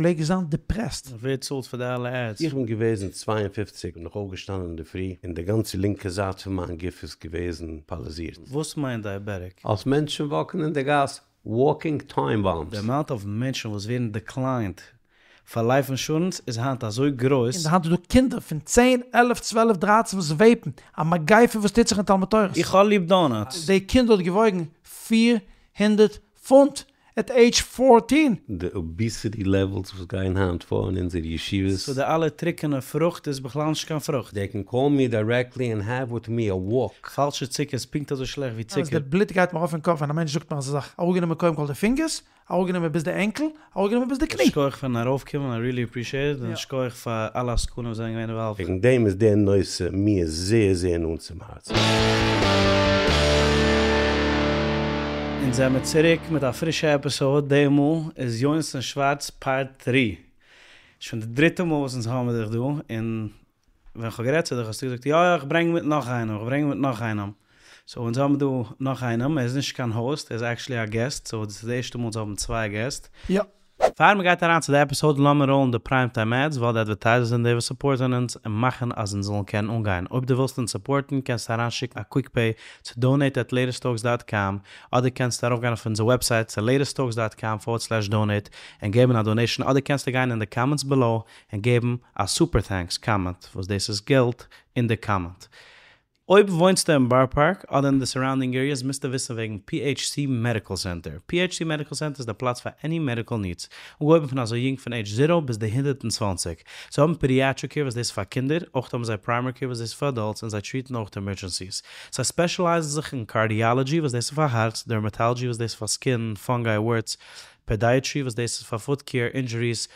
פלעג זיין דיפרעסט. ווער צאלט פאר די אלע עדס? איך בין געוועזן 52 בין איך אויפגעשטאנען אינדערפרי און די גאנצע לינקע זייט פון מיין גוף איז געוועזן פאראליזירט. וואס מיינט diabetic? אלס מענטשן וואקן אין די גאס, walking time bombs. די amount of מענטשן וואס ווערן declined פאר life insurance איז היינט אזוי גרויס. און היינט איז דא קינדער פון 10, 11, 12, 13 וואס vape ן, א מגיפה וואס טוט זיך אין תלמוד תורה'ס. איך האב ליב donuts. די קינד האט געוואויגן 400 פונט at age 14. די obesity levels וואס גייען היינט פאר אין אונזערע ישיבות. So די אלע טרוקענע פרוכט איז בכלל נישט קיין פרוכט. They can call me directly and have with me a walk. פאלשע צוקער איז פונקט אזוי שלעכט ווי צוקער. די בלוט גייט מיר ארויף אין קאפ ווען א מענטש זאגט מיר אזא זאך. אראפגענומען קודם כל די fingers, אראפגענומען ביז די ankle, אראפגענומען ביז די קני. שכוח פארן ארויפקומען, I really appreciate it, און שכוח פאר אלע עסקנים וואס זענען געווען involved. וועגן דעם איז דער נושא מיר זייער זייער נאנט צום הארצן. אונז זעמיר צוריק מיט א פרישע episode, די מאל איז יונתן שווארץ part 3. שוין די דריטע מאל וואס אונז האבן דיך דא, און ווען איך האב גערעדט צו דיך האסטו געזאגט יא יא איך ברענג מיט נאך איינעם, איך ברענג מיט נאך איינעם. So אונז האבן דא נאך איינעם, ער איז נישט קיין host, ער איז actually א guest, so דאס איז די ערשטע מאל אונז האבן צוויי געסט. יא. פאר מען גייט אריין צו די episode לאמיר roll ן די prime time ads ווייל די advertisers זענען די וואס support ן אונז און מאכן אז אונז זאלן קענען אנגיין. אויב דו ווילסט אונז support ן קענסטו אריינשיקן א quick pay צו donate at latesttalks dot com אדער קענסטו ארויפגיין אויף אונזער website צו latesttalks dot com forward slash donate און געבן א donation אדער קענסטו גיין אין די comments below און געבן א super thanks comment וואס דאס איז געלט אין די comment. אויב וואוינסטו אין בארא פארק אדער אין די surrounding areas מוזטו וויסן וועגן PHC Medical Center. PHC Medical Center איז די פלאץ פאר any medical needs, אנגעהויבן פון אזוי יונג פון age zero ביז די 120. זיי האבן pediatric care וואס דאס איז פאר קינדער, אויך האבן זיי primary care וואס דאס איז פאר adults און זיי treat ן אויך emergencies. זיי specialize ן זיך אין cardiology וואס דאס איז פאר הארץ, dermatology וואס דאס איז פאר skin, fungi, warts, podiatry וואס דאס איז פאר foot care, injuries,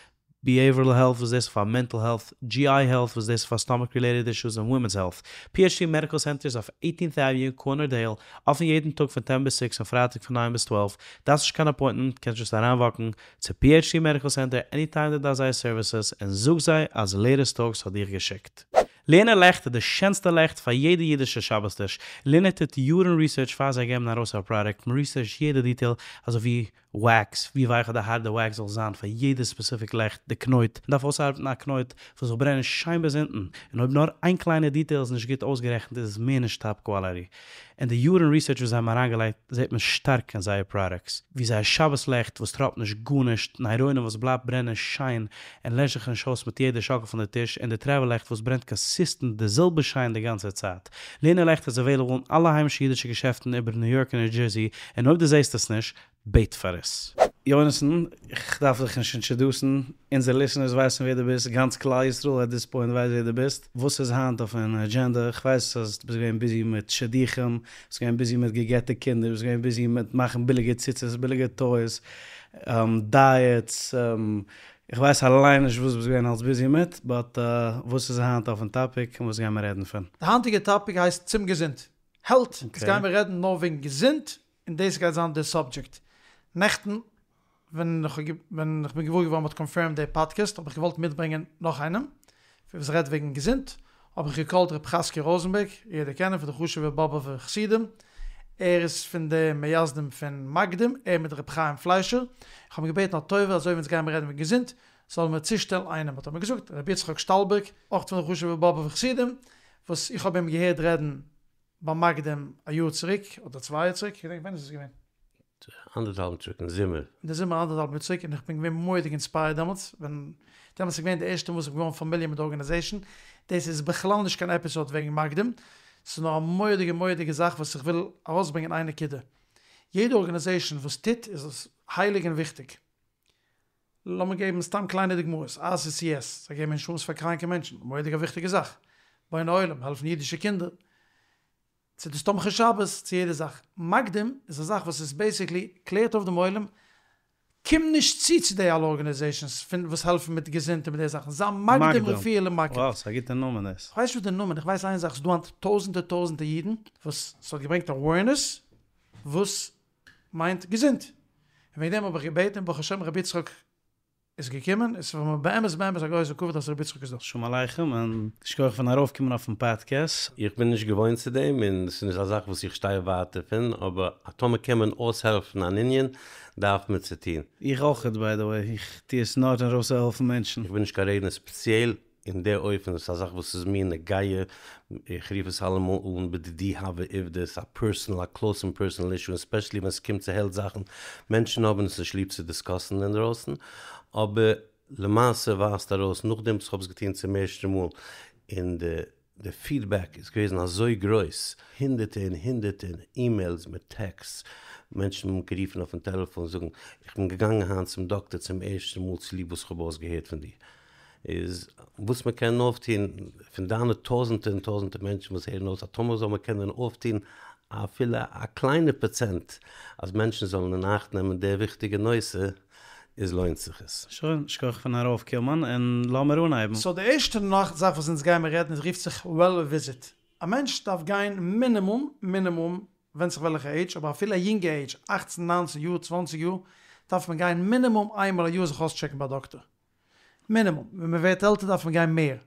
behavioral health וואס דאס איז פאר mental health, GI health וואס דאס איז פאר stomach related issues און women's health. PHC Medical Center איז אויף 18th Avenue, corner Dale, אפן יעדן טאג פון 10 ביז 6 און פרייטאג פון 9 ביז 12. דארפסט נישט קיין appointment, קענסט just אריינוואקן צו PHC Medical Center anytime דו דארפסט זייער services און זאג זיי אז Latest Talks האט דיך געשיקט. לערנער לעכט איז די שענסטע לעכט פאר יעדע אידישע שבת טיש. לערנער טוט יארן research פאר זיי געבן ארויס א product, מען research ט יעדע detail, אזוי ווי wax, ווי ווייך אדער הארט די wax זאל זיין פאר יעדע specific לעכט, די קנויט. מען דארף אויסארבעטן א קנויט וואס זאל ברענען שיין ביז אונטן. און אויב נאר איין קליינע detail איז נישט גוט אויסגערעכנט איז עס מער נישט top quality. און די יארן research וואס זיי האבן אריינגעלייגט זעט מען שטארק אין זייער products. ווי זייער שבת לעכט וואס טראפט נישט גארנישט, נירונים וואס בלייבט ברענען שיין און לעשט זיך נישט אויס מיט יעדע שאקל פון די טיש, און די travel לעכט וואס ברענט consistent די זעלבע שיין די גאנצע צייט. לערנער לעכט איז available אין אלע היימישע אידישע געשעפטן איבער ניו יארק און ניו דזשערסי, און אויב דו זעסט עס נישט, בעט פאר עס. יונתן, איך דארף דיך נישט introduce ן, אונזערע listeners ווייסן ווער דו ביסט, גאנץ כלל ישראל at this point ווייסט ווער דו ביסט. וואס איז היינט אויפן agenda? איך ווייס אז דו ביסט געווען busy מיט שידוכים, ביסט געווען busy מיט גע'גט'ע קינדער, ביסט געווען busy מיט מאכן ביליגע ציצית, ביליגע toys, diets, איך ווייס אליין נישט וואס ביסט געווען אלס busy מיט, but וואס איז היינט אויפן topic און וואס גייען מיר רעדן פון? די היינטיגע topic הייסט צום געזונט, health, יעצט גייען מיר רעדן נאר וועגן געזונט, און דאס גייט זיין די subject. נעכטן ווען איך ווען איך בין געוואר געווארן מ'האט confirmed די פאדקעסט האב איך געוואלט מיטברענגען נאך איינעם וואס רעדט וועגן געזונט, האב איך גע call ט ר' חזקי ראזענבערג, יעדער קען אים פון די חשוב'ע באבוב'ע חסידים, ער איז פון די מייסדים פון מקדים, ער מיט ר' חיים פליישער, איך האב אים געבעטן א טובה אזוי ווי אונז גייען מיר רעדן וועגן געזונט זאל ער מיר צושטעלן איינעם, האט ער מיר געזאגט ר' יצחק שטאלבערג, אויך פון די חשוב'ע באבוב'ע חסידים, וואס איך האב אים געהערט רעדן ביי מקדים א יאר צוריק אדער צוויי יאר צוריק, כ'געדענק ווען איז עס געווען? אנדערטהאלבן צוריק אין זומער. אין די זומער אנדערטהאלב יאר צוריק און איך בין געווען מורא'דיג inspired דעמאלטס, ווען דעמאלטס איז געווען די ערשטע מאל וואס איך בין געווארן familiar מיט די organization, דאס איז בכלל נישט קיין episode וועגן מקדים, ס'איז נאר א מורא'דיגע מורא'דיגע זאך וואס איך וויל ארויסברענגען איין נקודה, יעדע organization וואס טוט איז עס הייליג און וויכטיג, לאמיר געבן סתם קליינע דוגמאות, RCCS, זיי געבן אינשורענס פאר קראנקע מענטשן, מורא'דיג א וויכטיגע זאך, בוני עולם, העלפן אידישע קינדער, צו דאס תומכי שבת, צו יעדע זאך. מקדים איז א זאך וואס איז basically קלערט אויף דעם עולם, קום נישט צו צו די אלע organizations פון וואס העלפן מיט געזונט און מיט די זאכן, זיי מקדים רפואה למקד. וואו, ס'איז א גוטע נאמען דאס. כ'ווייס נישט וואס די נאמען, איך ווייס איין זאך, ס'איז דא היינט טויזענטער טויזענטער אידן וואס ס'האט געברענגט awareness וואס מיינט געזונט, און וועגן דעם האב איך געבעטן און ברוך השם רבי יצחק. איז געקומען, עס איז פאר מיר באמת באמת א גרויסע כבוד אז ר' יצחק איז דא. שלום עליכם און שכוח פארן ארויפקומען אויפן פאדקעסט. איך בין נישט געוואוינט צו דעם און ס'איז נישט א זאך וואס איך שטיי ווייט דערפון, אבער טאמער קען מען אויסהעלפן אן ענין, דארף מען צו טון. איך אויכעט ביי די וועי, איך טו עס נאר ארויסצוהעלפן מענטשן. איך בין נישט קיין רעדנער ספעציעל אין די אופן, ס'איז א זאך וואס איז מיר נוגע, איך רוף עס אלעמאל אן בדידי הוה עובדא, ס'איז א פערסענעל, א קלאוס און פערסענעל אישו, און ספעשעלי ווען ס'קומט צו העלט זאכן, מענטשן האבן עס נישט ליב צו דיסקאסן אינדרויסן, אבער למעשה ווייזט ארויס נאכדעם וואס כ'האב עס געטון צום ערשטן מאל, און די די פידבעק איז געוועזן אזוי גרויס, הונדערטע און הונדערטע אימעילס מיט טעקסטס, מענטשן האבן גערופן אויפן טעלעפאן זאגן איך בין געגאנגען היינט צום דאקטער צום ערשטן מאל צוליב וואס כ'האב אויסגעהערט פון דיר, איז וואס מען קען אויפטון פון דיינע טויזענטער און טויזענטער מענטשן וואס הערן אויס, אז טאמער זאל מען קענען אויפטון אפילו א קליינע פראצענט אז מענטשן זאלן אין אכט נעמען די וויכטיגע נושא, איז לוינט זיך עס. שוין, שכוח פארן ארויפקומען, און לאמיר אנהייבן. סאו די ערשטע זאך וואס אונז גיימער רעדן איז רופט זיך וועל וויזיט. א מענטש דארף גיין מינימום, מינימום, ווענדט זיך וועלכע עידזש, אבער אפילו א יונגע עידזש, אכצן ניינצן יאר, צוואנציג יאר, דארף מען גיין מינימום איינמאל א יאר זיך אויסטשעקן ביי א דאקטער. מינימום. ווען מען ווערט עלטער דארף מען גיין מער.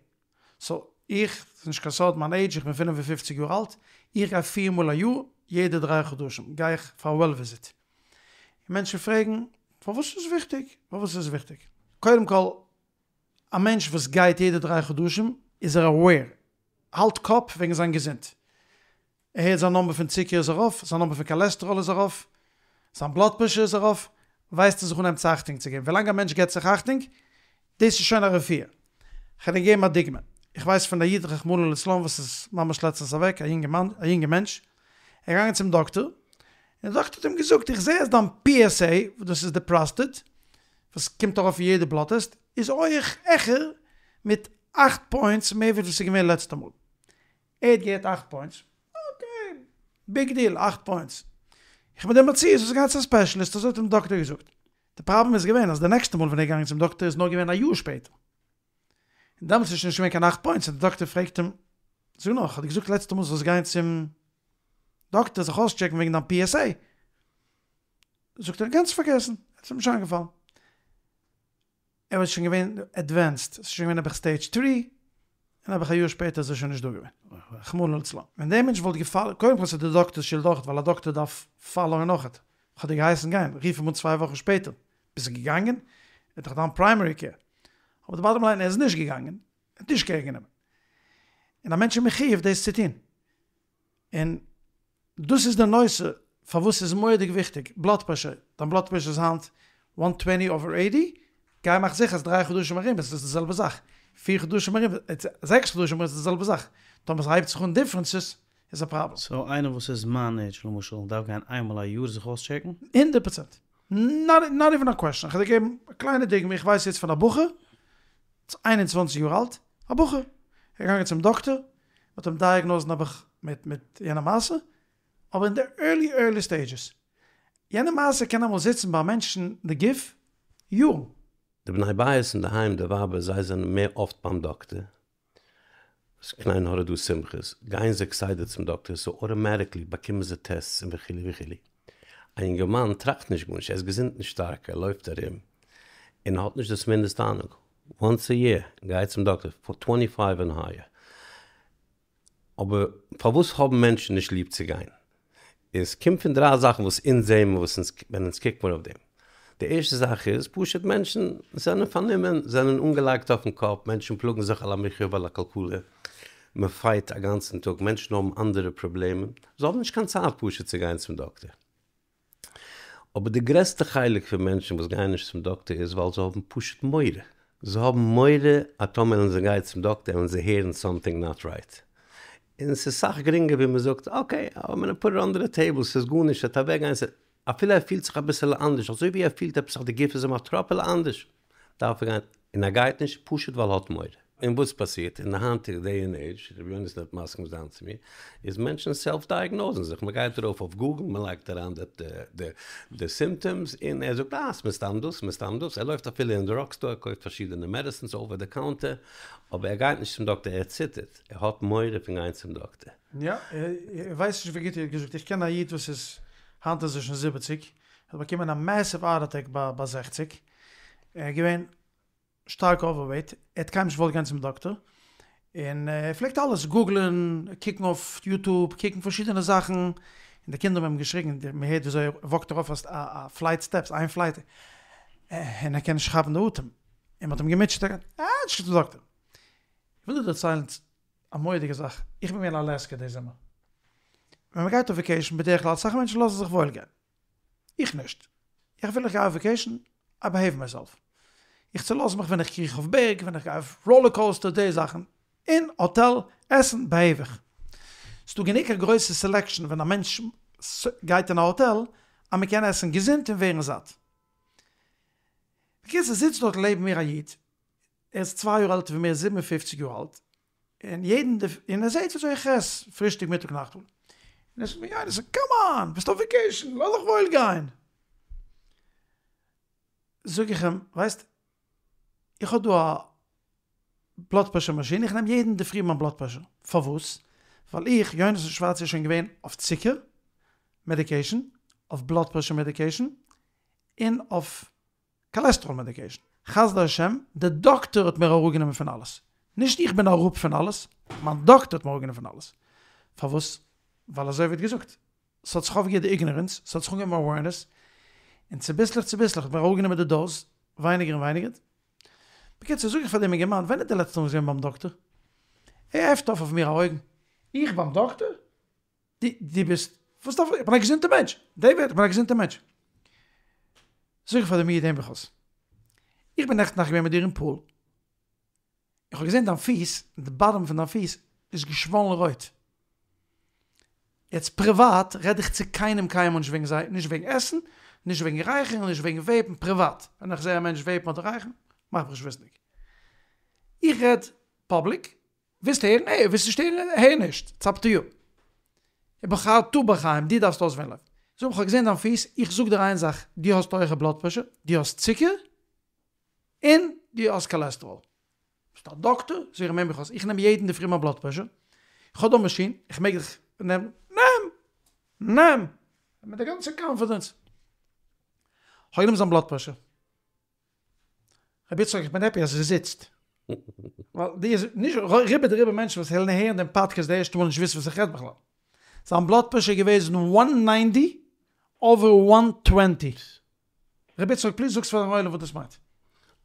סאו איך, ס'איז נישט קיין סוד מיין עידזש, איך בין 55 יאר אלט, איך גיי פיר מאל א יאר, יעדע דריי חדשים גיי איך פאר א וועל וויזיט. און מענטשן פרעגן, פארוואס איז עס וויכטיג? פארוואס איז עס וויכטיג? קודם כל, א מענטש וואס גייט יעדע דריי חדשים איז ער aware, האלט קאפ וועגן זיין געזונט. ער הערט זיין נומבער פון צוקער איז ארויף, זיין נומבער פון קאלעסטעראל איז ארויף, זיין בלאד פרעשור איז ארויף, ווייסט ער זיך אנהייבן צו אכטונג צו געבן. ווילאנג א מענטש געבט זיך אכטונג, דאס איז שוין א רפואה. כ'על דיר געבן א דוגמא. איך ווייס פון א איד רחמנא לצלן וואס איז ממש לעצטענס אוועק, א יונגערמאן, א יונגער מענטש, ער איז געגאנגען צום דאקטאר, און די דאקטאר האט אים געזאגט, איך זע אז דיין PSA, וואס דאס איז די פראסטעט, וואס קומט ארויף אין יעדע בלאט טעסט, איז הויך העכער מיט אכט פוינטס מער ווי וואס ס'איז געווען לעצטע מאל. ער האט געהערט אכט פוינטס, אקעי, ביג דיעל, אכט פוינטס. איך בין דער מציאות וואס גייט צו א ספעשעליסט, אזוי האט אים די דאקטער געזאגט. די פראבלעם איז געווען אז די נעקסטע מאל ווען ער איז געגאנגען צום דאקטער איז נאר געווען א יאר שפעטער. און דעמאלטס איז שוין נישט געווען קיין אכט פוינטס און די דאקטער פרעגט אים, זאג נאר, כ'האב דיר געזאגט לעצטע מאל זאלסט גיין צום דאקטער זיך אויסטשעקן וועגן דיין PSA. זאגט ער, גאנץ פארגעסן, עס איז מיר נישט איינגעפאלן. ער איז שוין געווען עדווענסד, עס איז שוין געווען נעבעך סטעידזש טרי, און נעבעך א יאר שפעטער איז ער שוין נישט דא געווען, רחמנא לצלן. ווען דער מענטש וואלט געפאלאוט, קודם כל ס'איז די דאקטער'ס שולד אויכעט, ווייל א דאקטער דארף פאלאוען אויכעט, כ'האב דיר געהייסן גיין, רוף אים אן צוויי וואכן שפעטער, ביסט געגאנגען? ער איז דאך דיין פריימערי קעיר. אבער די באטאם ליין, ער איז נישט געגאנגען, ער האט נישט קעיר גענומען. און א מענטש איז מחויב דאס צו טון. און דאס איז די נושא פארוואס ס'איז מורא'דיג וויכטיג, בלאד פרעשור, דיין בלאד פרעשור איז היינט וואן טווענטי אווער עיטי, גיי מאך זיכער אז דריי חדשים ארום איז עס די זעלבע זאך, פיר חדשים ארום, זעקס חדשים ארום איז די זעלבע זאך, טאמער ס'הייבט זיך אן דיפרענסעס איז א פראבלעם. סאו איינער וואס איז מיין עידזש למשל דארף גיין איינמאל א יאר זיך אויסטשעקן? הונדערט פראצענט. נאט איווען א קוועשאן. כ'וועל דיר געבן א קליינע דוגמא, איך ווייס יעצט פון א בחור, איז איין און צוואנציג יאר אלט, א בחור, ער איז געגאנגען צום דאקטער, מ'האט אים דייעגנאוזד נעבעך מיט מיט יענע מעשה, אבער אין די ערלי ערלי סטעידזשעס. יענע מעשה קען אמאל זיצן ביי מענטשן אין די גוף יארן. די בני בית אינדערהיים די ווייבער זיי זענען מער אפט ביים דאקטער, קיין עין הרע דא שמחות, גייען זיי כסדר צום דאקטער סאו אטאמעטיקלי באקומען זיי טעסטס און וכו' וכו'. א יונגערמאן טראכט נישט גארנישט, ער איז געזונט און שטארק, ער לויפט ארום און האט נישט דאס מינדעסטע אהנונג. וואנס א יער גיי צום דאקטער פאר טווענטי פייוו ענד הייער. אבער פארוואס האבן מענטשן נישט ליב צו גיין? עס קומט פון דריי זאכן וואס אונז זעהן מיר וואס אונז ווען אונז קוקט מיר אויף דעם. די ערשטע זאך איז פשוט מענטשן זענען פארנומען, זענען אנגעלייגט אויפן קאפ, מענטשן פלאגן זיך על המחיה ועל הכלכלה, מען פייט א גאנצן טאג, מענטשן האבן אנדערע פראבלעמען, זיי האבן נישט קיין צייט פשוט צו גיין צום דאקטער. אבער די גרעסטע חלק פון מענטשן וואס גייען נישט צום דאקטער איז ווייל זיי האבן פשוט מורא. זיי האבן מורא אז טאמער וועלן זיי גיין צום דאקטער וועלן זיי הערן סאמטינג נאט רייט. און ס'איז סאך גרינגער ווי מ'זאגט אקעי איים גאנא פוט איט אנדער די טעיבל ס'איז גארנישט ס'וועט אוועקגיין אפילו ער פילט זיך אביסעלע אנדערש אזוי ווי ער פילט עפעס אז די גוף איז אים א טראפעלע אנדערש דארף ער גיין און ער גייט נישט פשוט ווייל ער האט מורא. און וואס פאסירט אין די היינטיגע דעי ענד עידזש, ר' יונתן וועט מסכים זיין צו מיר, איז מענטשן סעלף דייעגנאוזן זיך, מען גייט ארויף אויף גוגל, מען לייגט אריין די די סימפטאמס, און ער זאגט אה ס'מסתם דאס, ס'מסתם דאס, ער לויפט אפילו אין דראג סטאר, ער קויפט פארשידענע מעדעסינס אווער די קאונטער, אבער ער גייט נישט צום דאקטער, ער ציטערט, ער האט מורא פון גיין צום דאקטער. יא, איך ווייס נישט ווי גוט איר האט געזאגט, איך קען א איד וואס איז, היינט איז ער שוין זיבעציג, ער האט באקומען א מעסיוו הארט אטעק ביי זעכציג, ער איז געווען. שטארק אווערוועיט, ער האט קיינמאל נישט געוואלט גיין צום דאקטער, און ער פלעגט אלעס גוגלען, קוקן אויף יוטוב, קוקן פארשידענע זאכן, און די קינדער האבן אים געשריגן, מען הערט וויאזוי ער וואקט ארויף א פלייט סטעפס, איין פלייט, און ער קען נישט כאפן די אטעם, און מען האט אים געמוטשעט, ער גייט נישט צום דאקטער. איך וויל דיר דערציילן א מורא'דיגע זאך, איך בין געווען אין אלעסקע די זומער, ווען מען גייט אויף וועקעישן בדרך כלל אסאך מענטשן לאזן זיך וואויל גיין, איך נישט. איך וויל איך גיי אויף וועקעישן, איי בעהעיוו מייסעלף. איך צולאז מיך ווען איך קריך אויף בערג, ווען איך גיי אויף ראלער קאוסטער, די זאכן. אין האטעל, עסן, בעהעיוו איך. ס'דא גענוג א גרויסע סעלעקשאן ווען א מענטש גייט אין א האטעל, אז מ'קען עסן געזונט און ווערן זאט. בקיצור זיצט דארט לעבן מיר א איד, ער איז צוויי יאר עלטער ווי מיר, 57 יאר אלט, און יעדן און ער זעט וויאזוי איך עס פרישטאג מיטאג נאכטמאל, און ער זאגט מיר יונתן קאם אן, ביסט אויף וועקעישן, לאז דיך וואויל גיין. זאג איך אים, ווייסט, איך האב דא א בלאד פרעשור מאשין, איך נעם יעדן אינדערפרי מיין בלאד פרעשור, פארוואס? ווייל איך, יונתן שווארץ, איז שוין געווען אויף צוקער מעדיקעישן, אויף בלאד פרעשור מעדיקעישן, און אויף קאלעסטראל מעדיקעישן. חסדי השם, די דאקטער האט מיר אראפגענומען פון אלעס. נישט איך בין אראפ פון אלעס, מיין דאקטער האט מיר אראפגענומען פון אלעס. פארוואס? ווייל אזוי ווערט געזאגט, ס'האט זיך אויפגעהערט די איגנארענס, ס'האט זיך אנגעהויבן אווערנעס, און צוביסלעך צוביסלעך האט מען אראפגענומען די דאוז, ווייניגער און ווייניגער. בקיצור, זאג איך פאר דעם אינגערמאן, ווען איז די לעצטע מאל ביסט געווען ביים דאקטער? ער עפנט אויף אויף מיר א אויגן, איך ביים דאקטער? דו ביסט, וואס דארף איך, איך בין א געזונטער מענטש, דעיוויד, איך בין א געזונטער מענטש. זאג איך פאר דעם איד, הער מיך אויס, איך בין נעכטן נאכט געווען מיט דיר אין פול, איך האב געזען דיין פיס, די באדעם פון דיין פיס איז געשוואלן רויט. יעצט פריוואט רעד איך צו קיינעם קיינמאל נישט וועגן זיי, נישט וועגן עסן, נישט וועגן רייכערן, נישט וועגן וועיפן, פריוואט, ווען איך זע א מענטש וועיפן אדער רייכערן, מאך מיך נישט וויסנדיג. איך רעד פאבליק, ווילסט הערן? הער, ווילסט נישט הערן? הער נישט, איטס אפ טו יו. ובחרת בחיים, דו דארפסט אויסוועלן. זאג, כ'האב געזען דיין פיס, איך זאג דיר איין זאך, דו האסט הויכע בלאד פרעשור, דו האסט צוקער, און דו האסט קאלעסטראל. ביסט א דאקטער? זאג איך אים, הער מיך אויס, איך נעם יעדן אינדערפרי מיין בלאד פרעשור, איך האב דא א מאשין, איך מעג דיך נעמען, נעם! נעם! מיט די גאנצע קאנפידענס. כ'האב גענומען זיין בלאד פרעשור. רבי יצחק איך בין העפי אז עס זיצט. ווייל די איז נישט רובא דרובא מענטשן וואס העלן הערן דעם פאדקעסט די ערשטע מאל נישט וויסן וואס איך רעד בכלל. זיין בלאד פרעשור איז געוועזן וואן ניינטי אווער וואן טווענטי. רבי יצחק פליז זאגסט פארן עולם וואס דאס מיינט.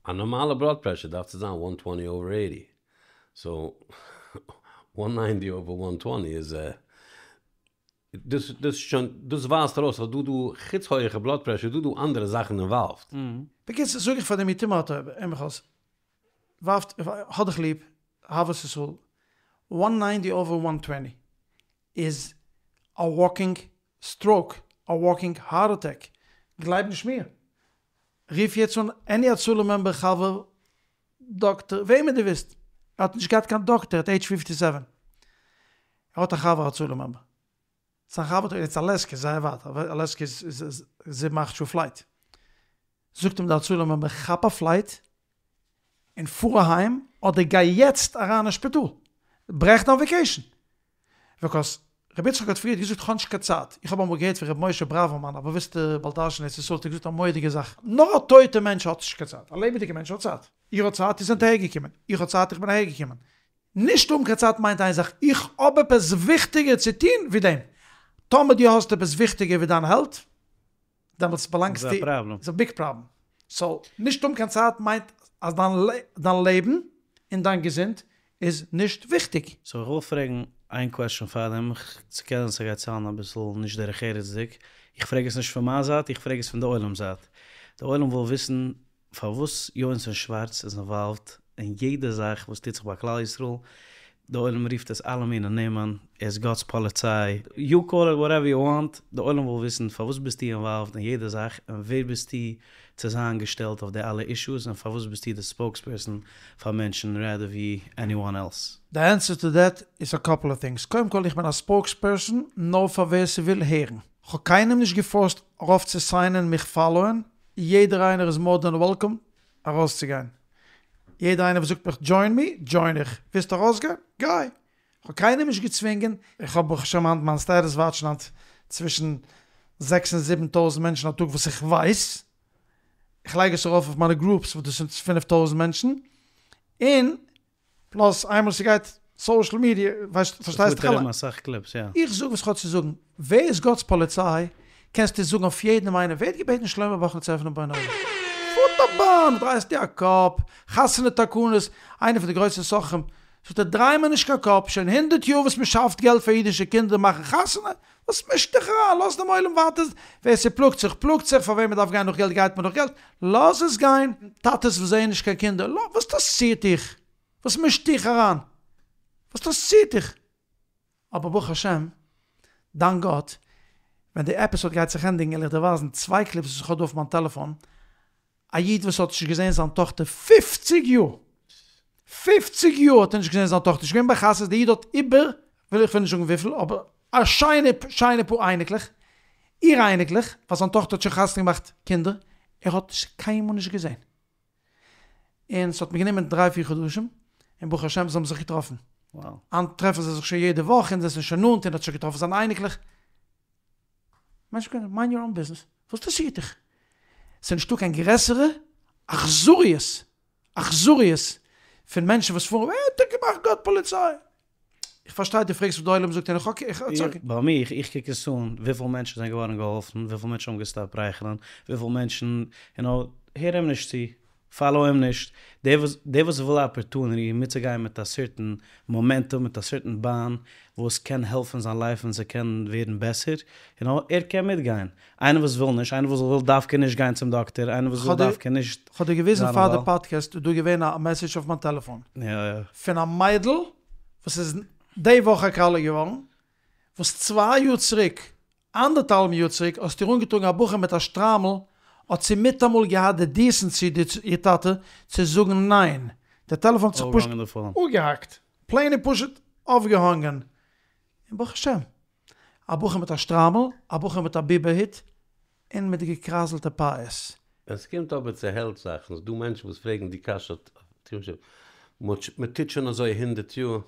א נארמאלע בלאד פרעשור דארף צו זיין וואן טווענטי אווער עיטי. סאו וואן ניינטי אווער וואן טווענטי איז דאס דאס שוין דאס ווייזט ארויס אז דא דא חוץ הויעכע בלאד פרעשור איז דא דא אנדערע זאכן אינוואלווד. בקיצור זאג איך פאר דעם איד הער מיך אויס ווארפט האב דיך ליב אהבת ישראל וואן ניינטי אווער וואן טווענטי איז א וואקינג סטראוק א וואקינג הארט אטעק גלייב נישט מיר רוף יעצט אן עני הצלה מעמבער חבר דאקטער וועמען דו ווילסט ער האט נישט געהאט קיין דאקטער עט עידזש פיפטי סעווען ער האט א חבר הצלה מעמבער. זיין חבר האט יעצט אלעסקע איז זייער ווייט, אלעסקע איז זיבן אכט שעה פלייט. זאגט אים די הצלה מעמבער כאפ א פלייט און פאר אהיים אדער גיי יעצט אריין אין שפיטאל. ברעך דיין וועקעישן. ביקאוס רבי יצחק האט פריערט געזאגט כ'האב נישט קיין צייט. איך האב אמאל געהערט פון רבי משה בראווערמאן א באוויסטע בעל דרשן אין ארץ ישראל האט ער געזאגט א מורא'דיגע זאך. נאר א טויטע מענטש האט נישט קיין צייט. א לעבעדיגע מענטש האט צייט. איר האט צייט איר זענט אהער געקומען. איך האב צייט איך בין אהער געקומען. נישט האבן קיין צייט מיינט איין זאך, איך האב עפעס וויכטיגער צו טון ווי דעם. טאמער דו האסט עפעס וויכטיגער ווי דיין העלט, דעמאלטס באלאנגסטו, איז א ביג פראבלעם. סאו, נישט האבן קיין צייט מיינט אז דיין לעבן און דיין געזונט איז נישט וויכטיג. סאו איך וויל פרעגן איין קוועסטשען פארדעם, ס'קען זיין ס'גייט סאונדן אביסל נישט דרך ארץ'דיג, איך פרעג עס נישט פון מיין זייט, איך פרעג עס פון די עולם זייט. די עולם וויל וויסן פארוואס יונתן שווארץ איז אינוואלווד אין יעדע זאך וואס טוט זיך ביי כלל ישראל, די עולם רופט עס אלע מיני נעמען, ער איז גאט'ס פאליציי, יו קאל איט וואטעווער יו וואנט, די עולם וויל וויסן פארוואס ביסטו אינוואלווד אין יעדע זאך און ווער ביסטו צו זיין געשטעלט אויף די אלע אישוס און פארוואס ביסטו די ספאוקספערסאן פאר מענטשן רעדער ווי עניוואן עלס. די ענסער טו דעט איז א קאפל אוו טינגס, קודם כל איך בין א ספאוקספערסאן נאר פאר ווער ס'וויל הערן, כ'האב קיינעם נישט געפארסט ארויף צו סיינען מיך פאלאוען, יעדער איינער איז מאר דען וועלקאם ארויסצוגיין, יעדער איינער וואס זאגט מיך דזשוין מי, דזשוין איך, ווילסט ארויסגיין? גיי! כ'האב קיינעם נישט געצווינגען, איך האב ברוך השם היינט מיין סטעטוס וואטשן היינט צווישן זעקס און זיבן טויזנט מענטשן א טאג וואס איך ווייס. איך לייג עס ארויף אויף מיינע גרופס וואס דאס זענען 5000 מענטשן, און פלאס איינמאל ס'גייט סאושעל מידיע, ווייסט, פארשטייסט דיך אליין. אסאך קליפס, יא. איך זאג וואס כ'האב צו זאגן, ווער איז גאט'ס פאליציי, קענסטו זאגן אויף יעדעם איינעם, ווער האט געבעטן שלמה באכנער צו עפענען בוני עולם? פארט א באן, דרייסט דיר א קאפ, חתונה תקנות, איינער פון די גרויסע סוחרים זאגט ער דריי מיר נישט קיין קאפ, שוין הונדערט יאר וואס מ'שאפט געלט פאר אידישע קינדער מאכן חתונה, וואס מישט דיך אריין, לאז דעם עולם ווייטער, ווער ס'פלאגט זיך פלאגט זיך, פאר וועם מ'דארף גיין נאך געלט גייט מען נאך געלט, לאז עס גיין, טאטעס וואס זעען נישט קיין קינדער, וואס אינטערעסירט דיך? וואס מישט דיך אריין? וואס אינטערעסירט דיך? אבער ברוך השם, דאנק גאט, ווען די עפיסאד גייט זיך ענדיגן וועל איך דיר ווייזן צוויי קליפס וואס איך האב דא אויף מיין טעלעפאן, א איד וואס האט נישט געזען זיין טאכטער פופציג יאר! פופציג יאר האט ער נישט געזען זיין טאכטער, נישט געווען ביי חתונות, די איד האט איבער, וויל איך וויל נישט זאגן וויפיל, אבער א שיינע שיינע פאר אייניקלעך, אור אייניקלעך, ווייל זיין טאכטער האט שוין חתונה געמאכט קינדער, ער האט עס קיינמאל נישט געזען. און ס'האט מיר גענומען דריי פיר חדשים, און ברוך השם זיי האבן זיך געטראפן. היינט טרעפן זיי זיך שוין יעדע וואך, און זיי זענען שוין נאנט, און ער האט שוין געטראפן זיינע אייניקלעך. מענטשן קענען, מיינד יור און ביזנעס, וואס אינטערעסירט דיך? ס'איז נישטא קיין גרעסערע אכזריות, אכזריות, פון מענטשן וואס פארן, ווער האט דיר געמאכט גאט פאליציי? איך פארשטיי דו פרעגסט וואס די עולם זאגט און איך אקעי איך איטס אקעי. ביי מיר, איך קוק עס אן, וויפיל מענטשן זענען געווארן געהאלפן, וויפיל מענטשן האבן געסטאפט רייכערן, וויפיל מענטשן, יו נאו, הער אים נישט צו, פאלאו אים נישט, דער וואס דער וואס וויל א אפערטוניטי מיטצוגיין מיט א סערטען מאמענטום, מיט א סערטען באן וואס קען העלפן זיין לייף און ס'קען ווערן בעסער, יו נאו, ער קען מיטגיין. איינער וואס וויל נישט, איינער וואס וויל דווקא נישט גיין צום דאקטער, איינער וואס וויל דווקא נישט כ'האב דיר געוויזן פאר די פאדקעסט איז דא געווען א מעסעדזש אויף מיין טעלעפאן פון א מיידל וואס איז די וואך א כלה געווארן, וואס צוויי יאר צוריק, אנדערטהאלבן יאר צוריק, האט איר אנגעטראגן א בחור מיט א שטריימל, האט זי מיטאמאל געהאט די דיסענסי איר טאטע צו זאגן ניין, די טעלעפאן האט זיך פשוט אפגעהאקט, פלעין און פשוט אויפגעהאנגען, און ברוך השם א בחור מיט א שטריימל, א בחור מיט א ביבער היט, און מיט די געקרייזלטע פאות. ווען ס'קומט אבער צו העלט זאכן, ס'דא מענטשן וואס פרעגן די קשיא, מ'טוט שוין אזוי הונדערט יאר,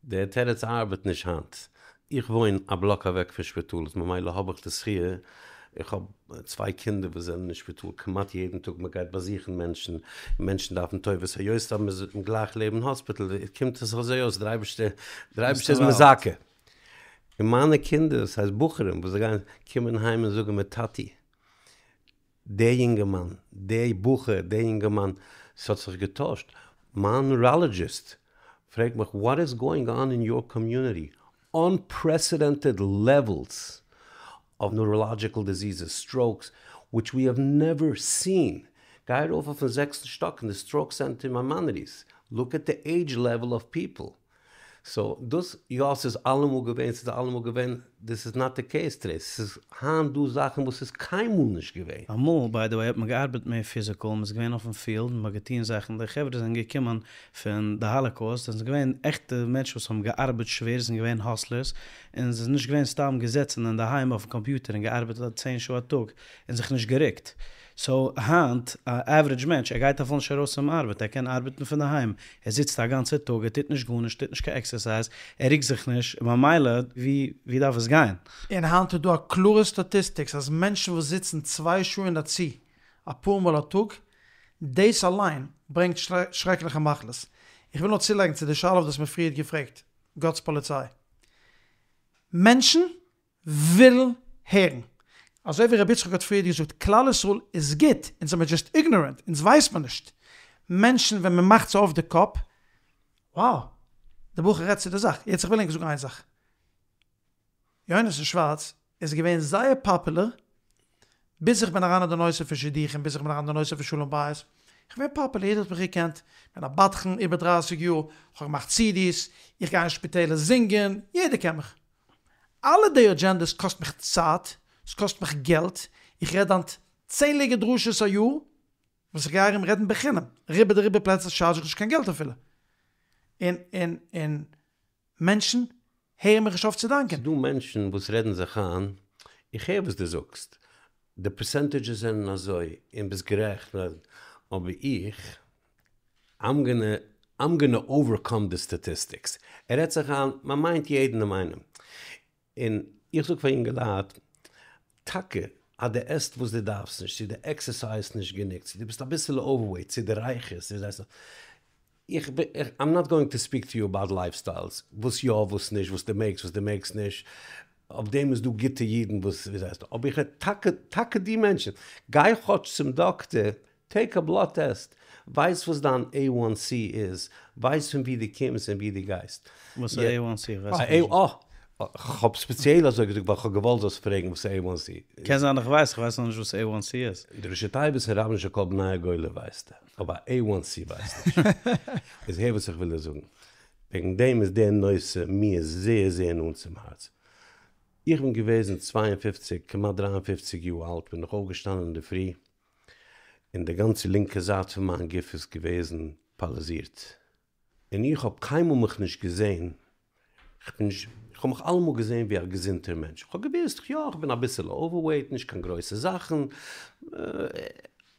דער תירוץ ארבעט נישט היינט. איך וואוין א בלאק אוועק פון שפיטאל, איז ממילא האב איך די זכיה, איך האב צוויי קינדער וואס זענען אין שפיטאל כמעט יעדן טאג, מ'גייט באזוכן מענטשן, מענטשן דארפן טובות, היות אז מ'איז גלייך לעבן האספיטאל, קומט עס אזוי אויס, דער אייבערשטער, דער אייבערשטער איז מזכה. און מיינע קינדער, דאס הייסט בחורים וואס זיי גייען, קומען היים און זאגן מיר טאטי, דער יונגערמאן, דער בחור, דער יונגערמאן, ס'האט זיך געטוישט, מיין נוראלעדזשיסט פרעגט מיך וואט איז גאוינג אן אין יור קאמיוניטי, אנפרעסעדענטעד לעוועלס אוו נוראלאדזשיקל דיזיזעס, סטראוקס, וויטש ווי האוו נעווער סין, גיי ארויף אויפן זעקסטן שטאק אין די סטראוק סענטער אין מיימאנעדיס, לוק עט די עידזש לעוועל אוו פיפל, סאו דאס יא ס'איז אלעמאל געווען ס'איז אלעמאל געווען דיס איז נאט די קעיס טודעי ס'איז היינט דא זאכן וואס איז קיינמאל נישט געווען. אמאל ביי די וועי האט מען געארבעט מער פיזיקעל מ'איז געווען אויפן פיעלד מ'האט געטוהן זאכן די חברה זענען געקומען פון די האלאקאוסט זענען געווען עכטע מענטשן וואס האבן געארבעט שווער זענען געווען האסלערס און זיי זענען נישט געווען סתם געזעצן אינדערהיים אויפן קאמפיוטער און געארבעט צען שעה א טאג און זיך נישט גערוקט סאו היינט א עווערידזש מענטש ער גייט אפילו נישט ארויס צום ארבעט ער קען ארבעטן פון דערהיים ער זיצט א גאנצע טאג ער טוט נישט גארנישט טוט נישט קיין עקסערסייז ער רוקט זיך נישט ממילא ווי ווי דארף עס גיין? און היינט איז דא א קלארע סטאטיסטיקס אז מענטשן וואס זיצן צוויי שעה אין א צי אפאר מאל א טאג דאס אליין ברענגט שרעקליכע מחלות. איך וויל נאר צולייגן צו די שאלה וואס דו האסט מיר פריערט געפרעגט, גאט'ס פאליציי. מענטשן ווילן הערן. אזוי ווי רבי יצחק האט פריערט געזאגט, כלל ישראל איז גוט, אונז זעמיר דזשאסט איגנארענט, אונז ווייסט מען נישט. מענטשן ווען מען מאכט זיי אויף די קאפ, wow, די בחור רעדט צו די זאך. יעצט איך וויל ענק זאגן איין זאך. יונתן שווארץ איז געווען זייער פאפולער ביז איך בין אריין אין די נושא פון שידוכים, ביז איך בין אריין אין די נושא פון שלום בית. איך בין געווען פאפולער, יעדער האט מיך געקענט, איך בין א בדחן איבער דרייסיג יאר, איך האב געמאכט סידיס, איך גיי אין שפיטעלער זינגען, יעדער קען מיך. אלע די אדזשענדעס קאסט מיך צייט, ס'קאסט מיך געלט, איך רעד היינט צענליגע דרשות א יאר, וואס איך גיי ארום רעדן בחינם, רובא דרובא פלעצער טשארדזש איך נישט קיין געלט אפילו, און און און מענטשן הערן מיך נישט אויף צו דאנקען. ס'דא מענטשן וואס רעדן זיך איין, איך הער וואס דו זאגסט, די פערסענטעדזשעס זענען אזוי, און ביסט גערעכט, אבער איך איים גאנע איים גאנע אווערקאם די סטאטיסטיקס. ער רעדט זיך איין, מען מיינט יעדן איינעם. און איך זאג פאר יונגעלייט, טאקע. אז דו עסט וואס דו דארפסט נישט, צו דו עקסערסייזט נישט גענוג, צו דו ביסט אביסעלע אווערוועיט, צו דו רייכערסט, צו דו איך בין, איים נאט גאוינג טו ספיק טו יו אבאוט לייף סטיילס, וואס יא וואס נישט, וואס דו מעגסט וואס דו מעגסט נישט, אויף דעם איז דא גוטע אידן וואס ווי זייסט, אבער איך רעד טאקע טאקע די מענטשן, גיי כאטש צום דאקטער, טעיק א בלאד טעסט, ווייס וואס דיין עי וואן סי איז, ווייס פון ווי דו קומסט און ווי דו גייסט. וואס איז עי וואן סי? איך ווייס נישט. אה, כ'האב ספעציעל אזוי געזאגט ווייל כ'האב געוואלט זאלסט פרעגן וואס איז עי וואן סי. קען זיין איך ווייס, איך ווייס נאר נישט וואס עי וואן סי איז. די ראשי תיבות פון רבן של כל בני הגולה ווייסטו, אבער עי וואן סי ווייסט נישט. איז הער וואס איך וויל דיר זאגן. וועגן דעם איז דער נושא מיר זייער זייער נאנט צום הארץ. איך בין געוועזן 52, כמעט 53 יאר אלט, בין איך אויפגעשטאנען אינדערפרי, און די גאנצע לינקע זייט פון מיין גוף איז געוועזן פאראליזירט. און איך האב קיינמאל מיך נישט געזען, כ'בין נישט, איך האב מיך אלעמאל געזען ווי א געזונטער מענטש, איך האב געוואוסט, יא, איך בין אביסעלע אווערוועיט, נישט קיין גרויסע זאכן,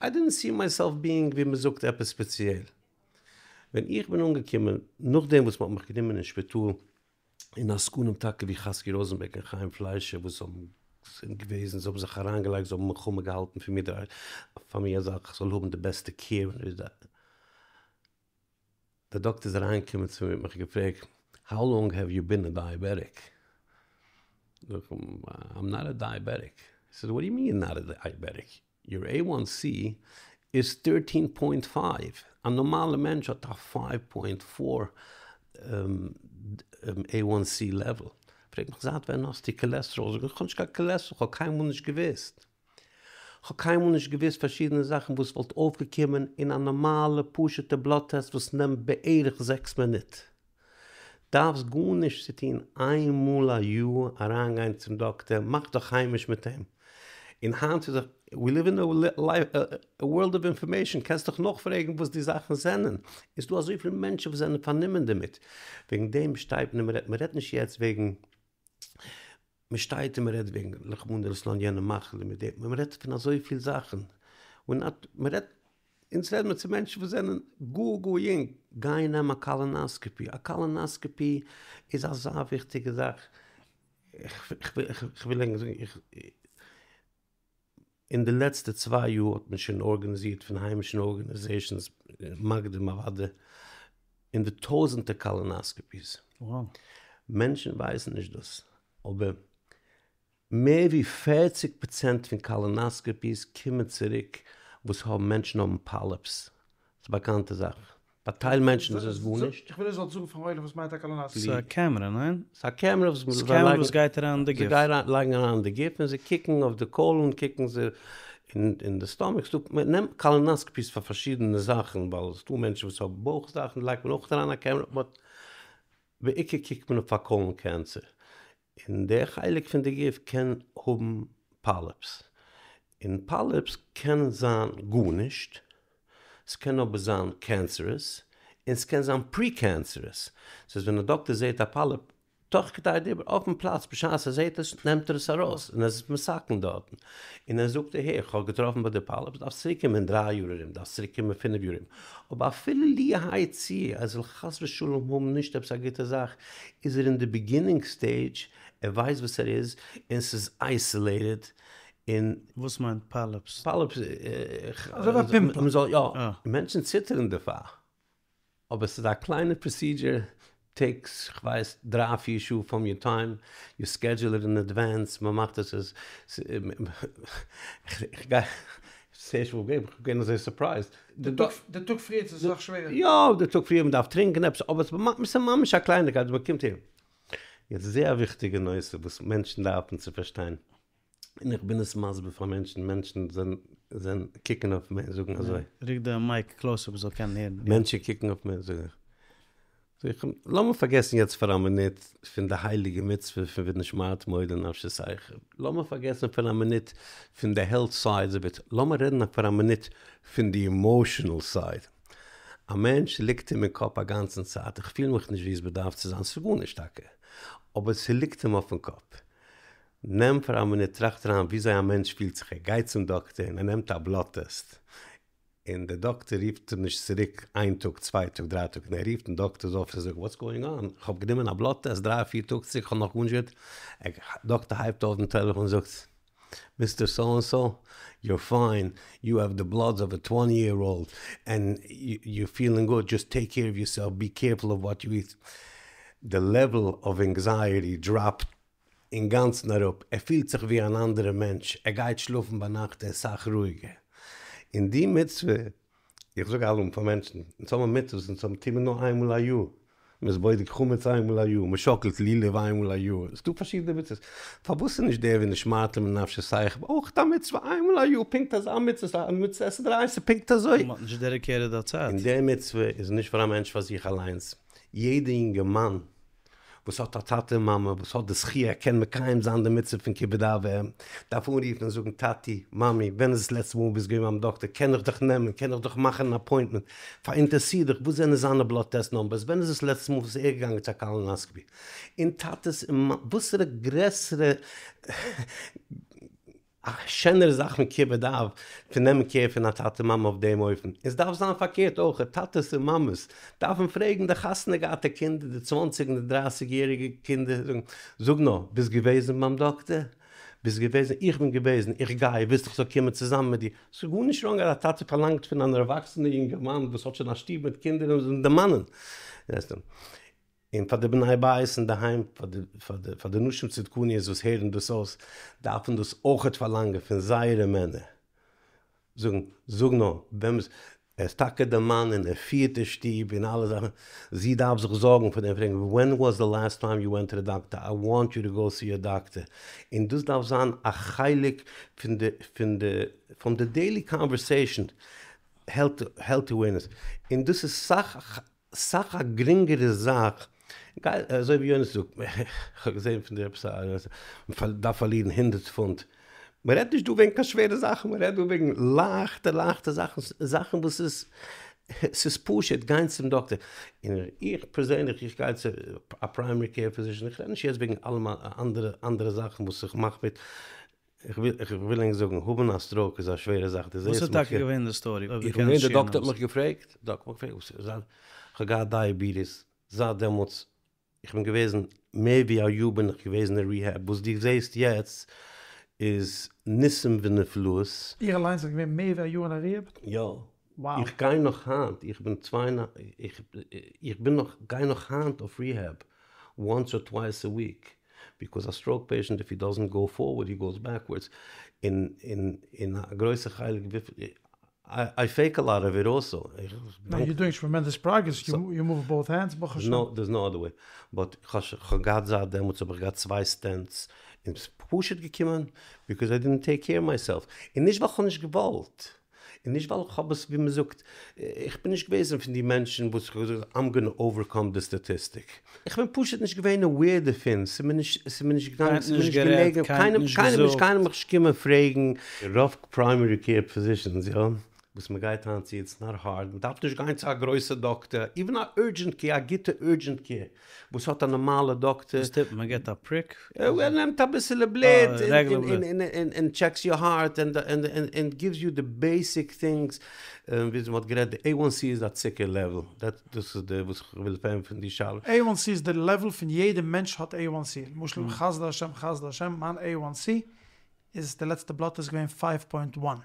איי דידנט סי מייסעלף ביאינג ווי מ'זאגט עפעס ספעציעל. ווען איך בין אנגעקומען, נאכדעם וואס מ'האט מיך גענומען אין שפיטאל, און עסקנים טאקע ווי חזקי ראזענבערג און חיים פליישער וואס האבן זענען געוועזן, זיי האבן זיך אריינגעלייגט, זיי האבן מלחמה געהאלטן פון מיר, פאר מיר אז איך זאל האבן די בעסטע קעיר, דער דאקטער איז אריינגעקומען צו מיר האט מיך געפרעגט, האו לאנג העוו יו בין א דייעבעטיק? זאג איך אים, איים נאט א דייעבעטיק. הי סעיז, וואט דו יו מין יור נאט א דייעבעטיק? יור עי וואן סי איז טערטין פוינט פייוו, א נארמאלע מענטש האט א פייוו פוינט פאר עי וואן סי לעוועל. פרעגט מיך זייט ווען האסטו קאלעסטראל? זאג איך, איך האב נישט קיין קאלעסטראל, איך האב קיינמאל נישט געוואוסט. כ'האב קיינמאל נישט געוואוסט פארשידענע זאכן וואס וואלט אויפגעקומען אין א נארמאלע פשוטע בלאט טעסט וואס נעמט בערך זעקס מינוט. דארפסט גארנישט צו טון איין מאל א יאר אריינגיין צום דאקטער, מאך דיך היימיש מיט אים. און היינט איז דאך, ווי ליוו אין א ווארלד אוו אינפארמעישאן, קענסט דיך נאכפרעגן וואס די זאכן זענען. איז דא אזויפיל מענטשן וואס זענען פארנומען דערמיט. וועגן דעם שטייט מען און מ'רעדט, מ'רעדט נישט יעצט וועגן. מען שטייט און מען רעדט וועגן רחמנא לצלן יענע מחלה מיט דעם, מען רעדט פון אזויפיל זאכן, און מען רעדט, אונז רעדן מיר צו מענטשן וואס זענען גאר גאר יונג, גיי נעם א קאלאנאסקאפי, א קאלאנאסקאפי איז אזא וויכטיגע זאך, איך וויל ענק זאגן, איך. אין די לעצטע צוויי יאר האט מען שוין ארגאניזירט פון היימישע ארגאניזעישאנס, מקדים אוודאי, אין די טויזענטער קאלאנאסקאפיס. מענטשן ווייסן נישט דאס, אבער מער ווי פערציג פראצענט פון קאלאנאסקאפיס קומען צוריק וואס האבן מענטשן האבן פאליפס. ס'איז א באקאנטע זאך. ביי טייל מענטשן איז עס גארנישט. איך וויל איר זאלט זאגן פארן עולם וואס מיינט א קאלאנאסקאפי. ס'איז א קעמרע, ניין? ס'איז א קעמרע וואס ס'איז קעמרע וואס גייט אריין אין די גוף. זיי לייגן אריין אין די גוף און זיי קוקן אויף די קאלאן קוקן זיי אין די סטאמעך. ס'דא מען נעמט קאלאנאסקאפיס פאר פארשידענע זאכן ווייל ס'דא מענטשן וואס האבן בויך זאכן לייגט מען אויך אריין א קעמרע באט בעיקר קוקט מען אויף פאר קאלאן קענסער. און די חלק פון די גוף קען האבן פאליפס, און פאליפס קען זיין גארנישט, ס'קען אבער זיין קענסערעס, און ס'קען זיין פרי-קענסערעס, ס'איז ווען א דאקטער זעהט א פאליפ תוך כדי דיבור אויפן פלאץ בשעת ער זעהט עס נעמט ער עס ארויס און ער איז מתקן דארטן, און ער זאגט הער כ'האב געטראפן ביי דיר פאליפס דארפסט צוריק קומען אין דריי יאר ארום דארפסט צוריק קומען פינף יאר ארום, אבער אפילו לו יהא ער זאל חס ושלום האבן נישט עפעס א גוטע זאך, איז ער אין די ביגינינג סטעידזש, ער ווייסט וואס ער איז, און ס'איז אייסעלעיטעד, און. וואס מיינט פאליפס? פאליפס, אזוי ווי א פימפל. מ'זאל יא, מענטשן ציטערן דערפאר, אבער ס'איז א קליינע פראסידזשער, טעיקס כ'ווייס דריי פיר שעה פראם יור טיים, יו סקעדזשול איט אין עדווענס, מ'מאכט עס עס, כ'גיי, ס'ערשטע מאל כ'בין געווען אזוי סורפרייזד. די טאג פריער איז אסאך שווערער. יא, די טאג פריער מ'דארף טרינקען עפעס, אבער ס'איז ממש א קלייניקייט, מ'קומט אהין. יעצט זייער א וויכטיגע נושא וואס מענטשן דארפן צו פארשטיין. און איך בין עס מסביר פאר מענטשן, מענטשן זענען קוקן אויף מיר און זאגן אזוי. רוק די מייק קלאוסער מ'זאל קענען הערן. מענטשן קוקן אויף מיר און זאגן, זאג איך, לאמיר פארגעסן יעצט פאר א מינוט פון די הייליגע מצוה פון ונשמרתם מאוד לנפשותיכם, לאמיר פארגעסן פאר א מינוט פון די העלט סייד אוו איט, לאמיר רעדן פאר א מינוט פון די אימאשענעל סייד. א מענטש ליגט אים אין קאפ א גאנצן צייט, איך פיל מיך נישט ווי עס באדארף צו זיין, ס'איז גארנישט טאקע, אבער ס'ליגט אים אויפן קאפ. נעם פאר א מינוט טראכט אריין וויאזוי א מענטש פילט זיך ער גייט צום דאקטער און ער נעמט א בלאט טעסט און דער דאקטער רופט אים נישט צוריק איין טאג צוויי טאג דריי טאג און ער רופט אין דאקטער'ס אפיס און זאגט וואטס גאוינג אן איך האב גענומען א בלאט טעסט דריי פיר טאג צוריק איך האב נאך גארנישט געהערט דאקטער הייבט אויף דעם טעלעפאן און זאגט. מיסטער סאו ענד סאו, יור פיין, יו העוו די בלאדס אוו א טווענטי יער אולד, ענד יור פילינג גוד, דזשאסט טעיק קעיר אוו יורסעלף, בי קעירפול אוו וואט יו איט. די לעוועל אוו ענקזייעטי דראפט אינגאנצן אראפ, ער פילט זיך ווי אן אנדערע מענטש, ער גייט שלאפן ביינאכט ער איז סאך רואיגער. און די מצוה, איך זאג אלעמאל פאר מענטשן, אונז האבן מצוות, אונז האבן טוען מיר נאר איינמאל א יאר, מען איז בודק חמץ איינמאל א יאר, מען שאקלט לולב איינמאל א יאר, ס'איז דא פארשידענע מצוות, פארוואס איז נישט דער ונשמרתם לנפשותיכם אויך א מצוה איינמאל א יאר, פונקט אזא מצוה, א מצות עשה דאורייתא פונקט אזוי? מען האט נישט דעדיקעיטעד א צייט. און די מצוה איז נישט פאר א מענטש פאר זיך אליינס, יעדע אינגערמאן וואס האט א טאטע און מאמע וואס האט די זכי' ער קען מקיים זיין די מצוה פון כיבוד אב ואם, דארף אנרופן און זאגן טאטי, מאמי, ווען איז דאס לעצטע מאל ביסט געווען ביים דאקטער, קען איך דיך נעמען, קען איך דיך מאכן אן אפוינטמענט, פאראינטערסיר דיך, וואס זענען זיינע בלאד טעסט נאמבערס, ווען איז דאס לעצטע מאל וואס ער איז געגאנגען צו א קאלאנאסקאפי, און טאטעס און מאמעס, וואסערע גרעסערע. א שענערע זאך פון כיבוד אב, פון נעמען קעיר פון א טאטע מאמע אויף דעם אופן, און ס'דארף זיין פארקערט אויך, טאטעס און מאמעס דארפן פרעגן די חתונה געהאטע קינדער, די צוואנציג און די דרייסיג יעריגע קינדער, זאגן, זאג נאר, ביסט געוועזן ביים דאקטער? ביסט געוועזן? איך בין געוועזן, איך גיי, ווילסט איך זאל קומען צוזאמען מיט דיר? ס'איז גארנישט ראנג אז א טאטע פארלאנגט פון אן ערוואקסענער יונגערמאן וואס האט שוין א שטוב מיט קינדער און זאל דערמאנען. און פאר די בני בית אינדערהיים, פאר די פאר די פאר די נשים צדקניות וואס הערן דאס אויס, דארפן דאס אויכעט פארלאנגען פון זייערע מענער, זאגן, זאג נאר, ווען ער איז טאקע די מאן און ער פירט די שטוב און אלע זאכן, זי דארף זיך זארגן פאר דעם, פרעגן, ווען וואס די לאסט טיים יו ווענט טו די דאקטער, איי וואנט יו טו גאו סי א דאקטער, און דאס דארף זיין א חלק פון די פון די פון די דעילי קאנווערסעישאן, העלט העלט אווערנעס, און דאס איז סאך סאך א גרינגערע זאך, גיי אזוי ווי יונתן זאגט, כ'האב געזען פון דיר עפעס א, מ'דארף פארלירן הונדערט פונט, מ'רעדט נישט דא וועגן קיין שווערע זאכן, מ'רעדט דא וועגן לייכטע לייכטע זאכן, זאכן וואס איז, ס'איז פשוט, גיין צום דאקטער, און איך פערזענליך איך גיי צו א פריימערי קעיר פיזישאן, איך רעד נישט יעצט וועגן אלע אנדערע אנדערע זאכן וואס איך מאך מיט, איך וויל איך וויל ענק זאגן, האבן א סטראוק איז א שווערע זאך, דו זעסט וואס איז טאקע געווען די סטארי? אויב דו איך בין קענסט געווען, די שערן דאקטער האט אביסל. מיך געפרעגט, דאקטער האט מיך געפרעגט וואס איז, איך האב געהאט דייעביטיס זייט דעמאלטס, איך בין געוועזן מער ווי א יאר בין איך געוועזן אין ריהעב, וואס דו זעסט יעצט איז ניסים ונפלאות. איר אליינס זענט געווען מער ווי א יאר אין א ריהעב? יא. וואו. איך גיי נאך היינט, איך בין צוויי און איך בין נאך, גיי נאך היינט אויף ריהעב, וואנס אר טווייס א וויק, ביקאוז א סטראוק פעישענט איף הי דאזענט גאו פארווערד הי גאוס בעקווארדס, און און און א גרויסע חלק וויפיל, איי פעיק א לאט אוו איט אלסא. נאו יו דואינג טרעמענדעס פראגרעס, יו מאוו באוט הענדס ברוך השם. נאו, דערס נאו אדער וועי, באט כ'האב געהאט זייט דעמאלטס האב איך געהאט צוויי סטענטס, און ס'איז פשוט געקומען ביקאוז איי דידנט טעיק קעיר אוו מייסעלף, און נישט ווייל כ'האב נישט געוואלט, און נישט ווייל איך האב עס ווי מען זאגט, איך בין נישט געוועזן פון די מענטשן וואס איך האב געזאגט איים גאנא אווערקאם די סטאטיסטיק, איך בין פשוט נישט געווען אוועיר דערפון, ס'איז מיר נישט, ס'איז מיר נישט געגאנגען, ס'איז מיר נישט געלעגן, קיינער נישט, קיינער מיך נישט קומען פרעגן. רוב פריימערי קעיר פיזישאנס יא, וואס מען גייט היינט צו, איטס נאט הארד, מען דארף נישט גיין צו א גרויסע דאקטער, איווען א אורדזשענט קעיר, א גוטע אורדזשענט קעיר, וואס האט א נארמאלע דאקטער. וואס טוט מען? מען געט א פריק? ער נעמט אביסעלע בלוט און טשעקס יור הארט און גיווס יו די בעיסיק טינגס, וויאזוי מען האט גערעדט די עי וואן סי איז א צוקער לעוועל, דאס איז די וואס איך וויל פארענטפערן די שאלה. עי וואן סי איז די לעוועל פון יעדע מענטש האט עי וואן סי, למשל חסדי השם חסדי השם מיין עי וואן סי איז די לעצטע בלאט איז געווען פייוו פוינט וואן.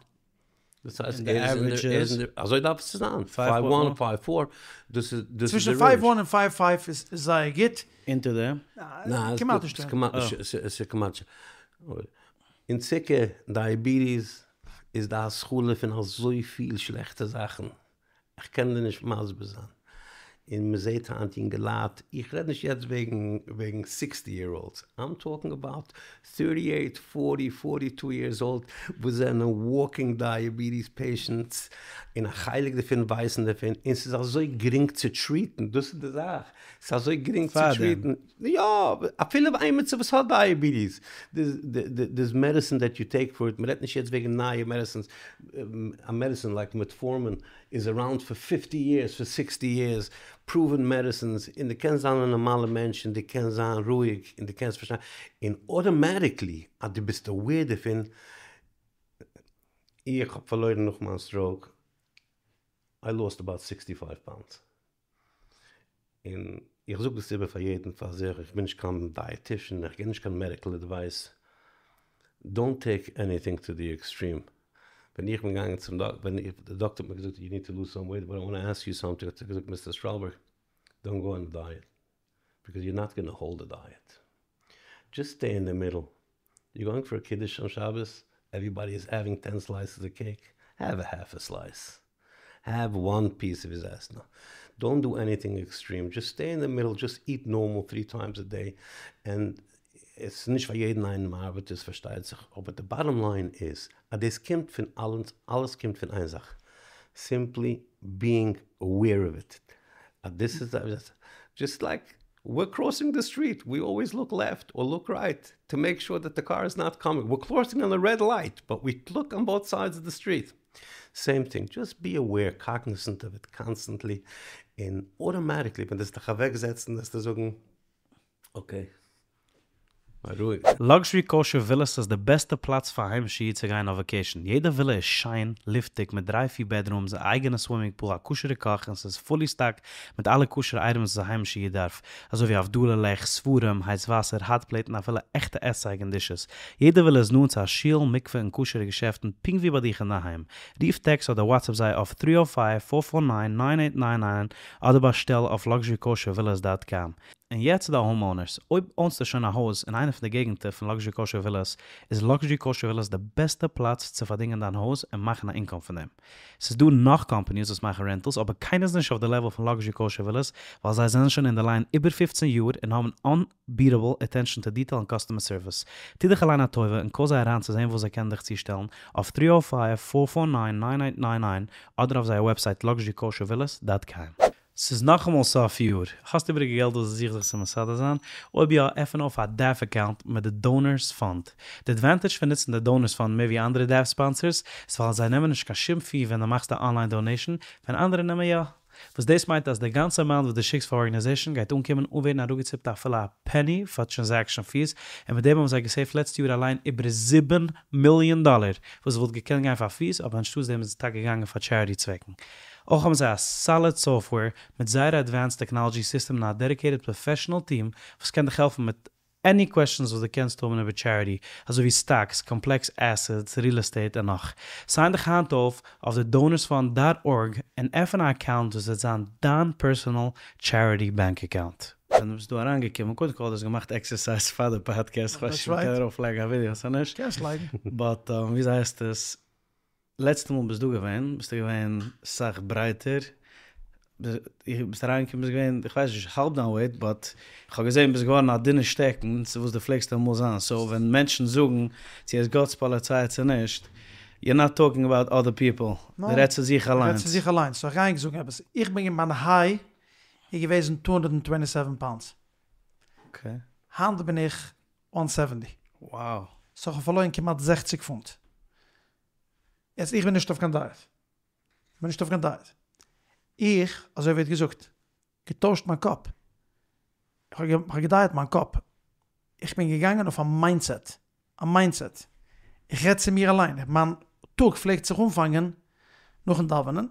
דאס הייסט ער איז אין די, אזוי דארף עס צו זיין, פייוו וואן, פייוו פאר, דאס איז די רעינדזש. צווישן פייוו וואן און פייוו פייוו איז זייער גוט. אונטער דעם? ניין, כמעט נישט. ס'איז כמעט נישט. און צוקער, דייעביטיס, איז די התחלה פון אזויפיל שלעכטע זאכן. איך קען דיר נישט מסביר זיין. און מען זעט היינט יונגעלייט, איך רעד נישט יעצט וועגן וועגן סיקסטי יער אולדס, איים טאלקינג אבאוט טערטי עיט, פארטי, פארטי טו יערס אולד, וואס זענען וואלקינג דייעביטיס פעישענטס, און א חלק דערפון ווייסן דערפון, און ס'איז אזוי גרינג צו טריעטן, דאס איז די זאך, ס'איז אזוי גרינג צו טריעטן. יא, אפילו עימיצער וואס האט דייעביטיס, דערס מעדעסין דעט יו טעיק פאר איט, מ'רעדט נישט יעצט וועגן נייע מעדעסינס, א מעדעסין לייק מעטפארמין איז אראונד פאר פיפטי יערס, פאר סיקסטי יערס, פראווען מעדעסינס, און דו קענסט זיין א נארמאלע מענטש און דו קענסט זיין רואיג און דו קענסט פארשטיין, און אוטאמאטיקלי אז דו ביסט אוועיר דערפון, איך האב פארלוירן נאך מיין סטראוק, איי לאסט אבאוט סיקסטי פייוו פאונדס. און איך זאג דאס איבער פאר יעדן פאר זיך, איך בין נישט קיין דייעטישן, איך גיב נישט קיין מעדיקל עדווייס. דאונט טעיק עניטינג טו די עקסטרים, ווען איך בין געגאנגען צום דאקטער, ווען די דאקטער האט מיר געזאגט יו ניד טו לוז סאם וועיט באט איי וואנט טו עסק יו סאמטינג האט ער געזאגט מיסטער סטראלבערג דאונט גאו אן א דייעט ביקאוז יו נאט גאנא האלד א דייעט דזשאסט סטעי אין די מידל יו גאוינג פאר א קידוש אן שבת עוועריבאדי איז העווינג טען סלייסעס אוו קעיק העוו א האלף א סלייס העוו וואן פיס אוו עס דאונט דו עניטינג עקסטרים דזשאסט סטעי אין די מידל דזשאסט איט נארמאל טרי טיימס א דעי ענד עס איז נישט פאר יעדן איינעם ארבעט עס פארשטייט זיך אבער די באטאם ליין איז אז דאס קומט פון אלעס אלעס קומט פון איין זאך סימפלי ביאינג אוועיר אוו איט אז דאס איז דזשאסט לייק וויר קראסינג די סטריט ווי אלוועיס לוק לעפט אר לוק רייט טו מעיק שור דעט די קאר איז נאט קאמינג וויר קראסינג אן א רעד לייט באט ווי לוק אן באוט סיידס אוו די סטריט סעים טינג דזשאסט בי אוועיר קאגניסענט אוו איט קאנסטענטלי און אוטאמאטיקלי ווען דו וועסט דיך אוועק זעצן וועסטו זאגן אקעי רואיג. לאקזשערי קאושער ווילאס איז די בעסטע פלאץ פאר א היימישע איד צו גיין אויף וואקעישן, יעדע ווילא איז שיין, לופטיג, מיט דריי פיר בעדרומס, א אייגענע סווימינג פול, א כשר'ע קאך, און ס'איז פולי סטאקט מיט אלע כשר'ע אייטעמס וואס א היימישע איד דארף, אזוי ווי הבדלה לעכט, ספרים, הייס וואסער, האט פלעיט און אפילו עכטע עסצייג און דישעס. יעדע ווילא איז נאנט צו א שול, מקווה און כשר'ע געשעפטן פונקט ווי ביי דיך אינדערהיים. רוף טעקסט אדער וואטסעפפ זיי אויף טרי או פייוו פאר פאר ניין ניין עיט ניין ניין אדער באשטעל אויף לאקזשערי קאושער ווילאס דאט קאם. און יעצט צו די האום אונערס, אויב אונסטו שוין א הויז אין איינע פון די געגנטער פון לאקזשערי קאושער ווילאס, איז לאקזשערי קאושער ווילאס די בעסטע פלאץ צו פארדינגען דיין הויז און מאכן א אינקאם פון דעם. ס'איז דא נאך קאמפאניס וואס מאכן רענטעלס אבער קיינער איז נישט אויף די לעוועל פון לאקזשערי קאושער ווילאס ווייל זיי זענען שוין אין די ליין איבער פופצן יאר און האבן אנביטעבל אטענשאן טו דיטעיל און קאסטומער סערוויס. טו דיך אליין א טובה און קאל זיי אריין צו זען וואס זיי קענען דיך צושטעלן אויף טרי או פייוו פאר פאר ניין ניין עיט ניין ניין אדער אויף זייער וועבסייט לאקזשערי קאושער ווילאס דאט קאם. ס'איז נאכאמאל סוף יאר, האסט איבעריגע געלט וואס דו זוכסט זיך צו מסדר זיין? אויב יא, עפן אויף א DAF אקאונט מיט די דאונערס פאנד. די אדוואנטעדזש פון נוצן די דאונערס פאנד מער ווי אנדערע DAF ספאנסערס, איז ווייל זיי נעמען נישט קיין שום פי ווען דו מאכסט א אנליין דאנעישאן, ווען אנדערע נעמען יא. וואס דאס מיינט אז די גאנצע אמאונט וואס דו שיקסט פאר ארגענעזעישאן גייט אנקומען אן ווערן אראפגעציפט אפילו א פעני פאר טרענזעקשאן פיס, און מיט דעם האבן זיי געסעיווט לעצטע יאר אליין איבער זיבן מיליאן דאלער וואס וואלט געקענט גיין פאר פיס אבער אנשטאטס דעם איז עס טאקע געגאנגען פאר טשעריטי צוועקן. אויך האבן זיי א סאליד סאפטוועיר מיט זייער עדווענסד טעקנאלעדזשי סיסטעם און א דעדיקעיטעד פראפעשענעל טיעם וואס קען דיך העלפן מיט עני קוועסטשענס וואס דו קענסט האבן איבער טשעריטי, אזוי ווי סטאקס, קאמפלעקס עסעטס, ריעל עסטעיט און נאך. סיין דיך היינט אויף אויף די דאונערס פאנד דאט ארג און עפן א אקאונט וואס וועט זיין דיין פערסאנעל טשעריטי באנק אקאונט. ווען דו ביסט דא אריינגעקומען, קודם כל האסט געמאכט עקסערסייז פאר די פאדקעסט, כ'ווייס נישט אויב מ'קען ארויפלייגן א ווידעא צו נישט. קענסט לייגן. באט וויאזוי הייסט עס, לעצטע מאל ביסט דא געווען ביסטו געווען סאך ברייטער, ביסט אריינגעקומען ביסט געווען איך ווייס נישט האלב דיין וועיט באט איך האב געזען ביסט געווארן א דינע שטעקן צו וואס דו פלעגסט אמאל זיין, סאו ווען מענטשן זאגן צו ער איז גאט'ס פאליציי צו נישט, יור נאט טאלקינג אבאוט אדער פיפל, דו רעדסט צו זיך אליינס. איך רעד צו זיך אליינס, סאו איך גיי ענק זאגן עפעס, איך בין מיין היי איז געוועזן טו הונדערט און טווענטי סעווען פאונדס, היינט בין איך וואן סעווענטי, סאו איך האב פארלוירן כמעט זעכציג פונט. יעצט איך בין נישט אויף קיין דייעט, איך בין נישט אויף קיין דייעט, איך, אזוי ווערט געזאגט, געטוישט מיין קאפ, איך האב געדייעט מיין קאפ, איך בין געגאנגען אויף א מיינדסעט, א מיינדסעט, איך רעד צו מיר אליין, מיין טאג פלעגט זיך אנפאנגען נאכן דאווענען,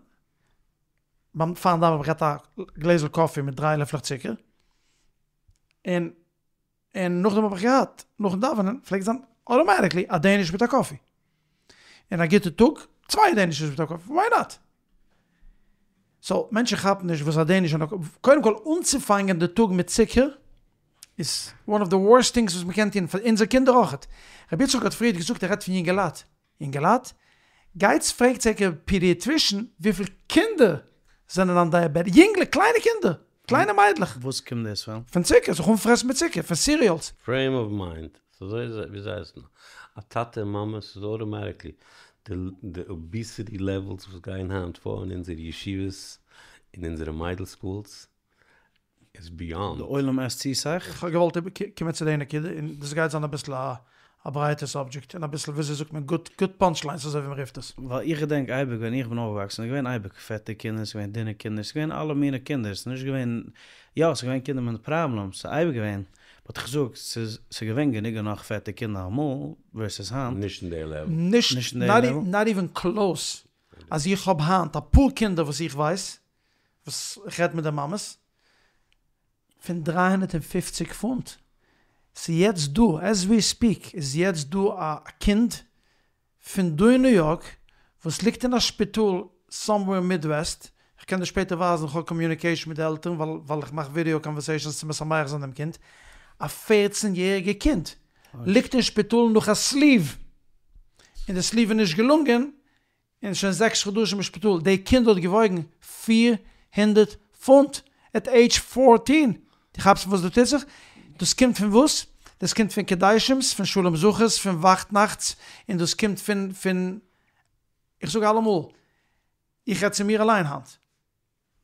ביים פארן דאווענען האב איך געהאט א גלעזל קאפי מיט דריי לעפלעך צוקער, און און נאכדעם האב איך געהאט, נאכן דאווענען פלעגט זיין אוטאמאטיקלי א דעניש מיט א קאפי. און א גוטע טאג, צוויי דענישעס מיט א קאפי, וויי נאט? סאו, מענטשן כאפן נישט וואס א דעניש און א קאפי, קודם כל אנצופאנגען די טאג מיט צוקער איז וואן אוו די ווארסט טינגס וואס מ'קען טון, פאר אונזער קינדער אויכעט. רבי יצחק האט פריערט געזאגט ער רעדט פון יונגעלייט. יונגעלייט, גייטס פרעגטס ענקער פידיעטרישן וויפיל קינדער זענען אן דייעבעטיק, יונגלעך, קליינע קינדער, קליינע מיידלעך. וואס קומט דאס פון? פון צוקער, זיך אנפרעסן מיט צוקער, פון סיריעלס. פרעים אוו מיינד, ס'אזוי איז ווי אזוי הייסט נאר, א טאטע און מאמע, ס'איז אוטאמאטיקלי די די אביסיטי לעוועלס וואס גייען היינט פאר אין אונזערע ישיבות, אין אונזערע מיידל סקולס, איז ביאנד. די עולם עסט צו סאך? איך האב געוואלט קומען צו די נקודה, און דאס גייט זיין אביסל א א ברייטע סאבדזשעקט, און אביסל וויאזוי זאגט מען גוט גוט פאנטש ליינס אזוי ווי מ'רופט עס. ווייל איך געדענק אייביג ווען איך בין אויפגעוואקסן איז געווען אייביג פעטע קינדער, ס'איז געווען דינע קינדער, ס'איז געווען אלע מיני קינדער, ס'איז נישט געווען, יא ס'איז געווען קינדער מיט פראבלעמס, ס'איז אייביג געווען, באט איך זאג, ס'איז ס'איז געווען גענוג און נאך פעטע קינדער אמאל ווערסעס היינט. נישט אין די לעוול. נישט אין די לעוול? נאט איווען קלאוס, אז איך האב היינט אפאר קינדער וואס איך ווייס, וואס איך רעד מיט די מאמעס, פון דרײַ הונדערט און פֿופֿציק פונט. ס'איז יעצט דא, עז ווי ספיק איז יעצט דא א קינד פון דא אין ניו יארק וואס ליגט אין א שפיטאל סאמווער אין מידוועסט, איך קען דיר שפעטער ווייזן, איך האב קאמיוניקעישן מיט די עלטערן ווייל ווייל איך מאך ווידעא קאנווערסעישאנס צו משמח זיין דעם קינד, א פערצן יעריגע קינד ליגט אין שפיטאל נאך א סליוו, און די סליוו איז נישט געלונגען, און שוין זעקס חדשים אין שפיטאל, די קינד האט געוואויגן 400 פונט עט עידזש פארטין, דו כאפסט וואס דא טוט זיך? דאס קומט פון וואס? דאס קומט פון קידושים'ס, פון שלום זכר'ס, פון וואכטנאכטס, און דאס קומט פון פון, איך זאג אלעמאל, איך רעד צו מיר אליין היינט,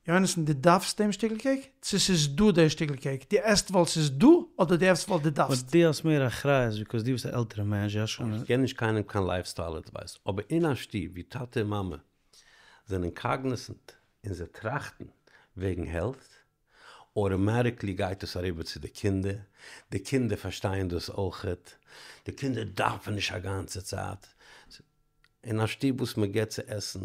יונתן דו דארפסט דעם שטיקל קעיק? צו ס'איז דא דער שטיקל קעיק? דו עסט ווייל ס'איז דא אדער דו עסט ווייל דו דארפסט? באט דו האסט מער אחריות ביקאוז דו ביסט א עלטערע מענטש, דו האסט שוין. איך געב נישט קיינעם קיין לייף סטייל עדווייס, אבער אין א שטוב ווי טאטע און מאמע זענען קאגניסענט און זיי טראכטן וועגן העלט, אוטאמאטיקלי גייט עס אריבער צו די קינדער, די קינדער פארשטייען דאס אויכעט, די קינדער דארפן נישט א גאנצע צייט, אין א שטוב וואס מען געבט צו עסן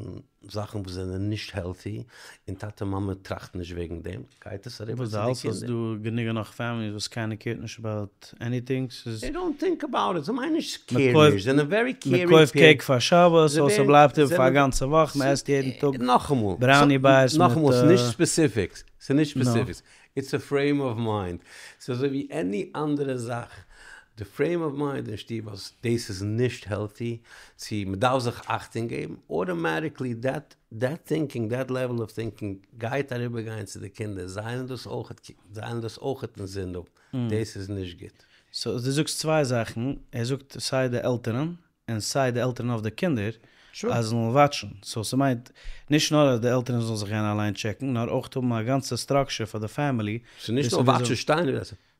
זאכן וואס זענען נישט העלטי, און טאטע מאמע טראכטן נישט וועגן דעם, גייט עס אריבער וואס צו דו די האלטסט אז קינדער. ס'דא גענוג און נאך פעמיליס וואס קיינער קעירט נישט אבאוט עניטינג, ס'איז. זיי דאונט טינק אבאוט איט, זיי מיינען נישט מען קעיר קויפט נישט, זיי זענען ווערי מען קעירינג קויפט פערענטס. קעיק פאר שבת, סאו ס'בלייבט איבער פאר א גאנצע וואך, מען עסט יעדן טאג נאכאמאל, בראוני בארס מיט. נאכאמאל, ס'איז נישט ספעסיפיקס, ס'איז נישט נו. ספעסיפיקס, איטס א פרעים אוו מיינד, ס'איז אזוי ווי עני אנדערע זאך, די פרעים אוו מיינד אין שטוב אז דאס איז נישט העלטי, צו מ'דארף זיך אכטונג געבן, אוטאמאטיקלי דעט דעט טינקינג, דעט לעוועל אוו טינקינג גייט אריבערגיין צו די קינדער, זיי וועלן דאס אויכעט, זיי וועלן דאס אויכעט אינזין האבן, דאס איז נישט גוט. סאו דו זאגסט צוויי זאכן, ער זאגט סיי די עלטערן און סיי די עלטערן אויף די קינדער אז זיי זאלן וואטשן, סאו ס'מיינט נישט נאר אז די עלטערן זאלן זיך גיין אליין טשעקן, נאר אויך האבן א גאנצע סטראקשער פאר די פעמילי. ס'איז נישט נאר וואטשן שטיין,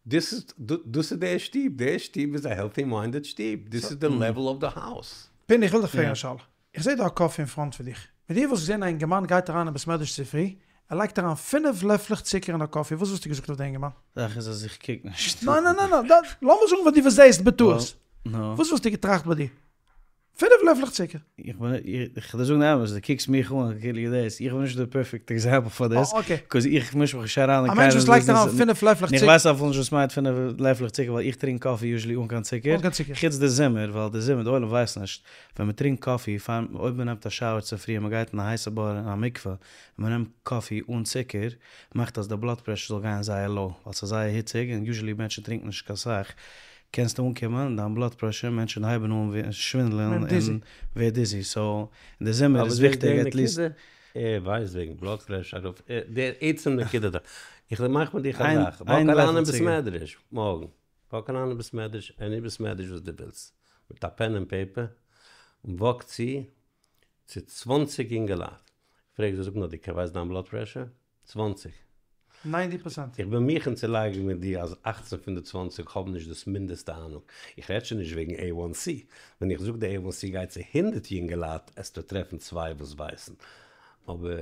דאס איז דאס איז די שטוב, די שטוב איז א העלטי מיינדעד שטוב, דאס איז די לעוועל אוו די האוז. פיני איך וויל דיך פרעגן א שאלה, איך זעה דא א קאפי אין פראנט פון דיך, ווען דו וואלסט געזען א אינגערמאן גייט אריין אין בית מדרש צופרי, ער לייגט אריין פינף לעפלעך צוקער אין א קאפי, וואס וואלסטו געזאגט אויף די אינגערמאן? זאך איז אז איך קוק נישט. ניין ניין ניין ניין, לאמיר זאגן ווען דו זעסט בטעות, וואס וואלסטו געטראכט ביי דיר? פינף לעפלעך צוקער. איך בין, איך וועל דיר זאגן די אמת, דו קוקסט מיך אן כאילו דאס, איך בין נישט די פערפעקט עקזעמפל פאר דאס, קאוז איך מיש מיך נישט אריין אין א מענטש קיינעמ'ס וואס לייגט אריין ביזנעס, פינף לעפלעך און איך צוקער. ווייס אפילו נישט וואס מיינט פינף לעפלעך צוקער ווייל איך טרינק קאפי יוזשעלי אן קיין צוקער, אן קיין צוקער. חוץ די זומער, ווייל די זומער, די עולם ווייסט נישט, ווען מען טרינקט קאפי, פאר, אויב מען נעמט א שאוער צופרי און מען גייט אין א הייסע בור אין א מקווה, און מען נעמט קאפי אן צוקער, מאכט אז די בלאד פרעשור זאל גיין זייער לאו, ווייל ס'איז זייער היציג און יוזשעלי מענטשן טרינקן נישט קיין סאך, קענסטו אנקומען דיין בלאד פרעשור, מענטשן הייבן אן שווינדלען און ווערט דיזי, סאו אין די זומער איז וויכטיג עטליסט. ער ווייסט וועגן בלאד פרעשור ארויף, דער עצם נקודה דא, איך מאך מיט דיך א זאך, וואק אריין אין בית מדרש מארגן, וואק אריין אין בית מדרש, עני בית מדרש וואס דו ווילסט, מיט א פען און פעיפער, און וואק צו צו צוואנציג אינגעלייט, פרעג זיי, זאג נאר דו ווייסט דיין בלאד פרעשור? צוואנציג. ניינטי פראצענט. איך בין מוכן צו לייגן מיט דיר אז אכצן פון די צוואנציג האבן נישט דאס מינדעסטע אהנונג. איך רעד שוין נישט וועגן עי וואן סי. ווען איך זאג די עי וואן סי גיי צו הונדערט יונגעלייט עסטו טרעפן צוויי וואס ווייסן. אבער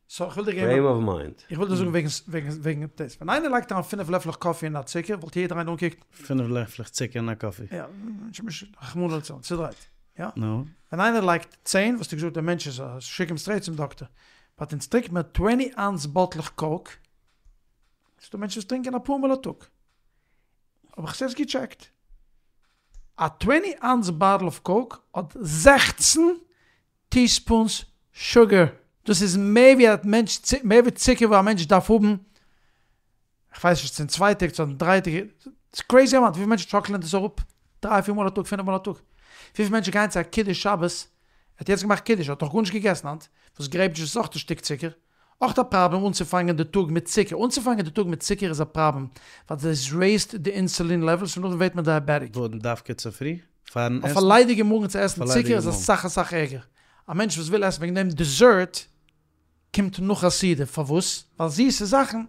סאו איך וויל דיר געבן פרעים אוו מיינד. איך וויל דיר זאגן וועגן וועגן וועגן דאס. ווען איינער לייגט אריין פינף לעפלעך קאפי אין א צוקער וואלט יעדער איינער אנגעקוקט. פינף לעפלעך צוקער אין א קאפי. יא, רחמנא לצלן, צודרייט. יא? נו. ווען איינער לייגט צען וואלסטו געזאגט דער מענטש איז א שיק אים סטרעיט צום דאקטער. באט אונז טרינקט מען טווענטי אונס באטלעך קאוק. ס'דא מענטשן וואס טרינקען אפאר מאל א טאג. האב איך עס יעצט געטשעקט. א טווענטי אונס באטל אוו קאוק האט זעכצן טיספונס שוגער. דאס איז מער ווי א מענטש מער ווי צוקער וואס א מענטש דארף האבן כ'ווייס נישט צו אין צוויי טעג צו אין דריי טעג, ס'איז קרעיזי אמאונט, וויפיל מענטשן שאקלען דאס אראפ דריי פיר מאל א טאג, פינף מאל א טאג, וויפיל מענטשן גייען צו א קידוש שבת, ער האט יעצט געמאכט קידוש, ער האט נאך גארנישט געגעסן היינט, וואס גרעיפ דזשוס איז אויך א שטיק צוקער, אויך א פראבלעם אנצופאנגען די טאג מיט צוקער, אנצופאנגען די טאג מיט צוקער איז א פראבלעם, ווייל דאס רעיזט די אינסולין לעוועלס און נאכדעם ווערט מען דייעבעטיק. וואס דווקא צופרי? פארן אויף א עסן? ליידיגע מאגן צו עסן אויף א צוקער ליידיגע איז מאגן. אסאך אסאך ערגער. א מענטש וואס וויל עסן וועגן דעם דעזערט קומט נאך א סעודה, פארוואס? ווייל זיסע זאכן,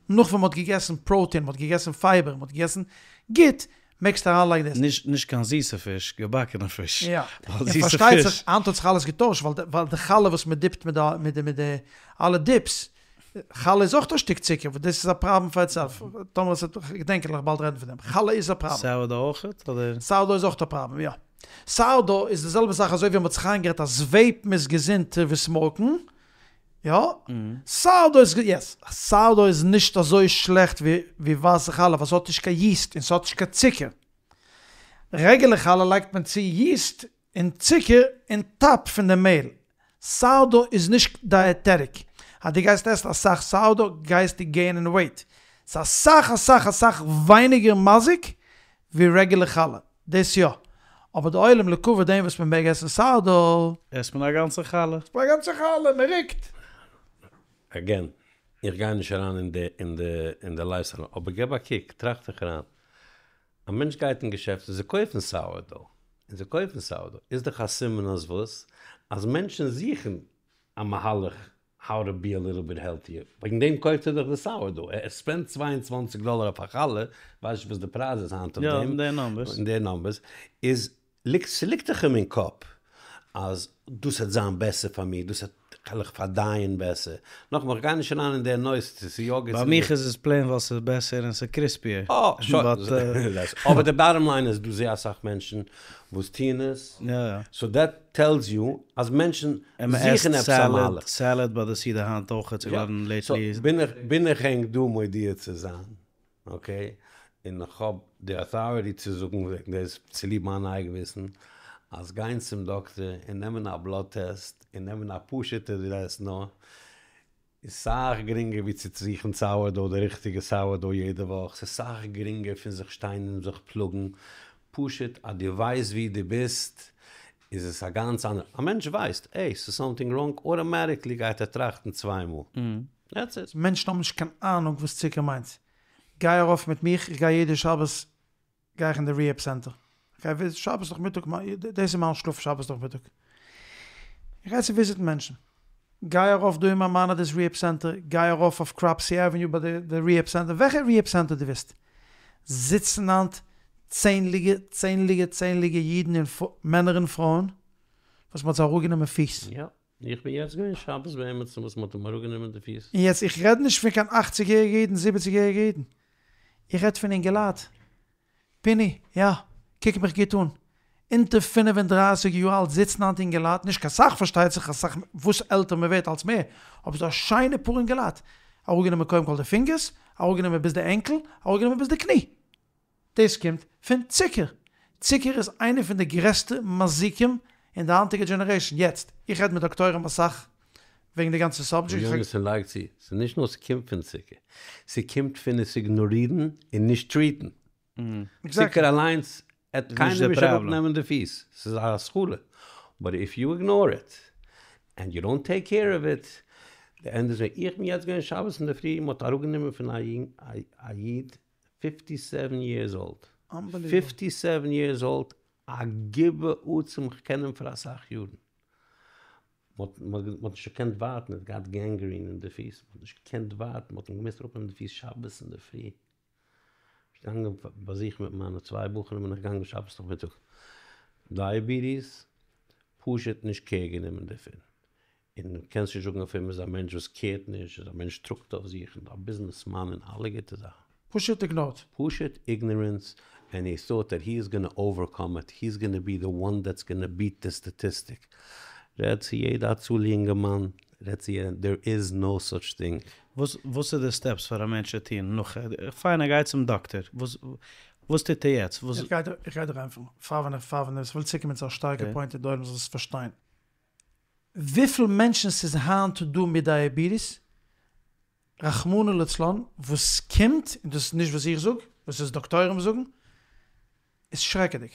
נאך ווען מ'האט געגעסן פראוטין, מ'האט געגעסן פייבער, מ'האט געגעסן גוט, מעגסטו אריינלייגן דאס. נישט נישט קיין זיסע פיש, געבאקענע פיש. יא, ווייל און זיסע פארשטייט פיש. זיך, היינט האט זיך אלעס געטוישט, ווייל ווייל די חלה וואס מ'דיפט מיט די מיט די מיט די אלע דיפס, חלה איז אויך א שטיק צוקער, וואס דאס איז א פראבלעם פאר איטסעלף, טאמער עס וועט, כ'געדענק וועל איך באלד רעדן פון דעם, חלה איז א פראבלעם. סאורדאו אויכעט, אדער? סאורדאו איז אויך א פראבלעם, יא. סאורדאו איז די זעלבע זאך אזוי ווי מ'האט זיך איינגערעדט אז וועיפן איז געזונטער ווי סמאוקן. יא? סאורדאו איז יעס, סאורדאו איז נישט אזוי שלעכט ווי ווייסע חלה ווייל ס'האט נישט קיין יעסט און ס'האט נישט קיין צוקער. רעגולער חלה לייגט מען צו יעסט און צוקער אן טאפ פון די מעהל. סאורדאו איז נישט דייעטעטיק. אז דו גייסט עסן אסאך סאורדאו גייסטו געינען וועיט. ס'איז אסאך אסאך אסאך ווייניגער מזיק ווי רעגולער חלה. דאס יא. אבער די עולם לכבוד דעם וואס מ'מעג עסן סאורדאו. עסט מען א גאנצע חלה. עסט מען א גאנצע חלה, מ'רוקט. אגעין, איך גיי נישט אריין אין די אין די אין די לייפסטייל, אבער געב א קוק, טראכט דיך אריין, א מענטש גייט אין געשעפט און זיי קויפן סאורדאו, און זיי קויפן סאורדאו, איז דאך א סימן אז וואס? אז מענטשן זוכן א מהלך האו טו בי א ליטל ביט העלטיער, וועגן דעם קויפט ער דאך די סאורדאו, ער ספענדט 22 דאלער אויף א חלה, כ'ווייס נישט וואס די פרייז איז היינט אויף דעם, אין די נאמבערס, איז ליגט, ס'ליגט דאך אים אין קאפ אז דאס וועט זיין בעסער פאר מיר, דאס וועט וועל איך פארדייען בעסער. נאכאמאל, איך גיי נישט אריין אין די נושא צו ס'איז יא גוט ביי מיך איז עס פלעין ווייל ס'איז בעסער און ס'איז קריספיער. אה, שוין. אבער די באטאם ליין איז דא זייער אסאך מענטשן וואס טוען עס, סאו דעט טעלס יו אז מענטשן זוכן עפעס א מהלך. סעלעד ביי די סעודה היינט אויך איז געווארן לעיטלי. בין איך ענק דא מודיע צו זיין אקעי, און איך האב די אוטאריטי צו זאגן וועגן דאס צוליב מיין אייגן וויסן, אז גיין צום דאקטער און נעמען א בלאד טעסט און נעמען א פשוט'ע טעסט נאר, איז סאך גרינגער ווי צו זוכן סאורדאו, די ריכטיגע סאורדאו יעדע וואך, ס'איז סאך גרינגער פון זיך שטיין און זיך פלאגן, פשוט אז דו ווייסט ווי דו ביסט איז עס א גאנץ אנדערע, א מענטש ווייסט, עי, ס'איז סאמטינג ראנג, אוטאמאטיקלי גייט ער טראכטן צוויי מאל. דעטס איט. מענטשן האבן נישט קיין אהנונג וואס צוקער מיינט. גיי ארויף מיט מיך, איך גיי יעדע שבת גיי איך אין די ריהעב סענטער. איך גיי שבת נאכמיטאג, דאס איז מיין שלאף שבת נאכמיטאג. איך גיי צו וויזיטן מענטשן. גיי ארויף דא אין מיימאנעדיס ריהעב סענטער, גיי ארויף אויף קראפסי עוועניו ביי די ריהעב סענטער, וועלכע ריהעב סענטער דו ווילסט. זיצן היינט צענדליגע צענדליגע צענדליגע אידן און מענער און פרויען וואס מ'האט זיי אראפגענומען פיס. יא. איך בין יעצט געווען שבת ביי עמיצן וואס מ'האט אים אראפגענומען די פיס. און יעצט איך רעד נישט פון קיין אכציג יעריגע אידן זיבעציג יעריגע אידן. איך רעד פון אינגעלייט. פיני, יא, קוק מיך גוט אן. אונטער 35 יאר אלט זיצן היינט אינגעלייט, נישט קיין סאך פארשטייט זיך, אסאך וואס עלטער מ'ווערט אלס מער, אבער ס'דא א שיינע פאר אינגעלייט. אראפגענומען קודם כל די פינגערס, אראפגענומען ביז די ענקל, אראפגענומען ביז די קני. דאס קומט פון צוקער. צוקער איז איינע פון די גרעסטע מזיקים אין די היינטיגע דזשענערעישאן. יעצט, איך רעד מיט דאקטוירים אסאך וועגן די גאנצע סאבדזשעקט. יונתן לייגט צו, ס'איז נישט נאר ס'קומט פון צוקער, ס'קומט פון עס איגנארירן און נישט טריעטן. צוקער אליינס עט קיינעם נישט אראפנעמען די פיס, ס'איז א התחלה, באט איף יו איגנאר איט ענד יו דאנט טעיק קעיר אוו איט, די ענד איז, איך בין יעצט געווען שבת אינדערפרי, מ'האט אראפגענומען פון א איד פיפטי סעווען יערס אולד, פיפטי סעווען יערס אולד, א גיבור עצום, כ'קען אים פאר אסאך יארן, מ'האט נישט געקענט ווארטן, ער האט געהאט גענגרין אין די פיס, מ'האט נישט געקענט ווארטן, מ'האט אים געמוזט אראפנעמען די פיס שבת אינדערפרי, געגאנגען באזוכן מיט מיינע צוויי בחורים בין איך געגאנגען שבת נאכמיטאג, דייעביטיס, פשוט נישט קעיר גענומען דערפון, און קענסט נישט זאגן אויף אים איז א מענטש וואס קערט נישט, איז א מענטש טראגט אויף זיך, און א ביזנעס מאן און אלע גוטע זאכן. פשוט איגנארט. פשוט איגנארענס, ענד הי טאט דעט הי איז גאנא אווערקאם איט, הי איז גאנא בי די וואן דעטס גאנא ביעט די סטאטיסטיק. רעד צו יעדע הצלה יונגערמאן, רעד צו יעדעם, דער איז נאו סאטש טינג. וואס וואס איז די סטעפס פאר א מענטש צו טון נאך, פיין ער גייט צום דאקטער, וואס וואס טוט ער יעצט? וואס. איך גיי דיר איך גיי דיר ענטפערן, פאר ווען איך פאר ווען איך וויל צוקומען צו א שטארקע פוינט און די עולם זאל עס פארשטיין. וויפיל מענטשן ס'איז היינט דא מיט דייעביטיס, רחמנא לצלן, וואס קומט, און דאס איז נישט וואס איך זאג, וואס איז דאקטוירים זאגן, איז שרעקעדיג.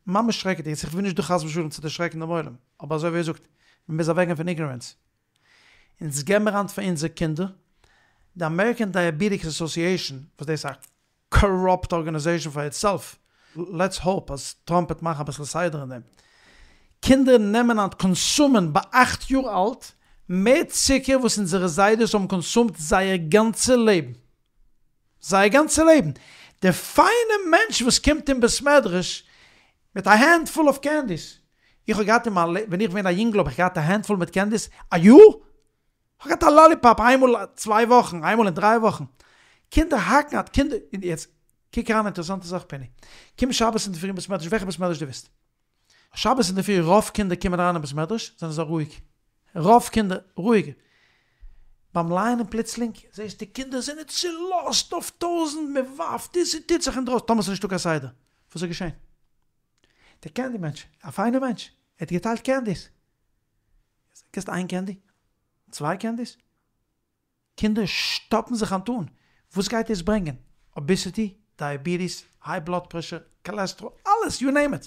ממש שרעקעדיג. יעצט איך וויל נישט דא חס ושלום צו דערשרעקן דעם עולם, אבער אזוי ווי ער זאגט, מען מוז אוועקגיין פון איגנארענס. אונז געבן מיר היינט פאר אונזער קינדער, די אמעריקען דייעביטיס אסאסיעישאן, וואס דאס איז א קאראפט ארגאניזעישאן פאר איטסעלף, לעטס האופ אז טראמפ וועט מאכן אביסל סדר אין דעם. קינדער נעמען היינט קאנסומען ביי אכט יאר אלט מער צוקער וואס אונזערע זיידעס האבן קאנסומט זייער גאנצע לעבן. זייער גאנצע לעבן. די פיינע מענטש וואס קומט אין בית מדרש מיט א הענדפול אוו קענדיס. איך האב געהאט אין מיין לעבן, ווען איך בין געווען א יונגל האב איך געהאט א הענדפול מיט קענדיס א יאר? כ'האב געהאט א לאליפאפ איינמאל צוויי וואכן, איינמאל אין דריי וואכן. קינדער האקן אט קינדער, און יעצט קוק אריין א אינטערעסאנטע זאך פיני. קום שבת אינדערפרי אין בית מדרש, וועלכע בית מדרש דו ווילסט. שבת אינדערפרי רוב קינדער קומען אריין אין בית מדרש זענען זיי רואיג. רוב קינדער רואיג. ביים לייענען פלוצלינג זעסטו קינדער זענען צולאזט אויף טויזענט, מען ווארפט דאס ס'טוט זיך אינדרויסן, טאמער ס'איז נישטא קיין סדר, וואס איז געשען? דער קענדי מענטש, א פיינער מענטש, ער האט געטיילט קענדיס, קענסט איין קענדי? צוויי קענדיס? קינדער שטאפן זיך היינט אן, וואס גייט דאס ברענגען? אביסיטי, דייעביטיס, היי בלאד פרעשור, קאלעסטראל, אלעס, יו נעים איט.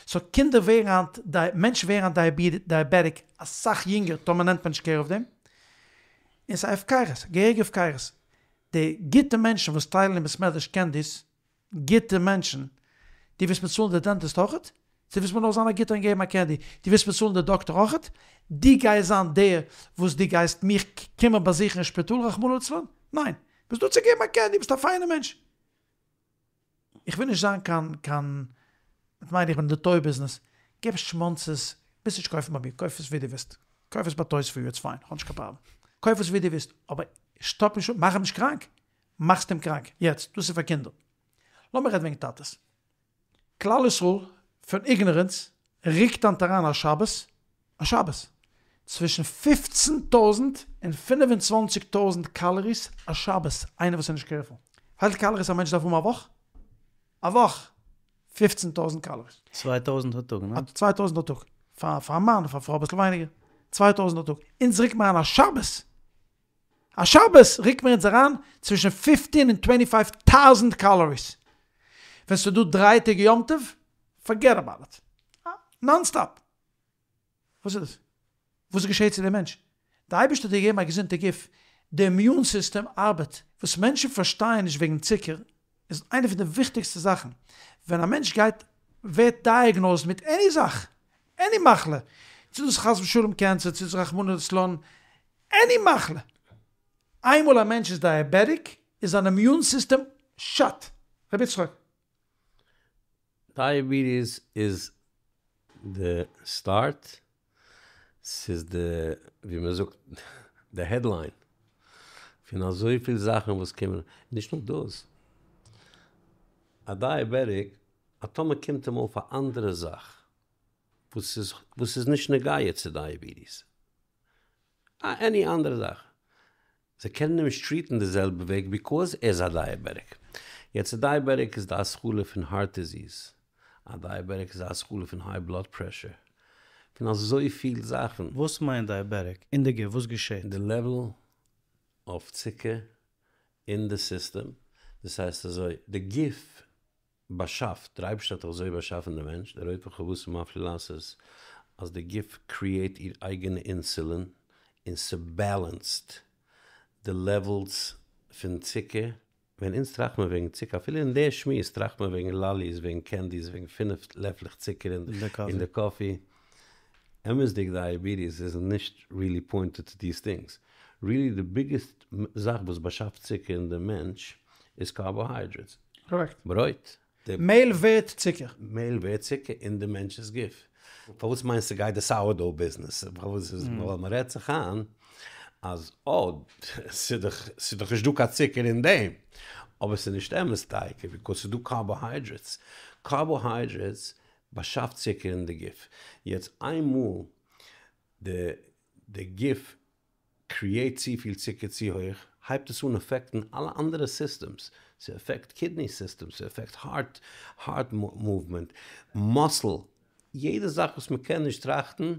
סאו קינדער ווערן היינט, מענטשן ווערן היינט דייעבעטיק אסאך יונגער טאמער נעמט מען נישט קעיר אויף דעם. און ס'איז א הפקרות, געהעריגע הפקרות. די גוטע מענטשן וואס טיילן אין בית מדרש קענדיס, גוטע מענטשן, דו וועסט מיר צאלן די דענטיסט אויכעט? צו וועסט מיר נאר זיין א גוטער און געבן א קענדי? דו וועסט מיר צאלן די דאקטער אויכעט? דו גייסט זיין דער וואס דו גייסט מיך קומען באזוכן אין שפיטאל רחמנא לצלן? ניין! ביסט דא צו געבן א קענדי, ביסט א פיינער מענטש. איך וויל נישט זיין קיין קיין מ'מיינט איך בין אין די טוי ביזנעס, געב שמאנצעס, מוזט נישט קויפן ביי מיר, קויף עס ווי דו ווילסט, קויף עס ביי טויס פאר יו, איטס פיין, כ'האב נישט קיין פראבלעם, קויף עס ווי דו ווילסט, אבער שטאפ נישט אן, מאך אים נישט קראנק, מאכסט אים קראנק. יעצט, דאס איז פאר קינדער. לאמיר רעדן וועגן טאטעס. כלל ישראל, פון איגנארענס, רוקט היינט אריין א שבת, א שבת, צווישן פופצן טויזנט און פינף און צוואנציג טויזנט קאלעריס א שבת, איינער וואס איז נישט קערפול. וויפיל קאלעריס א מענטש דארף האבן א וואך? א וואך! פופצן טויזנט קאלעריס. צוויי טויזנט א טאג, ניין? צוויי טויזנט א טאג. פאר א מאן, פאר א פרוי אביסל ווייניגער. צוויי טויזנט א טאג. אונז רוקט מען אריין א שבת! א שבת רוקט מען אונז אריין צווישן פיפטין און טווענטי פייוו טאוזענט קאלאריס, ווען ס'איז דא דריי טעג יום טוב, פארגעט אבאוט איט, נאן סטאפ. וואס איז דאס? וואס געשעהט צו די מענטש? די אייבערשטער האט דיר געגעבן א געזונטע גוף, די אימיון סיסטעם ארבעט. וואס מענטשן פארשטייען נישט וועגן צוקער איז איינע פון די וויכטיגסטע זאכן, ווען א מענטש גייט ווערט דייעגנאוזד מיט עני זאך, עני מחלה, צו דאס חס ושלום קענסער, צו דאס רחמנא לצלן עני מחלה. איינמאל א מענטש איז דייעבעטיק איז זיין אימיון סיסטעם שאט. רבי יצחק. דייעביטיס איז די סטארט, ס'איז די ווי מען זאגט די העדליין פון אזויפיל זאכן וואס קומען, נישט נאר דאס, א דייעבעטיק א טאמער קומט אים אויף א אנדערע זאך וואס איז וואס איז נישט נוגע צו דייעביטיס, עני אנדערע זאך, זיי קענען אים נישט טריעטן די זעלבע וועג ביקאוז ער איז א דייעבעטיק. יעצט א דייעבעטיק איז די התחלה פון הארט דיזיז, א דייעבעטיק איז די התחלה פון היי בלאד פרעשור, פון אזויפיל זאכן. וואס מיינט דייעבעטיק? אין די גוף וואס געשעט? די לעוועל אוו צוקער אין די סיסטעם, דאס הייסט אזוי, די גוף באשאפט, דער אייבערשטער האט דאך אזוי באשאפן די מענטש, דער רופא חוות מפליא לעשות, אז די גוף קריעט איר אייגענע אינסולין און ס'בעלענסד די לעוועלס פון צוקער, ווען אונז טראכט מען וועגן צוקער, אפילו אין די שמועס טראכט מען וועגן לאליס, וועגן קענדיס, וועגן פינף לעפלעך צוקער אין די קאפי, אמת'דיג דייעביטיס איז נישט ריעלי פוינטעד טו דיס טינגס, ריעלי די ביגעסט זאך וואס באשאפט צוקער אין די מענטש איז קארבאהיידרעטס. קארעקט. ברויט. מעהל ווערט צוקער. מעהל ווערט צוקער אין די מענטש'ס גוף. פארוואס מיינסטו גייט די סאוערדאו ביזנעס? פארוואס איז ווייל מען רעדט זיך איין אז אה ס'איז דאך ס'איז דאך נישט דא קיין צוקער אין דעם. אבער ס'איז נישט אמת דייקא ביקאוז ס'איז דא קארבאהיידרעטס. קארבאהיידרעטס באשאפט צוקער אין די גוף. יעצט איינמאל די די גוף קריעט צופיל צוקער צו הויך, הייבט עס אן אפעקטן אלע אנדערע סיסטעמס, ס'אפעקט קידני סיסטעם, ס'אפעקט הארט, הארט מאוומענט, מאסל, יעדע זאך וואס מ'קען נישט טראכטן,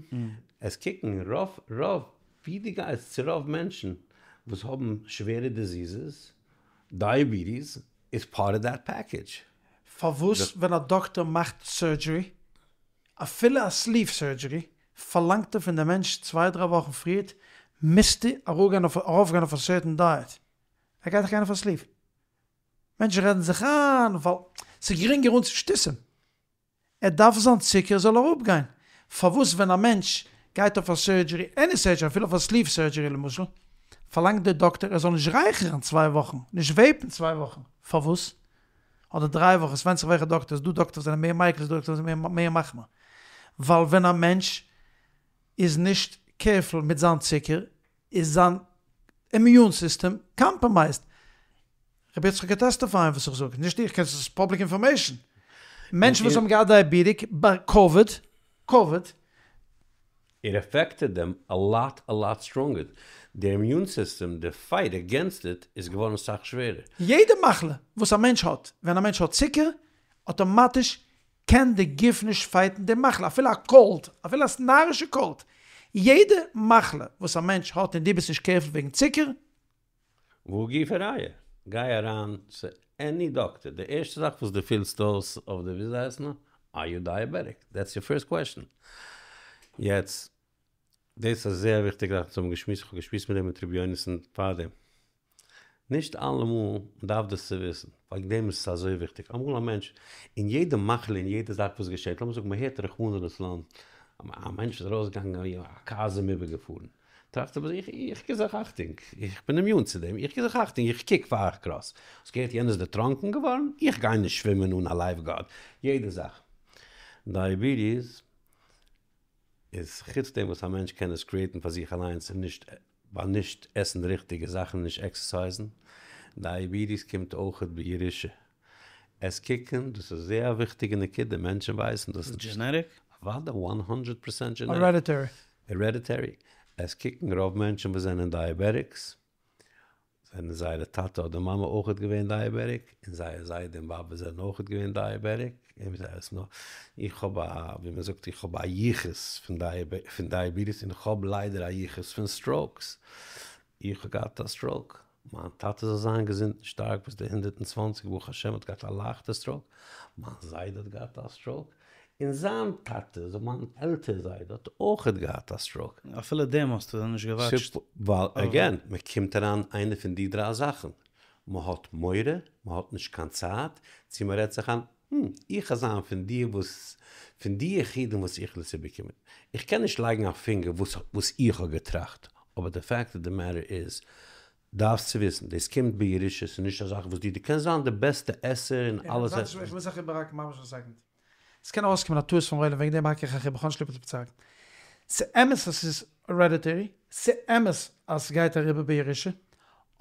עס קוקן רוב רוב ווי דו גייסט צו רוב מענטשן וואס האבן שווערע דיזיזעס, דייעביטיס איז פארט אוו דעט פעקעדזש. פארוואס ווען א דאקטער מאכט סורדזשערי, אפילו א סליוו סורדזשערי, פארלאנגט ער פון די מענטש צוויי דריי וואכן פריערט מוזטו ארויפגיין אויף א סערטען דייעט, ער גייט דאך גיין אויף א סליוו, מענטשן רעדן זיך איין ווייל ס'איז גרינגער אן שטותים, ער דארף זיין צוקער זאל אראפגיין, פארוואס ווען א מענטש גייט אויף א סורדזשערי, עני סורדזשערי אפילו אויף א סליוו סורדזשערי למשל, פארלאנגט דער דאקטער ער זאל נישט רייכערן צוויי וואכן, נישט וועיפן צוויי וואכן, פארוואס? אדער דריי וואכן, עס ווענדט זיך וועלכע דאקטער, ס'דא דאקטערס וואס זענען מער מיקל, ס'דא דאקטערס וואס זענען מער מחמיר, ווייל ווען א מענטש איז נישט קערפול מיט זיין צוקער, איז זיין אימיון סיסטעם קאמפראמייזד. רבי יצחק קען טעסטיפייען וואס איך זאג, נישט איך, ס'איז פובליק אינפארמעישן. מענטשן וואס האבן געהאט דייעביטיק ביי קאוויד, קאוויד. איט עפעקטעד דעם א לאט א לאט סטראנגער. די אימיון סיסטעם, די פייט עגענסט איט, איז געווארן סאך שווערער. יעדע מחלה וואס א מענטש האט, ווען א מענטש האט צוקער, אטאמאטיש קען די גוף נישט פייטן די מחלה, אפילו א קאלד, אפילו א נארישע קאלד, יעדע מחלה וואס א מענטש האט און דו ביסט נישט קערפול וועגן צוקער, והא גופא ראיה, גיי אריין צו עני דאקטער, די ערשטע זאך וואס דו פילסט אויס אויף די וויאזוי הייסט נאר, אר יו דייעבעטיק? דעטס יור פירסט קוועשאן. יעצט, דאס איז א זייער וויכטיגע זאך וואס האבן געשמועסט, איך האב געשמועסט מיט דעם מיט ר' יונתן פארדעם, נישט אלעמאל מ'דארף דאס צו וויסן, וועגן דעם איז עס אזוי וויכטיג, אמאל א מענטש, אין יעדע מחלה און יעדע זאך וואס געשעט, לאמיר זאגן מ'הערט רחמנא לצלן, א מענטש איז ארויסגעגאנגען א קאר איז אים איבערגעפארן, טראכט ער ביי זיך, איך גיב זיך אכטונג, איך בין אימיון צו דעם, איך גיב זיך אכטונג, איך קוק פאר איך קראס, האסט געהערט יענער איז דערטראנקען געווארן? איך גיי נישט שווימען אן א לייף גארד, יעדע זאך. דייעביטיס איז חוץ דעם וואס א מענטש קען עס קריעטן פאר זיך אליינס און נישט ביי נישט עסן די ריכטיגע זאכן און נישט עקסערסייזן, דייעביטיס קומט אויכעט בירושה. עס קוקן, דאס איז זייער א וויכטיגע נקודה, מענטשן ווייסן דאס נישט. דזשענעטיק? אוודאי, וואן הונדרעט פערסענט דזשענעטיק. הערעדיטערי. הערעדיטערי. עס קוקן רוב מענטשן וואס זענען דייעבעטיקס, זענען זייערע טאטע אדער מאמע אויכעט געווען דייעבעטיק, און זייער זיידע און באבע זענען אויכעט געווען דייעבעטיק, און ווי זיי נאר, איך האב א, ווי מען זאגט, איך האב א יחוס פון פון דייעביטיס, און איך האב ליידער א יחוס פון סטראוקס. איך האב געהאט א סטראוק, מיין טאטע זאל זיין געזונט און שטארק ביז די 120 ברוך השם האט געהאט א לייכטע סטראוק, מיין זיידע האט געהאט א סטראוק, און זיין טאטע, מיין עלטער זיידע האט אויכעט געהאט א סטראוק. אפילו דעם האסטו דאן נישט געוואטשט? ווייל עגעין, מען קומט אריין איינע פון די דריי זאכן, מען האט מורא, מען האט נישט קיין צייט, צו מען רעדט זיך איין, הום, איך וועל זיין פון די וואס, פון די יחידים וואס איך וועל עס איבערקומען. איך קען נישט לייגן א פינגער וואס וואס איך האב געטראכט, אבער די פעקט אוו די מעטער איז, דארפסט צו וויסן, דאס קומט בירושה, ס'איז נישט א זאך וואס דו, דו קענסט זיין די בעסטע עסער און אלעס. איך מוז זיך איבערהאקן ממש א סעקונד. ס'קען ארויסקומען א טעות פון עולם וועגן דעם האק איך אייך איבער, כ'האב נישט ליב איבערצוהאקן. ס'אמת אז ס'איז הערעדיטערי, ס'אמת אז ס'גייט אריבער בירושה,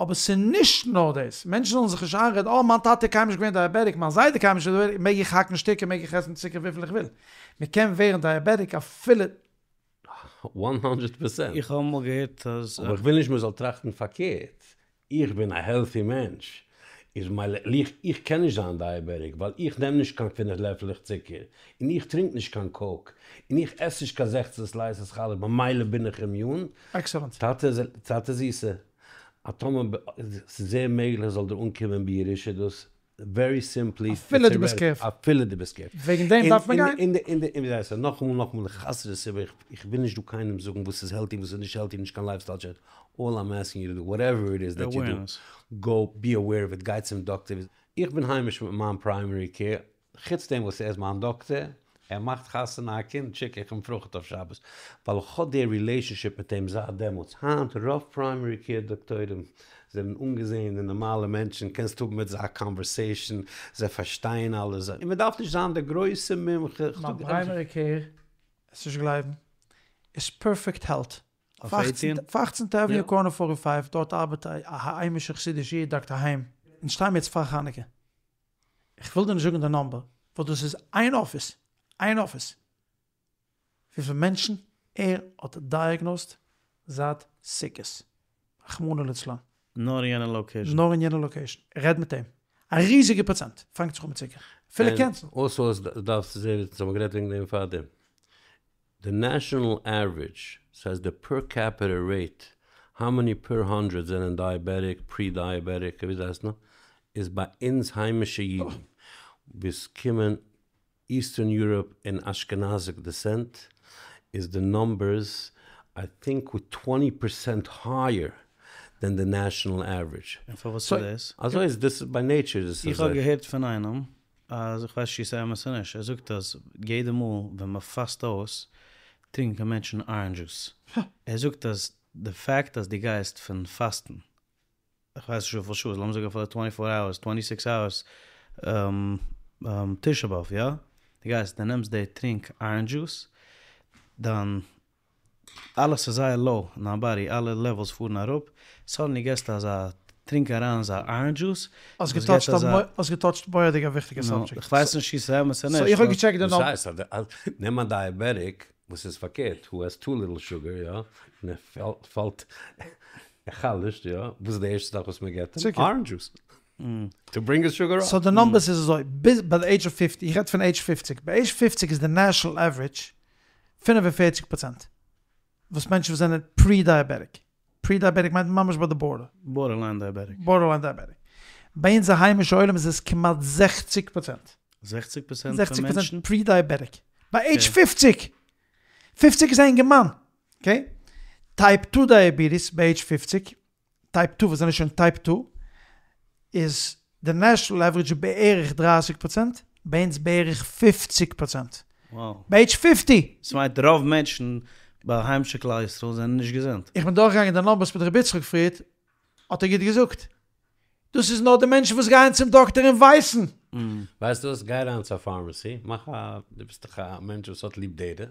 אבער ס'נישט נאר דאס, מענטשן זאלן זיך נישט איינרעדן, אה מיין טאטע איז קיינמאל נישט געווען דייעבעטיק, מיין זיידע קיינמאל נישט געווען דייעבעטיק, מעג איך האקן שטיקער, מעג איך עסן צוקער וויפיל איך וויל. מ'קען ווערן דייעבעטיק אפילו. וואן הונדרעט פערסענט. איך האב אמאל געהערט אז. אבער איך וויל נישט מ'זאל טראכטן פארקערט, איך בין א העלטי מענטש, איז מילא איך איך קען נישט זיין דייעבעטיק ווייל איך נעם נישט קיין פינף לעפלעך צוקער, און איך טרינק נישט קיין קאוק, און איך עס נישט קיין זעכצן סלייסעס חלה, ממילא בין איך אימיון. עקסעלענט. טאטע טאטע זיסע, א טאמער ס'איז זייער מעגליך זאל דיר אנקומען בירושה דאס ווערי סימפלי, אפילו דו ביסט קערפול. אפילו דו ביסט קערפול. וועגן דעם דארף מען גיין. און די און די און ווי הייסט עס, נאכאמאל נאכאמאל איך חזר עס איבער, איך וויל נישט דא קיינעם זאגן וואס איז העלטי וואס איז נישט העלטי, נישט קיין לייפסטייל טשענדזש, אלל איים עסקינג יו טו דו, וואטעווער איט איז דעט יו דו, גאו בי אוועיר אוו איט, גיי צום דאקטער, איך בין היימיש מיט מיין פריימערי קעיר, חוץ דעם וואס ער איז מיין דאקטער, ער מאכט חתונה א קינד שיק איך אים פרוכט אויף שבת, ווייל איך האב די רילעישאנשיפ מיט אים זייט דעמאלטס, היינט רוב פריימערי קעיר דאקטוירים זענען אנגעזעהן און נארמאלע מענטשן, קענסט האבן מיט זיי א קאנווערסעישאן, זיי פארשטייען אלעס, און מען דארף נישט זיין די גרויסע מומחה, מיין פריימערי קעיר, וועסט נישט גלייבן, איז פערפעקט העלט, אויף עיטין? פארצענטע עוועניו קארנער פארטי פייוו, דארט ארבעט א היימישע חסידישע איד דאקטער היים, אונז שטייען מיר יעצט פאר חנוכה. איך וויל דיר נישט זאגן די נאמבער, ווייל דאס איז איין אפיס, איין אפיס, וויפיל מענטשן ער האט דייעגנאזט זייט סוכות, רחמנא לצלן. נאר אין יענע לאקעישן? נאר אין יענע לאקעישן, רעד מיט אים, א ריזיגע פראצענט פאנגט זיך אן מיט צוקער, אפילו קענסער. אלסא דארפסטו זעהן, אונז האבן גערעדט וועגן דעם פארדעם, די נעשאנעל עווערידזש, ס'הייסט די פער קעפיטע רעיט, האו מעני פער האנדרעד זענען דייעבעטיק, פרי דייעבעטיק, ווי אזוי הייסט נאר, איז ביי אונז היימישע אידן וואס קומען איסטערן יוראפ און אשכנזיק דיסענט איז די נאמבערס איי טינק וויט טווענטי פערסענט הייער דען די נעשאנעל עווערידזש. און פארוואס איז דאס? אזוי איז דאס ביי נעיטשער איז עס איך האב געהערט פון איינעם אז איך ווייס נישט צו ס'איז אמת צו נישט, ער זאגט אז יעדע מאל ווען מ'פאסט אויס טרינקען מענטשן ארענדזש דזשוס, ער זאגט אז די פאקט אז דו גייסט פון פאסטן איך ווייס נישט וויפיל שעות, לאמיר זאגן אפילו טווענטי פאר אווערס, טווענטי סיקס אווערס, תשעה באב יא, דו גייסט דו נעמסט די טרינק ארענדזש דזשוס, דיין אלעס איז זייער לאו אין דיין באדי, אלע לעוועלס פארן אראפ, סאדענלי געסטו אזא טרינק אריין אזא ארענדזש דזשוס, האסט געטאטשט א האסט געטאטשט מורא'דיג א וויכטיגע סאבדזשעקט. איך ווייס נישט צו ס'איז אמת צו נישט. סאו איך האב געטשעקט די נאמבער. וואס הייסט אז נעם א דייעבעטיק. וואס איז פארקערט, הו העז טו ליטל שוגער, יא, און ער פאלט, ער חלש'ט, יא, וואס איז די ערשטע זאך וואס מען געבט אים? אראנדזש דזשוס, טו ברינג היז שוגער אפ. סאו די נאמבערס איז אזוי, ביז ביי די עידזש אוו פיפטי, איך רעד פון עידזש פופציג, ביי עידזש פופציג איז די נעשאנעל עווערידזש 45 פראצענט, וואס מענטשן וואס זענען פרי דייעבעטיק, פרי דייעבעטיק מיינט ממש ביי די בארדער. בארדערליין דייעבעטיק. בארדערליין דייעבעטיק. ביי אונזער היימישע עולם איז עס כמעט זעכציג פראצענט. זעכציג פראצענט פון מענטשן? זעכציג פראצענט פרי דייעבעטיק. ביי עידזש פופציג! פופציג איז א אינגערמאן. אקעי? טייפ טו דייעביטיס ביי עידזש פופציג, טייפ טו וואס זענען שוין טייפ טו, איז די נעשאנעל עווערידזש בערך דרייסיג פראצענט, ביי אונז בערך פופציג פראצענט. ביי עידזש פיפטי! ס'מיינט רוב מענטשן ביי היימישע כלל ישראל זענען נישט געזונט. איך בין דורכגעגאנגען די נאמבערס מיט ר' יצחק פריעד, האט ער גוט געזאגט. דאס איז נאר די מענטשן וואס גייען צום דאקטער און ווייסן. ווייסט וואס, גיי אריין צו א פארמעסי, מאך א, דו ביסט דאך א מענטש וואס האט ליב דעטע,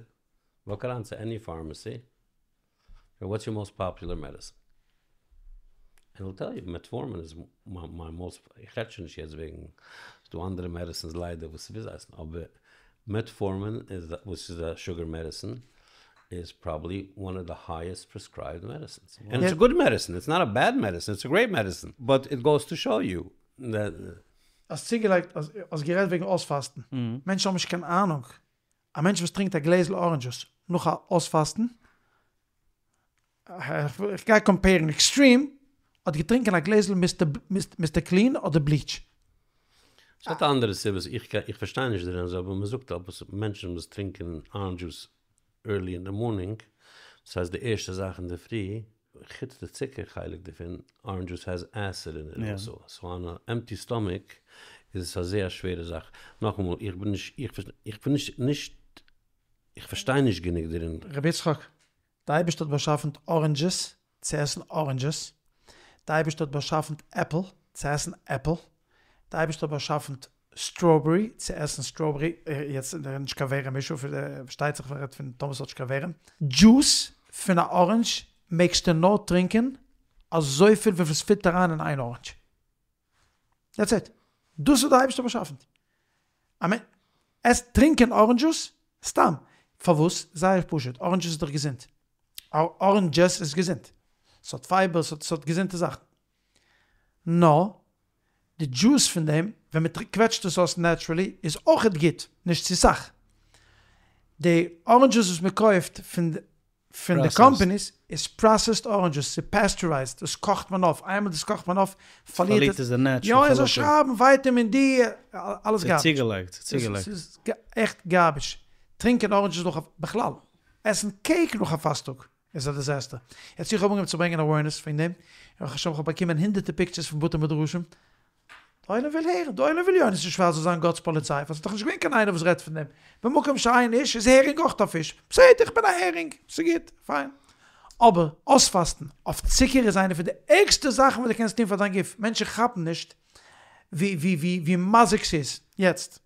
וואק אריין צו עני פארמעסי, וואטס יור מאסט פאפולער מעדעסין? ענד היל טעל יו, מעטפארמין איז מיי מאסט, איך רעד שוין נישט יעצט וועגן, ס'דא אנדערע מעדעסינס ליידער וואס וויאזוי הייסן, אבער מעטפארמין איז וואס איז א שוגער מעדעסין איז פראבעלי וואן אוו די הייעסט פרעסקרייבד מעדעסינס, ענד איטס א גוד מעדעסין, איטס נאט א בעד מעדעסין, איטס א גרעיט מעדעסין, באט איט גאוס טו שאו יו דעט. האסט צוגעלייגט אז האסט גערעדט וועגן אויספאסטן, מענטשן האבן נישט קיין אהנונג א מענטש וואס טרינקט א גלעזל אראנדזש דזשוס נאך א אויספאסטן, איך גיי קאמפעירן עקסטרים, האט געטרינקען א גלעזל מיסטער קלין אדער בליטש. ס'האט אנדערע סיבות, איך פארשטיי נישט דערין אזוי, אבער מ'זאגט עפעס מענטשן וואס טרינקען אראנדזש דזשוס ערלי אין די מארנינג, דאס הייסט די ערשטע זאך אינדערפרי, חוץ די צוקער חלק דערפון, אראנדזש דזשוס העז עסיד אין איט אלסא, סאו אן א עמפטי סטאמיק איז עס א זייער שווערע זאך, נאכאמאל איך בין נישט איך בין נישט נישט איך פארשטיי נישט גענוג דערין. רבי יצחק, די אייבערשטער האט באשאפן אראנדזשעס צו עסן אראנדזשעס, די אייבערשטער האט באשאפן עפל צו עסן עפל, די אייבערשטער האט באשאפן סטראבערי צו עסן סטראבערי, יעצט נישט קיין ווערים אישו, פארשטייט זיך מ'רעדט פון טאמער ס'האט נישט קיין ווערים. דזשוס פון א אראנדזש מעגסטו נאר טרינקען אזויפיל וויפיל ס'פיט אריין אין איין אראנדזש. דעטס איט. דאס האט די אייבערשטער באשאפן. א מענטש עסט טרינקען אראנדזש דזשוס סתם. פארוואס? זייער פשוט, אראנדזש דזשוס איז דאך געזונט. אראנדזש דזשוס איז געזונט. ס'האט פייבער, ס'האט געזונטע זאכן. נאר די דזשוס פון דעם, ווען מען קוועטשט עס אויס נעטשרעלי, איז אויכעט גוט, נישט צו סאך. די אראנדזש דזשוס וואס מען קויפט פון פון די קאמפעניס איז פראסעסד אראנדזש דזשוס, ס'איז פעסטשורייזד, דאס קאכט מען אויף, איינמאל דאס קאכט מען אויף פארלירט עס, יא און זיי שרייבן ווייטעמין די, אלעס גארביטש. צוגעלייגט, צוגעלייגט. ס'איז עכט גארביטש. טרינקען אראנדזש דזשוס נאך א, בכלל, עסן קעיק נאך א פאסט טאג. איז א דיזעסטער. יעצט איך האב אנגעהויבן צו ברענגען אווערנעס וועגן דעם, ברוך השם כ'האב באקומען הונדערטער פיקטשערס פון בתי מדרשים, די עולם וויל הערן, די עולם וויל יונתן שווארץ זאל זיין גאט'ס פאליציי, ווייל ס'איז דאך נישט געווען קיין איינער וואס רעדט פון דעם, במקום שאין איש איז הערינג אויך א פיש, בסדר איך בין א הערינג, ס'גוט, פיין. אבער אויספאסטן אויף צוקער איז איינע פון די ערגסטע זאכן וואס דו קענסט טון פאר דיין גוף, מענטשן כאפן נישט ווי ווי ווי ווי מזיק ס'איז, יעצט.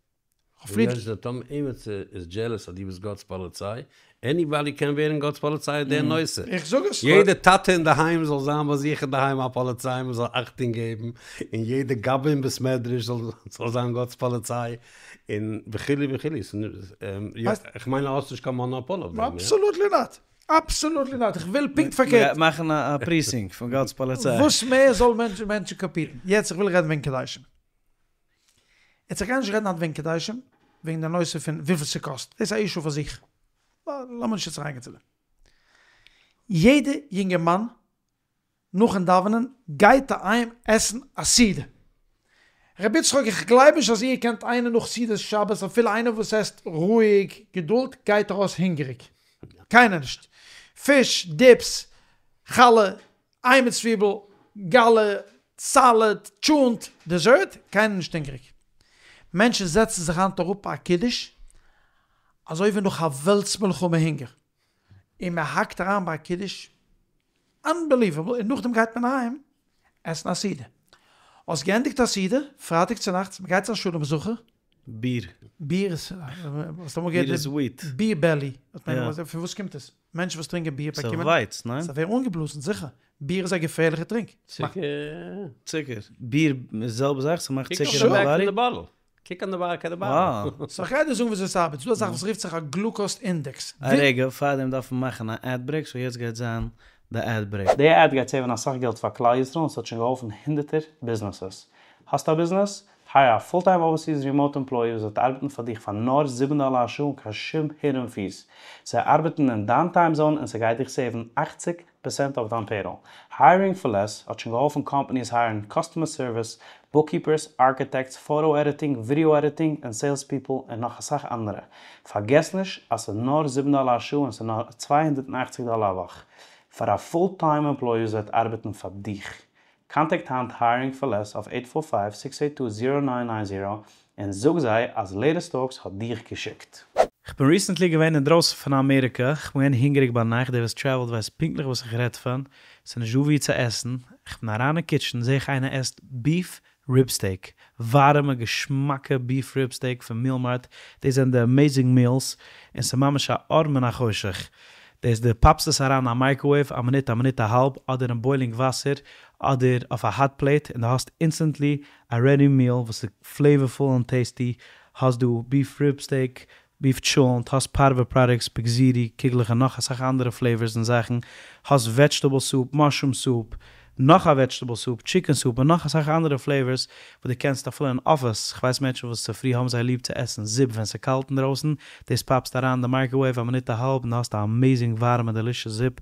און יעצט דער טאמער עימיצער איז דזשעלעס אז דו ביסט גאט'ס פאליציי, עניבאדי קען ווערן גאט'ס פאליציי אויף דער נושא. איך זאג עס. יעדע טאטע אינדערהיים זאל זיין ביי זיך אינדערהיים א פאליציי מען זאל אכטונג געבן, און יעדע גבאי אין בית מדרש זאל זיין גאט'ס פאליציי, און וכו' וכו'. איך מיין אז האסט נישט קיין מאנאפאל אויף דעם. אבסאלוטלי נאט! אבסאלוטלי נאט! איך וויל פונקט פארקערט. מ'גייט מאכן א פריסינקט פון גאט'ס פאליציי. וואס מער זאל מענטשן קאפירן. יעצט איך וויל רעדן וועגן קדשים. יעצט איך גיי נישט רעדן היינט וועגן קדשים, וועגן די נושא פון וויפיל ס'קאסט, דאס איז א אישו פאר זיך, לאמיר נישט יעצט אריינגיין צו דעם. יעדע יונגערמאן נאכן דאווענען גייט אהיים עסן א סעודה. רבי יצחק איך גלייב נישט אז איר קענט איינער נאך סעודת שבת אפילו איינער וואס עסט רואיג געדולד גייט ארויס הונגעריג. קיינער נישט. פיש, דיפס, חלה, איי מיט צוויבל, גאלע, סאלעד, טשולנט, דעזערט, קיינער נישט הונגעריג. מענטשן זעצן זיך היינט אראפ ביי א קידוש אזוי ווי נאך א וועלטס מלחמה הונגער, און מען האקט אריין ביי א קידוש, אנבעליוועבל, און נאכדעם גייט מען אהיים עסן א סעודה. האסט געענדיגט א סעודה, פרייטאג צונאכטס, מען גייט צו א שלום זכר. ביר. ביר איז, האסט אמאל געהערט ביר איז וויט. ביר בעלי, פון וואס קומט עס? מענטשן וואס טרינקען ביר באקומען. ס'איז ווייץ, ניין? זיי ווערן אנגעבלאזן, זיכער. ביר איז א געפערליכע טרינק. צוקער. צוקער. ביר איז די זעלבע זאך? ס'מאכט צוקער אין די באדי? קוק אן די באר די באר. סאו איך גיי דיר זאגן וויאזוי ס'ארבעט, ס'דא א זאך וואס רופט זיך א גלוקאוס אינדעקס. א רגע, פארדעם דארף מען מאכן א עד ברעיק, סאו יעצט גייט זיין די עד ברעיק. די עד גייט סעיווען אסאך געלט פאר כלל ישראל און ס'האט שוין געהאלפן הונדערטער ביזנעסעס. האסט א ביזנעס? הייער א פול טיים אווערסיס רימאוט עמפלאי וואס וועט ארבעטן פאר דיך פאר נאר זיבן דאלער א שעה אן קיין שום הידען פיס. זיי ארבעטן אין דיין טיים זאון און ס'גייט דיך סעיוון אכציג פערסענט אויף דיין פעיראל. הייערינג פאר לעס האט שוין געהאלפן קאמפאניס הייערן קאסטומער סערוויס, בוקקיפערס, ארקיטעקטס, פאטא עדיטינג, ווידעא עדיטינג, און סעילס פיפל און נאך אסאך אנדערע. פארגעס נישט אז ס'איז נאר זיבן דאלער א שעה און ס'איז נאר 280 דאלער א וואך פאר א פול טיים עמפלאי וואס וועט ארבעטן פאר דיך. קאנטעקט היינט הייערינג פאר לעס אויף eight four five six eight two zero nine nine zero און זאג זיי אז לעיטעסט טאלקס האט דיך געשיקט. כ'בין ריסענטלי געווען אינדרויסן פון אמעריקע, כ'בין געווען הונגעריג ביינאכט, דער וואס טרעוולט ווייסט פונקטליך וואס איך רעד פון, ס'איז נישט דא וואו צו עסן, כ'בין אריין אין קיטשען זעה איך איינער עסט ביף ריב סטעיק, ווארעמע געשמאקע ביף ריב סטעיק פון מיעל מארט, דאס זענען די עמעיזינג מיעלס, און ס'איז ממש א אור מן החושך, דאס דו פאפסט עס אריין אין א מייקראוועיוו א מינוט א מינוט א האלב, אדער אין בוילינג וואסער, אדער אויף א האט פלעיט, און דו האסט אינסטענטלי א רעדי מיעל וואס איז פלעיווערפול און טעיסטי, האסט דא ביף ריב סטעיק, ביף טשולענט, האסט פארווע פראדוקטס, בגזירי, קוגלעך און נאך אסאך אנדערע פלעיווערס און זאכן, האסט וועדזשטעבל סופ, מאשרום סופ, נאך א וועדזשטעבל סופ, טשיקען סופ און נאך אסאך אנדערע פלעיווערס וואס דו קענסט אפילו אין אפיס, כ'ווייס מענטשן וואס צופרי האבן זיי ליב צו עסן זופ ווען ס'קאלט אינדרויסן, דאס פאפסט אריין אין די מייקראוועיוו א מינוט א האלב און דו האסט א אמעיזינג ווארעמע דעלישעס זופ.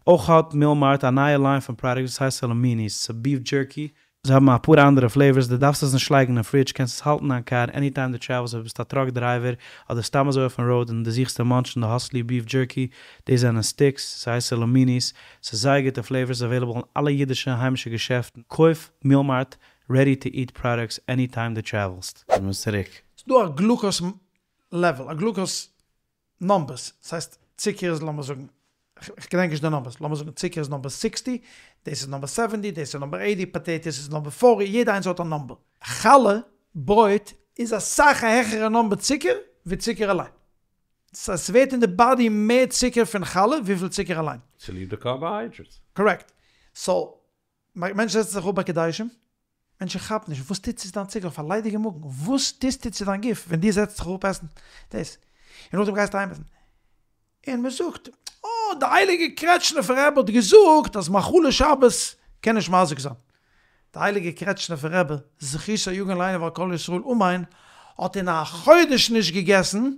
אויך האט מיעל מארט א נייע ליין פון פראדוקטס וואס הייסט סאלאמיניס, ס'איז ביף דזשערקי, זיי האבן אפאר אנדערע פלעיווערס, דו דארפסט עס נישט לייגן אין פרידזש, קענסט עס האלטן אין דיין קאר עני טיים דו טרעוולסט אויב ביסט א טראק דרייווער אדער סתם אזוי אויפן ראוד און דו זוכסט צו מאנטשן דו האסט ליב ביף דזשערקי, דאס זענען סטיקס, ס'הייסט סאלאמיניס, ס'איז זייער גוטע פלעיווערס אוועילעבל אין אלע אידישע און היימישע געשעפטן, קויף מיעל מארט רעדי טו איט פראדוקטס עני טיים דו טרעוולסט. מ'איז צוריק. ס'דא א גלוקאוס לעוועל, א גלוקאוס נאמבערס, ס'הייסט צוקער איז לאמיר זאגן, כ'געדענק נישט די נאמבערס, לאמיר זאגן צוקער איז נאמבער סיקסטי, דאס איז נאמבער סעווענטי, דאס איז נאמבער עיטי, פאטעיטאס איז נאמבער פארטי, יעדע איינס האט א נאמבער. חלה, ברויט, איז אסאך א העכערע נאמבער צוקער ווי צוקער אליין. סא ס'ווערט אין די באדי מער צוקער פון חלה וויפיל צוקער אליין. צוליב די קארבאהיידרעטס. קארעקט. סאו מענטשן זעצן זיך אפ ביי קידושים, מענטשן כאפן נישט, וואס טוט צו דיין צוקער אויף א ליידיגע מאגן? וואס טוסטו צו דיין גוף ווען דו זעצט זיך אראפ עסן דאס, און נאכדעם גייסטו אהיים עסן, און מען זאגט, אה, די הייליגע קרעטשניפער רבי האט געזאגט אז מאכלי שבת קען נישט מזיק זיין. די הייליגע קרעטשניפער רבי זכותו יגן עלינו ועל כל ישראל אמן האט אין א חודש נישט געגעסן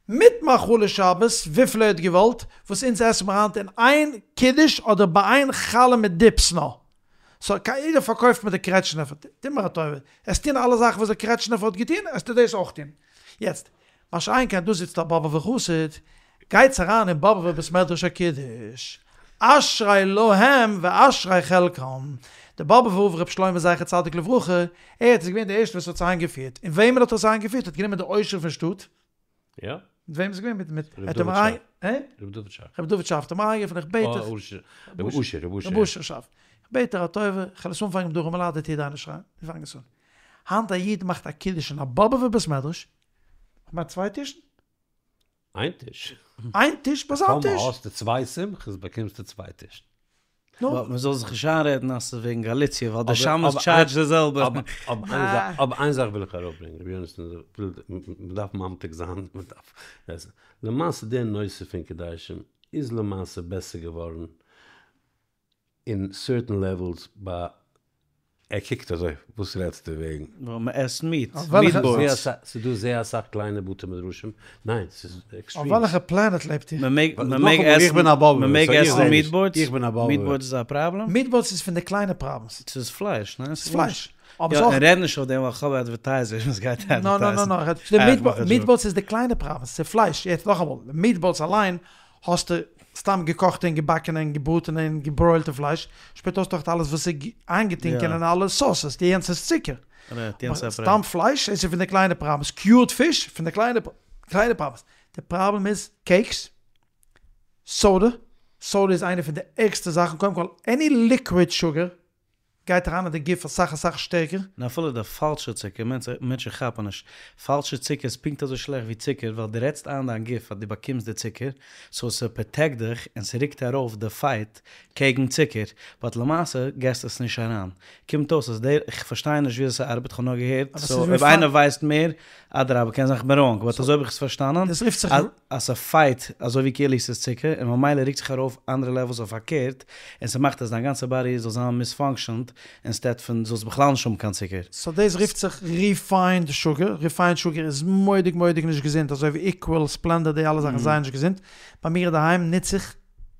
מיט מאכלי שבת וויפיל ער האט געוואלט, וואס אונז עסן מיר היינט אין איין קידוש אדער ביי איין חלה מיט דיפס נאר. סאו יעדער פארקויפט מיר די קרעטשניפער, טו מיר א טובה, עסט טון אלע זאכן וואס די קרעטשניפער האט געטון, עסטו דאס אויך טון. יעצט, מה שאין כן דא זיצט א באבובער חסיד, גייטס אריין אין באבובער בית מדרש א קידוש, אשרי להם ואשרי חלקם, די באבובער רב ר' שלמה זכר צדיק לברכה, ער האט איז געווען די ערשטע וואס האט עס איינגעפירט, און וועמען האט ער עס איינגעפירט? ער האט גענומען די עושר פון שטאט, יא. מיט וועם איז געווען? מיט מיט ר' דוד שארף. ר' דוד שארף. ר' דוד שארף האט אים אריינגערופן איך בעט דיך. ר' אשר, ר' אשר. ר' אשר שארף. איך בעט דיר א טובה, איך וועל עס אנפאנגען מיט די ארעמעלייט די טיר דיינע שרייען. זיי פאנגען עס אן. היינט א איד מאכט א קידוש אין א באבובער בית מדרש, איך מיין צוויי טישן? איין טיש. איין טיש ביי זיין טיש. טאמער האסטו צוויי שמחות באקומסטו צוויי טישן. נו. מען זאל זיך נישט איינרעדן אז ס'איז וועגן גאליציע ווייל די שמש טשארדזשט די זעלבע. אבער איין זאך וויל איך ארויפברענגען רבי יונתן, מען דארף ממתיק זיין, מען דארף עסן. למעשה די נושא פון קידושים איז למעשה בעסער געווארן אין סערטען לעוועלס ביי ער קוקט אזוי, וואס רעדסטו וועגן? ווייל מען עסט מיעט, מיעט באלס. ס'איז דא זייער אסאך קליינע בתי מדרשים, ניין ס'איז עקסטרים. אויף וועלכע פלענעט לעבט איר? מען מעג מען מעג עסן מען מעג עסן מיעט באלס? מיעט באלס איז א פראבלעם? מיעט באלס איז פון די קליינע פראבלעמס. ס'איז פלייש, ניין? ס'איז פלייש. אבער ס'איז אויך. רעד נישט אויף דעם ווייל כ'האב אדווערטייזערס וואס גייט אדווערטייזן. נא נא נא, מיעט באלס איז די קליינע פראבלעם, ס'איז פלייש. יעצט נאכאמאל, מיעט באלס אליין האסטו סתם געקאכטע און געבאקענע און געבראטענע און געברוילטע פלייש, שפעטער האסטו אויך אלעס וואס איז איינגעטונקען אין אלע סאוסעס, די יענץ איז צוקער. סתם פלייש איז פון די קליינע פראבלעמס, קיורד פיש פון די קליינע קליינע פראבלעמס. די פראבלעם איז קעיקס, סאדע, סאדע איז איינע פון די ערגסטע זאכן, קודם כל עני ליקוויד שוגער. גייט אריין אין די גוף אסאך אסאך שטערקער. און אפילו די פאלשע צוקער, מענטשן כאפן נישט, פאלשע צוקער איז פונקט אזוי שלעכט ווי צוקער, ווייל דו רעדסט איין דיין גוף אז דו באקומסט די צוקער, סאו ס'פראטעקט דיך און ס'רוקט ארויף די פייט קעגן צוקער, באט למעשה געסט עס נישט אריין. קומט אויס אז דער, איך פארשטיי נישט וויאזוי ס'ארבעט, כ'האב נאר געהערט, סאו אויב איינער ווייסט מער, אדרבה, קען זיין כ'בין ראנג, באט אזוי האב איך עס פארשטאנען, אז ס'פייט אזוי ווי כאילו ס'איז צוקער, און ממילא רוקט זיך ארויף אנדערע לעוועלס אויף פארקערט, און ס'מאכט אז דיין גאנצע באדי זאל זיין מיספאנקשענד, אינסטעד פון זאלסט בכלל נישט האבן קיין צוקער. סאו דאס רופט זיך ריפיינד שוגער, ריפיינד שוגער איז מורא'דיג מורא'דיג נישט געזונט, אזוי ווי איקוועל, ספלענדא, די אלע זאכן זייער נישט געזונט, ביי מיר אינדערהיים נוץ איך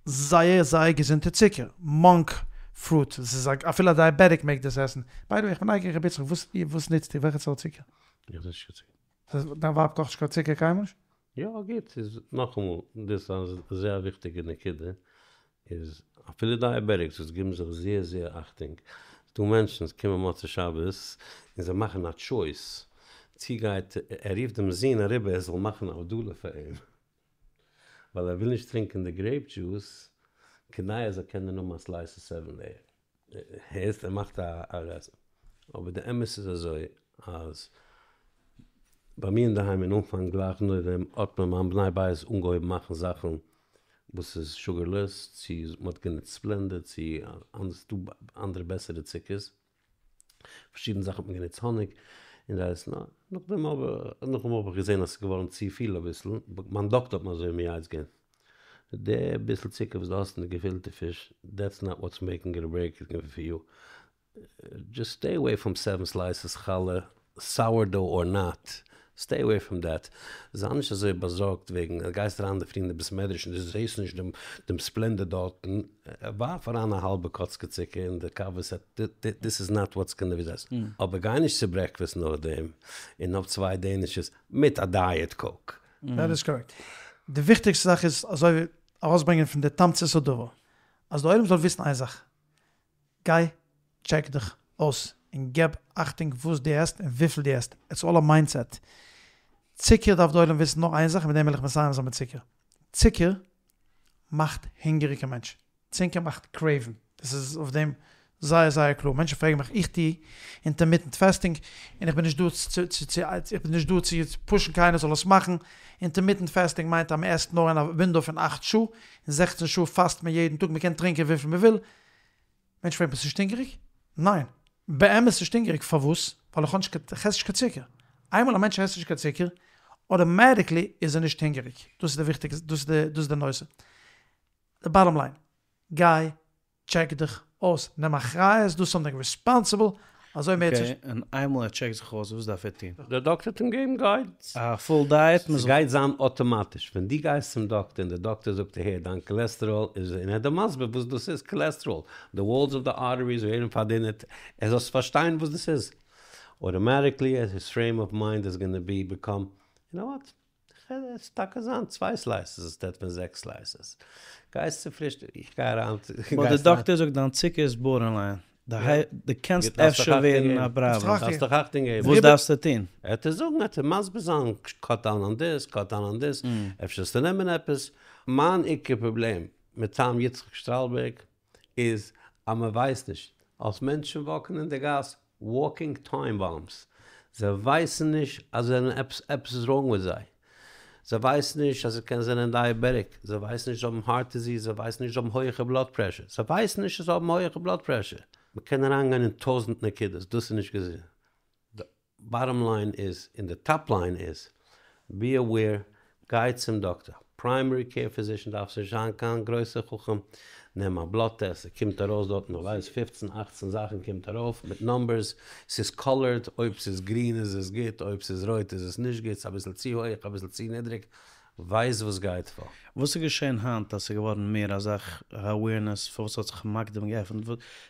זייער זייער געזונטע צוקער, מאנק פרוט, דאס איז אפילו א דייעבעטיק מעג דאס עסן, ביי די וועי איך בין נייגעריג רבי יצחק וואס וואס נוצט איר וועלכע סארט צוקער? איך נוץ נישט קיין צוקער. דיין ווייב קאכט נישט קיין צוקער קיינמאל נישט? יא גוט, איז נאכאמאל דאס איז א זייער וויכטיגע נקודה, איז אפילו דייעבעטיקס וואס גיבן זיך זייער זייער אכטונג, ס'דא מענטשן וואס קומען מוצאי שבת און זיי מאכן א טשויס צו גייט ער רופט דעם זון אריבער ער זאל מאכן הבדלה פאר אים ווייל ער וויל נישט טרינקען די גרעיפ דזשוס כדי ער זאל קענען האבן א סלייס אוו סעווען לעיער. הערסט ער מאכט א רעז. אבער די אמת איז אזוי אז ביי מיר אינדערהיים אין אנפאנג גלייך נאכדעם האט מען מיין בני בית אנגעהויבן מאכן זאכן וואס איז שוגערלעס צו מען האט גענוצט ספלענדע צו ס'דא אנדערע בעסערע צוקערס פארשידענע זאכן האט מען גענוצט האניג און דאס נאכדעם אבער נאכדעם האב איך געזען אז ס'איז געווארן צופיל אביסל מיין דאקטער האט מיר אזוי מייעץ געווען די ביסל צוקער וואס דו האסט אין די געפילטע פיש, דעטס נאט וואטס מעקינג איט אר ברעיקינג איט פאר יו, דזשאסט סטעי עוועי פראם סעווען סלייסעס חלה, סאוערדאו אר נאט, סטעי עוועי פראם דעט, זיי נישט אזוי באזארגט וועגן אז גייסט אריין אינדערפרי אין די בית מדרש און דו זעסט נישט דעם דעם ספלענדע דארטן, ווארף אריין א האלבע קאצקע צוקער אין די קאווע סעט, דיס איז נאט וואטס גאנא בי דעס, אבער גיי נישט צו ברעקפעסט נאכדעם און האב צוויי דענישעס מיט א דייעט קאוק. דעט איז קארעקט. די וויכטיגסטע זאך איז אזוי ווי ארויסברענגען פון די תמצית הדבר, אז די עולם זאל וויסן איין זאך, גיי טשעק דיך אויס און געב אכטונג וואס דו עסט און וויפיל דו עסט, איטס אלל א מיינדסעט. צוקער דארף די עולם וויסן נאר איין זאך און מיט דעם וויל איך מסיים זיין מיט צוקער. צוקער מאכט הונגעריג א מענטש. צוקער מאכט קרעיוון, דאס איז אויף דעם זייער זייער קלאר, מענטשן פרעגן מיך איך טו אינטערמיטענט פעסטינג, און איך בין נישט דא צו צו איך בין נישט דא צו פושן קיינער זאל עס מאכן, אינטערמיטענט פעסטינג מיינט אז מען עסט נאר אין א ווינדאו פון אכט שעה, און זעכצן שעה פאסט מען יעדן טאג, מען קען טרינקען וויפיל מען וויל, מענטשן פרעגן ביסט נישט הונגעריג? ניין, באמת נישט הונגעריג, פארוואס? ווייל איך האב נישט קיין, איך עס נישט קיין צוקער, איינמאל א מענטש עסט נישט קיין צוקער, אטאמעטיקלי איז ער נישט הונגעריג, דאס איז די וויכטיגע, דאס איז די נושא. די באטאם ליין, גיי טשעק דיך אויס, נעם אחריות, דו סאמטינג ריספאנסיבל, אזוי מער צו. אקעי, און איינמאל ער טשעקט זיך אויס, וואס דארף ער טון? דער דאקטער וועט אים געבן גיידענס. א פול דייעט? מ'זאל. ס'גייט זיין אטאמאטיש, ווען דו גייסט צום דאקטער און דער דאקטער זאגט דיר הער דיין קאלעסטעראל איז, און ער איז דיר מסביר וואס דאס איז קאלעסטעראל, די וואלס אוו די ארטעריס ווערן פארדינעט, ער זאלסט פארשטיין וואס דאס איז, אטאמאטיקלי היז פרעים אוו מיינד איז גאנא בי ביקאם, יו נאו וואט? כ'על עס טאקע זיין צוויי סלייסעס אינסטעד פון זעקס סלייסעס. גייסט צו פרישטאג, איך גיי אריין צו. באט די דאקטער זאגט דיין צוקער איז בארדערליין, דו קענסט אפשר ווערן א פראבלעם. דארפסט דיך אכטונג געבן. וואס דארפסטו טון? ער וועט דיר זאגן, ער וועט דיר מסביר זיין, קאט דאון אן דיס, קאט דאון אן דיס, אפשר זאלסטו נעמען עפעס. מיין עיקר פראבלעם מטעם יצחק שטראלבערג איז אז מען ווייסט נישט, אז מענטשן וואקן אין די גאס, וואקינג טיים באמבס, זיי ווייסן נישט אז זיי זענען עפעס עפעס איז ראנג מיט זיי, זיי ווייסן נישט אז זיי קענען זענען דייעבעטיק, זיי ווייסן נישט זיי האבן הארט דיזיז, זיי ווייסן נישט זיי האבן הויעכע בלאד פרעשור, זיי ווייסן נישט אז זיי האבן הויעכע בלאד פרעשור. מען קען אריינגיין אין טויזענט נקודות, דאס איז נישט געזונט. באטאם ליין איז, און די טאפ ליין איז, בי אוועיר, גיי צום דאקטער, פריימערי קעיר פיזישן דארפסט נישט זיין קיין גרויסער חכם, נעם א בלאט טעסט, ס'קומט ארויס דארטן איך ווייס פופצן אכצן זאכן קומט ארויף מיט נאמבערס, ס'איז קאלערד, אויב ס'איז גרין איז עס גוט, אויב ס'איז רויט איז עס נישט גוט, ס'איז אביסל צו הויעך אביסל צו נידריג, ווייס וואס גייט פאר. וואס איז געשען היינט אז ס'איז געווארן מער אזא אווערנעס? פארוואס האט זיך מקדים געעפנט?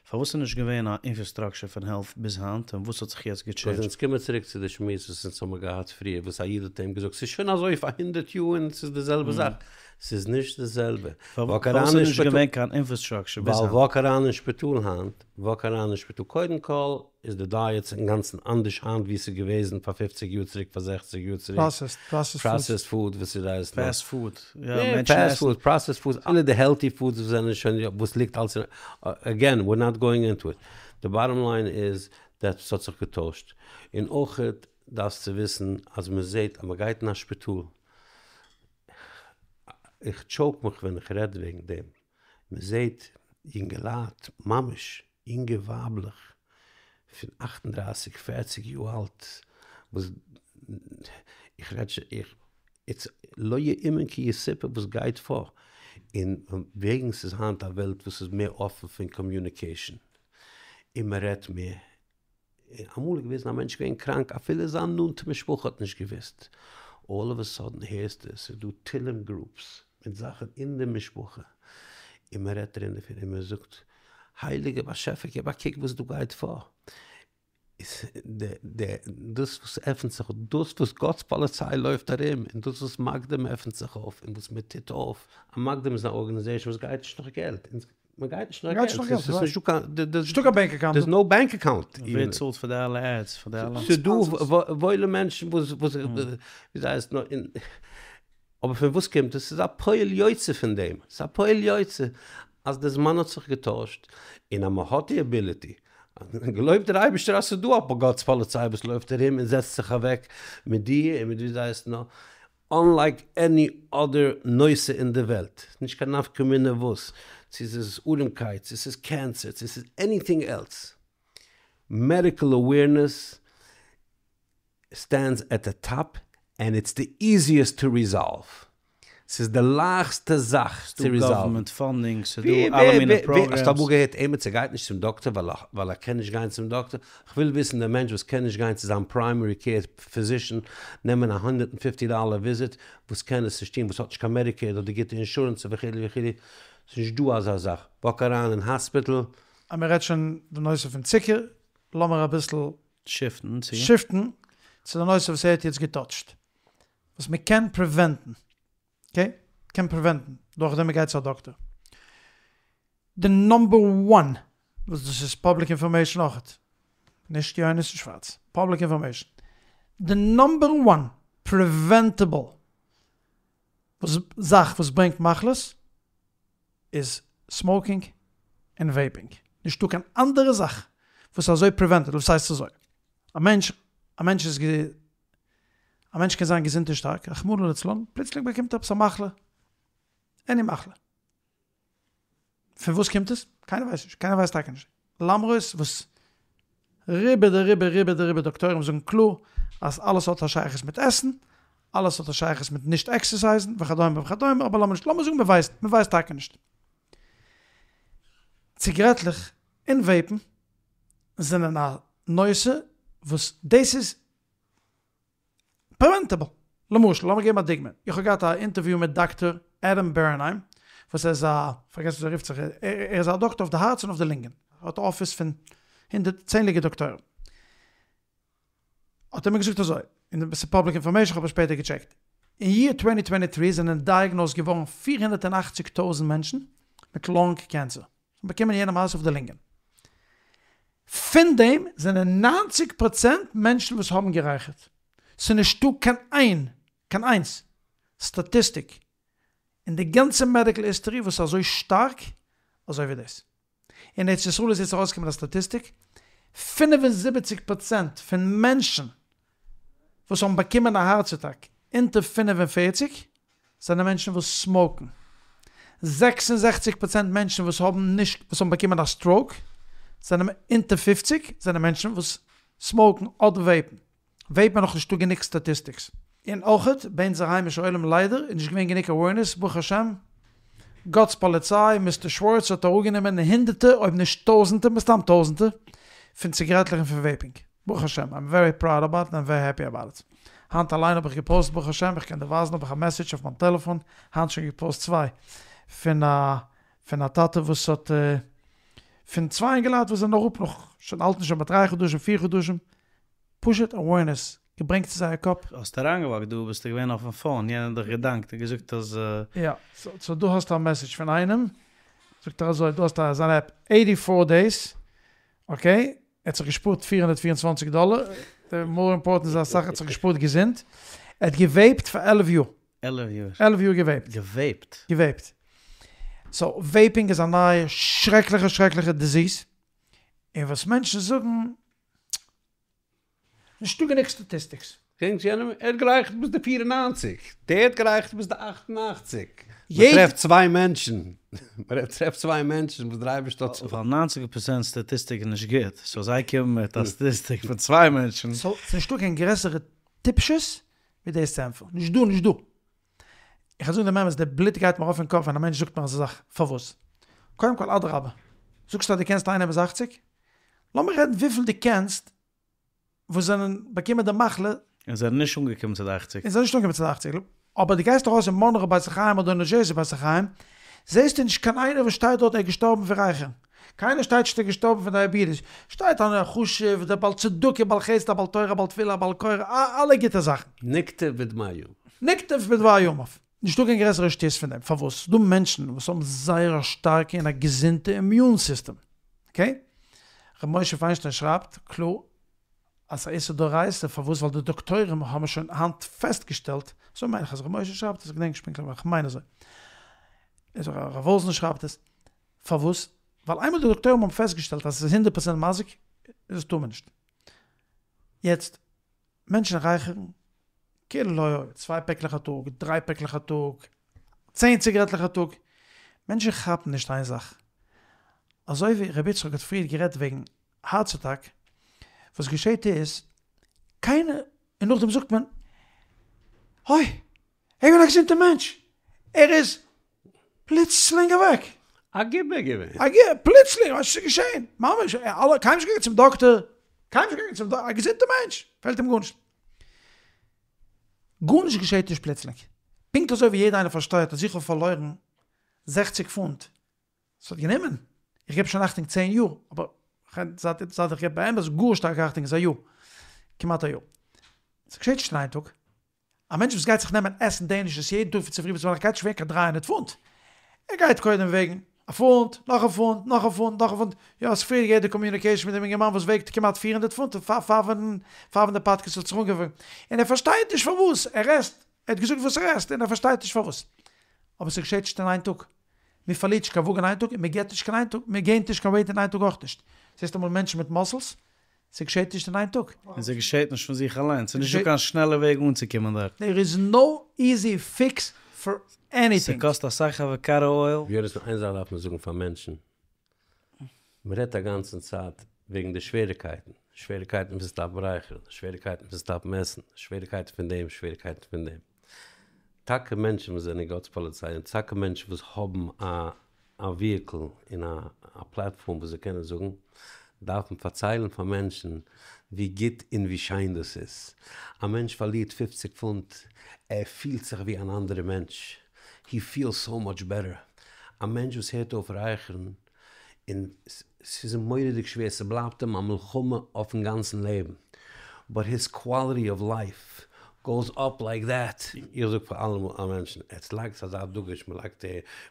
פארוואס איז נישט געווען א אינפראסטראקשער פון העלט ביז היינט און וואס האט זיך יעצט געטשעינדזשט? אונז קומען צוריק צו די שמועס וואס אונז האמיר געהאט פריער וואס א איד האט אים געזאגט ס'איז שוין אזוי פאר הונדערט יאר און ס'איז די זעלבע זאך. ס'איז נישט די זעלבע. וואק אריין פארוואס איז נישט געווען קיין אינפראסטראקשער ביז היינט? ווייל וואק אריין אין שפיטאל היינט, וואק אריין אין שפיטאל קודם כל איז די דייעטס אינגאנצן אנדערש היינט ווי ס'איז געוועזן פאר פופציג יאר צוריק פאר זעכציג יאר צוריק. פראסעסד, פראסעסד פוד. פראסעסד פוד וואס איז דאס? פעסט פוד, יא מענטשן עסן. פעסט פוד, פראסעסד פוד, אלע די העלטי פודס וואס זענען שוין יא וואס ליגט אלס אין, אגעין וויר נאט גאוינג אינטו איט. די באטאם ליין איז דעט ס'האט זיך געטוישט, און אויכעט דארפסטו וויסן אז מ'זעט אז מ'גייט אין א שפיטאל, איך טשאוק מיך ווען איך רעד וועגן דעם, מ'זעט יונגעלייט, ממש יונגע ווייבלעך פון אכט און דרייסיג פערציג יאר אלט, וואס איך רעד שוין איך איטס לא יאומן כי יסופר וואס גייט פאר, און וועגן ס'איז היינט א וועלט וואס איז מער אפן פון קאמיוניקעישן, און מ'רעדט מער, אמאל איז געוועזן א מענטש געווען קראנק אפילו זיין נאנטע משפחה האט נישט געוואוסט, אלל אוו א סאדען הערסטו עס איז דא תהלים גרופס מיט זאכן אין די משפחה, און מען רעדט דערין דערפון און מען זאגט הייליגער באשעפער געב א קוק וואס דא גייט פאר, דאס וואס עפנט זיך דאס וואס גאט'ס פאליציי לויפט ארום און דאס וואס מקדים עפנט זיך אויף און וואס מען טוט אויף, א מקדים איז א ארגאניזעישאן וואס גייט נישט נאך געלט, מען גייט נישט נאך געלט, ס'איז נישט דא קיין, נישטא קיין בענק אקאונט, דער'ס נאו בענק אקאונט, ווער צאלט פאר די אלע עדס, פאר די אלע ס'איז דא וואוילע מענטשן וואס וואס ווי זיי הייסט נאר, אבער פון וואס קומט עס, ס'איז א פועל יוצא פון דעם, ס'איז א פועל יוצא אז די זמן האט זיך געטוישט, און אז מען האט די עביליטי, געלויבט דער אייבערשטער אז ס'איז דא א גאט'ס פאליציי וואס לויפט ארום און זעצט זיך אוועק מיט דיר און מיט ווי זיי הייסן נאר, אנלייק עני אדער נושא אין די וועלט, נישט קיין נפקא מינה וואס, צו ס'איז ארעמקייט, צו ס'איז קענסער, צו ס'איז עניטינג עלס, מעדיקל אווערנעס סטענדס עט די טאפ ענד איטס די איזיעסט טו ריזאלוו. ס'איז די לייכסטע זאך צו ס'דא ריזאלוון. גאווערמענט פאנדינג, ס'דא אלע מיני פראגרעמס. האסט אמאל געהערט עימיצער גייט נישט צום דאקטער ווייל ער קען נישט גיין צום דאקטער? כ'וויל וויסן דער מענטש וואס קען נישט גיין צו זיין פריימערי קעיר פיזישען נעמען א הונדערט און פיפטי דאלער וויזיט וואס קען עס נישט טון וואס האט נישט קיין מעדיקעיד אדער גוטע אינשורענס וכו' וכו' ס'איז נישט דא אזא זאך וואק אריין אין האספיטעל. אז מ'רעדט שוין די נושא פון צוקער לאמיר אביסל שיפטן צו. שיפטן צו די נושא וואס ער האט יעצט געטאטשט. וואס מען קען פריווענטן, אקעי? קען פריווענטן דורכדעם מען גייט צו א דאקטער. די נאמבער וואן, וואס דאס איז פאבליק אינפארמעישן אויכעט, נישט יונתן שווארץ, פאבליק אינפארמעישן, די נאמבער וואן פריווענטעבל וואס זאך וואס ברענגט מחלות איז סמאוקינג און וועיפינג. נישטא קיין אנדערע זאך וואס איז אזוי פריווענטעבל, וואס הייסט אזוי? א מענטש, א מענטש איז א מענטש קען זיין געזונט און שטארק, רחמנא לצלן, פלוצלינג באקומט ער עפעס א מחלה, עני מחלה. פון וואס קומט עס? קיינער ווייסט נישט, קיינער ווייסט טאקע נישט. למרות וואס רובא דרובא רובא דרובא דאקטוירים זאגן קלאר אז אלעס האט א שייכות מיט עסן, אלעס האט א שייכות מיט נישט עקסערסייזן וכדומה וכדומה, אבער לאמיר נישט, לאמיר זאגן מען ווייסט, מען ווייסט טאקע נישט. ציגרעטלעך און וועיפן זענען א נושא וואס דאס איז פרעווענטעבל. למשל, לאמיר געבן א דוגמא, איך האב געהאט א אינטערוויו מיט דאקטאר עדעם בערנהיים, וואס ער איז א, פארגעסן וויאזוי ער רופט זיך, ער איז א דאקטאר אויף די הארץ און אויף די לונגען, ער האט א אפיס פון הונדערט, צענדליגע דאקטוירים. האט ער מיר געזאגט אזוי, און ס'איז פאבליק אינפארמעישן, כ'האב עס שפעטער געטשעקט, אין יער טווענטי טווענטי טרי זענען דייעגנאוזט געווארן פיר הונדערט און אכציג טויזנט מענטשן מיט לאנג קענסער, זיי האבן באקומען יענע מעשה אויף די לונגען. פון דעם זענען ניינציג פראצענט מענטשן וואס האבן גערייכערט. ס'איז נישטא קיין איין, קיין איינס, סטאטיסטיק אין די גאנצע מעדיקל היסטארי וואס איז אזוי שטארק אזוי ווי דאס. אין ארץ ישראל איז יעצט ארויסגעקומען א סטאטיסטיק, פֿינף און זיבעציק פראצענט פון מענטשן וואס האבן באקומען א הארץ אטאק אונטער 45 זענען מענטשן וואס סמאוקן. 66 פראצענט מענטשן וואס האבן נישט וואס האבן באקומען א סטראוק זענען אונטער 50 זענען מענטשן וואס סמאוקן אדער וועיפן. וועיפן איז נאך נישטא גענוג סטאטיסטיקס. און אויכעט ביי אונזער היימישע עולם ליידער איז נישט געווען גענוג אווערנעס ברוך השם גאטס פאליציי מיסטער שווארץ האט אראפגענומען הונדערטע אויב נישט טויזענטע מסתם טויזענטע פון ציגרעטלעך און פון וועיפינג ברוך השם איים ווערי פראוד אבאוט איט און איים ווערי העפי אבאוט איט היינט אליין האב איך געפאוסט ברוך השם איך קען דיר ווייזן האב איך א מעסעדזש אויף מיין טעלעפאן היינט שוין געפאוסט צוויי פון א פון א טאטע וואס האט פון צוויי אינגעלייט וואס זענען אראפ נאך שוין האלטן שוין ביי דריי חדשים פיר חדשים פשוט אווערנעס געברענגט צו זייער קאפ. האסט אריינגעוואקט דא ביסטו געווען אויפן פאון יענער האט דיך געדאנקט און געזאגט אז. יא, סאו דא האסטו א מעסעדזש פון איינעם, זאגט ער אזוי, דא האסטו זיין עפפ, עיטי פאר דעיס, אקעי, ער האט זיך געשפארט פֿיר הונדערט פֿיר און צוואַנציק דאלער, די מאר אימפארטענט איז אסאך ער האט זיך געשפארט געזונט, ער האט געוועיפט פאר עלף יאר. עלף יאר. עלף יאר געוועיפט. געוועיפט. געוועיפט. סאו וועיפינג איז א נייע שרעקליכע שרעקליכע דיזיס. און וואס מענטשן זאגן, נישטא גענוג סטאטיסטיקס. געדענקסט יענעם? ער האט גערייכערט ביז די פיר און ניינציג, דער האט גערייכערט ביז די אכט און אכציג. מען טרעפט צוויי מענטשן, מען טרעפט צוויי מענטשן וואס דער אייבערשטער האט. ווייל ניינציג פראצענט סטאטיסטיק איז נישט גוט, סאו זיי קומען מיט א סטאטיסטיק פון צוויי מענטשן. סאו ס'נישטא קיין גרעסערע טיפשות ווי דאס צו ענטפערן. נישט דא, נישט דא. איך וועל זאגן דעם אמת, די בלוט גייט מיר ארויף אין קאפ ווען א מענטש זאגט מיר אזא זאך. פארוואס? קודם כל אדרבה, זאגסט אז דו קענסט איינעם ביז אכציג? לאמיר רעדן וויפיל דו קענסט וואס זענען באקומען די מחלה. און זענען נישט אנגעקומען צו די אכציג. און זענען נישט אנגעקומען צו די אכציג. אבער דו גייסט ארויס אין מאנרא בית החיים אדער ניו דזשערסי בית החיים, זעסטו נישט קיין איינער וואס שטייט דארט ער איז געשטארבן פון רייכערן. קיינער שטייט נישט ער איז געשטארבן פון דייעביטיס. שטייט איינער א חשוב, דער בעל צדקה, בעל חסד, א בעל תורה, א בעל תפילה, א בעל קורא, אלע גוטע זאכן. נקטב בדמי. נקטב בדמי ימיו. נישטא קיין גרעסערע שטות פון דעם. פארוואס? ס'דא מענטשן וואס האבן זייער א שטארקע און א געזונטע אימיון סיסטעם. אקעי? ר' משה פיינשטיין שרייבט קלאר אז ס'איז איסור דאורייתא, פארוואס? ווייל די דאקטוירים האבן שוין היינט פעסטגעשטעלט, אזוי מיין איך אז ר' משה שרייבט עס, איך געדענק נישט פונקטליך אבער כ'מיין אזוי, הרב וואזנער שרייבט עס, פארוואס? ווייל איינמאל די דאקטוירים האבן פעסטגעשטעלט אז עס איז הונדערט פראצענט מזיק, איז עס טאר מען נישט. יעצט, מענטשן רייכערן, כאילו לא היה, צוויי פעקלעך א טאג, דריי פעקלעך א טאג, צען ציגרעטלעך א טאג, מענטשן כאפן נישט איין זאך, אזוי ווי ר' יצחק האט פריער גערעדט וועגן הארץ אטאק, וואס געשעט איז, קיינער, און נאכדעם זאגט מען, אוי, ער איז געווען א געזונטער מענטש, ער איז פלוצלינג אוועק. א גיבור געווען. א גיבור, פלוצלינג, וואס איז געשען? ממש, אלע, קיינמאל נישט געגאנגען צום דאקטער, קיינמאל נישט געגאנגען צום דאקטער, א געזונטער מענטש, פעלט אים גארנישט. גארנישט געשעט נישט פלוצלינג. פונקט אזוי ווי יעדער איינער פארשטייט אז איך האב פארלוירן זעכציק פונט, ס'האט גענומען, איך געב שוין אכטונג צען יאר, אבער זייט זייט איך געב באמת גאר שטארק אכטונג איז א יאר, כמעט א יאר. ס'געשעט נישט אין איין טאג. א מענטש וואס גייט זיך נעמען עסן דענישעס יעדן טאג פון צופרי ביז ביינאכט גייט נישט וועגן קיין דריי הונדערט פונט. ער גייט קודם וועגן א פונט, נאך א פונט, נאך א פונט, נאך א פונט. יא, האסט פריער געהערט די קאמיוניקעישן מיט דעם אינגערמאן וואס וועגט כמעט פיר הונדערט פונט פאר פאר ווען פאר ווען די פאדקעסט האט זיך אנגעפאנגען. און ער פארשטייט נישט פארוואס ער עסט. ער האט געזאגט וואס ער עסט און ער פארשטייט נישט פארוואס. אבער ס'געשעט נישט אין איין טאג. מען פארלירט נישט קיין וואג אין איין טאג און מען געט נישט קיין איין טאג, מען געינט נישט קיין וועיט אין איין טאג אויך נישט. זעסט אמאל מענטשן מיט מאסלס? ס'געשעט נישט אין איין טאג. און ס'געשעט נישט פון זיך אליינס, ס'איז נישטא קיין שנעלע וועג אנצוקומען דארט. דעיר איז נאו איזי פיקס פאר עניטינג. ס'קאסט אסאך אוואקאדא אויל. יונתן, איין זאך דארף מען זאגן פאר מענטשן, מען רעדט א גאנצן צייט וועגן די שוועריקייטן, שוועריקייטן פון סטאפן רייכערן, שוועריקייטן פון סטאפן עסן, שוועריקייטן פון דעם, שוועריקייטן פון דעם. טאקע מענטשן וואס זענען גאט'ס פאליציי און טאקע מענטשן וואס האבן א א וויהיקל און א א פלאטפארם וואס זיי קענען זאגן, דארפן פארציילן פאר מענטשן ווי גוט און ווי שיין דאס איז. א מענטש פארלירט פופציג פונט, ער פילט זיך ווי אן אנדערע מענטש, הי פילס סאו מאטש בעטער. א מענטש וואס הערט אויף רייכערן און ס'איז אים מורא'דיג שווער, ס'בלייבט אים א מלחמה אויפן גאנצן לעבן, באט היז קוואליטי אוו לייף גאוס אפ לייק דעט. איך זאג פאר אלע מענטשן, עטס לייגטס אזא דגוש, מ'לייגט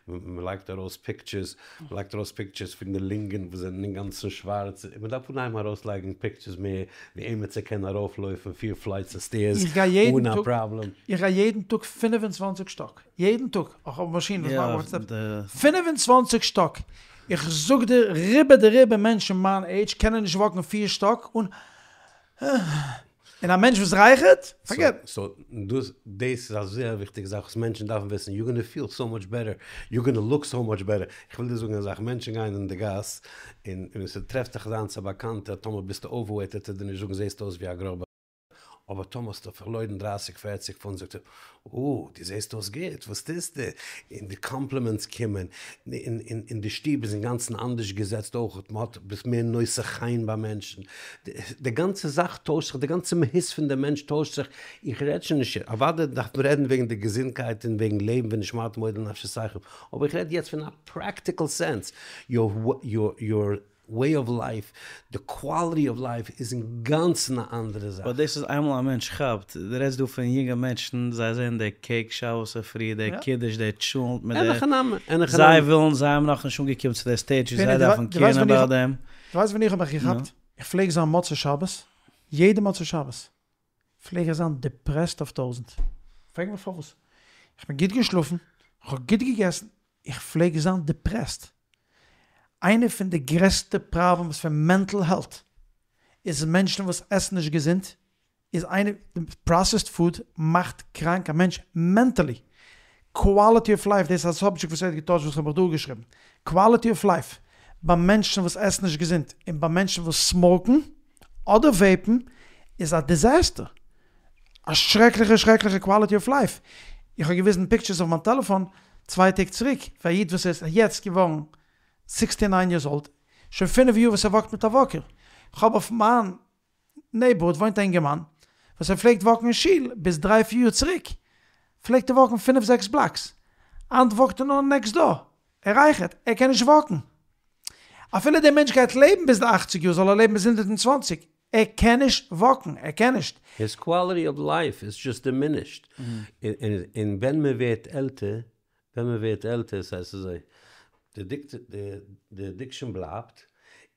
מ'לייגט ארויס פיקטשערס, מ'לייגט ארויס פיקטשערס פון די לונגען וואס זענען אינגאנצן שווארץ, מ'דארף אנהייבן ארויסלייגן פיקטשערס מער ווי עימיצער קען ארויפלויפן פיר פלייטס אוו סטעירס אן א פראבלעם. איך גיי יעדן טאג פינף און צוואנציג שטאק. יעדן טאג, איך האב א מאשין וואס מאכט סטעפס, פינף און צוואנציג שטאק, איך זאג דיר רובא דרובא מענטשן מיין עידזש קענען נישט וואקן פיר שטאק אן און א מענטש וואס רייכערט, פארגעט. סאו דאס דאס איז א זייער וויכטיגע זאך וואס מענטשן דארפן וויסן, יו גאנא פיל סאו מאטש בעטער, יו גאנא לוק סאו מאטש בעטער, איך וויל דיר זאגן א זאך, מענטשן גייען אין די גאס און און ס'טרעפט זיך דיינס א באקאנטער, טאמער ביסטו אווערוועיט וועט ער דיר נישט זאגן זעסט אויס ווי א גראבע. אבער טאמער האסטו פארלוירן דרייסיג פערציג פונט זאגט ער, אה, דו זעסט אויס גוט, וואס טוסטו? און די קאמפלימענטס קומען, און די שטוב איז אינגאנצן אנדערש געזעצט אויך, מען האט, ביסט מער נושא חן ביי מענטשן, די גאנצע זאך טוישט זיך, די גאנצע מהות פון די מענטש טוישט זיך, איך רעד שוין נישט, אוודאי דארף מען רעדן וועגן די געזונטקייט און וועגן לעבן ונשמרתם מאוד לנפשותיכם, אבער איך רעד יעצט פון א פרעקטיקל סענס, יור יור וועי אוו לייף, די קוואליטי אוו לייף איז אינגאנצן א אנדערע זאך. באט דאס איז איינמאל א מענטש כאפט, דו רעדסט דא פון יונגע מענטשן, זיי זעען די קעיק שבת צופרי, די קידוש, די טשולנט מיט די, אין הכי נמי, אין הכי נמי. זיי ווילן, זיי האבן נאכנישט אנגעקומען צו די סטעידזש ווי זיי דארפן קעירן אבאוט דעם. דו ווייסט ווען איך האב מיך געכאפט? איך פלעג זיין מוצאי שבת, יעדע מוצאי שבת, פלעג איך זיין דיפרעסט אויף טויזענט. פרעג מיך פארוואס. איך בין גוט געשלאפן, איך האב גוט געגעסן, איך פלעג זיין דיפרעסט. איינע פון די גרעסטע פראבלעמס פון מענטל העלט איז מענטשן וואס עסן נישט געזונט, איז איינע, פראסעסד פוד מאכט קראנק א מענטש מענטעלי, קוואליטי אוו לייף, דאס איז א סאבדזשעקט וואס ער האט געטאטשט וואס האב איך דא געשריבן, קוואליטי אוו לייף ביי מענטשן וואס עסן נישט געזונט און ביי מענטשן וואס סמאוקן אדער וועיפן איז א דיזעסטער, א שרעקליכע שרעקליכע קוואליטי אוו לייף, איך האב געוויזן פיקטשערס אויף מיין טעלעפאן צוויי טעג צוריק פאר א איד וואס איז יעצט געווארן סיקסטי ניין יערס אולד, שוין פינף יאר וואס ער וואקט מיט א וואקער, כ'האב אויף מיין נעיבארהוד וואוינט א אינגערמאן וואס ער פלעגט וואקן אין שול ביז דריי פיר יאר צוריק פלעגט ער וואקן פינף זעקס בלאקס, היינט וואקט ער נאר נעקסט דאר, ער רייכערט, ער קען נישט וואקן. אפילו דער מענטש גייט לעבן ביז די אכציג יאר זאל ער לעבן ביז הונדערט און צוואנציג, ער קען נישט וואקן, ער קען נישט. היז קוואליטי אוו לייף איז דזשאסט דימינישד, און ווען מען ווערט עלטער, ווען מען ווערט עלטער, ס'הייסט אזוי, די אדיקשאן בלייבט,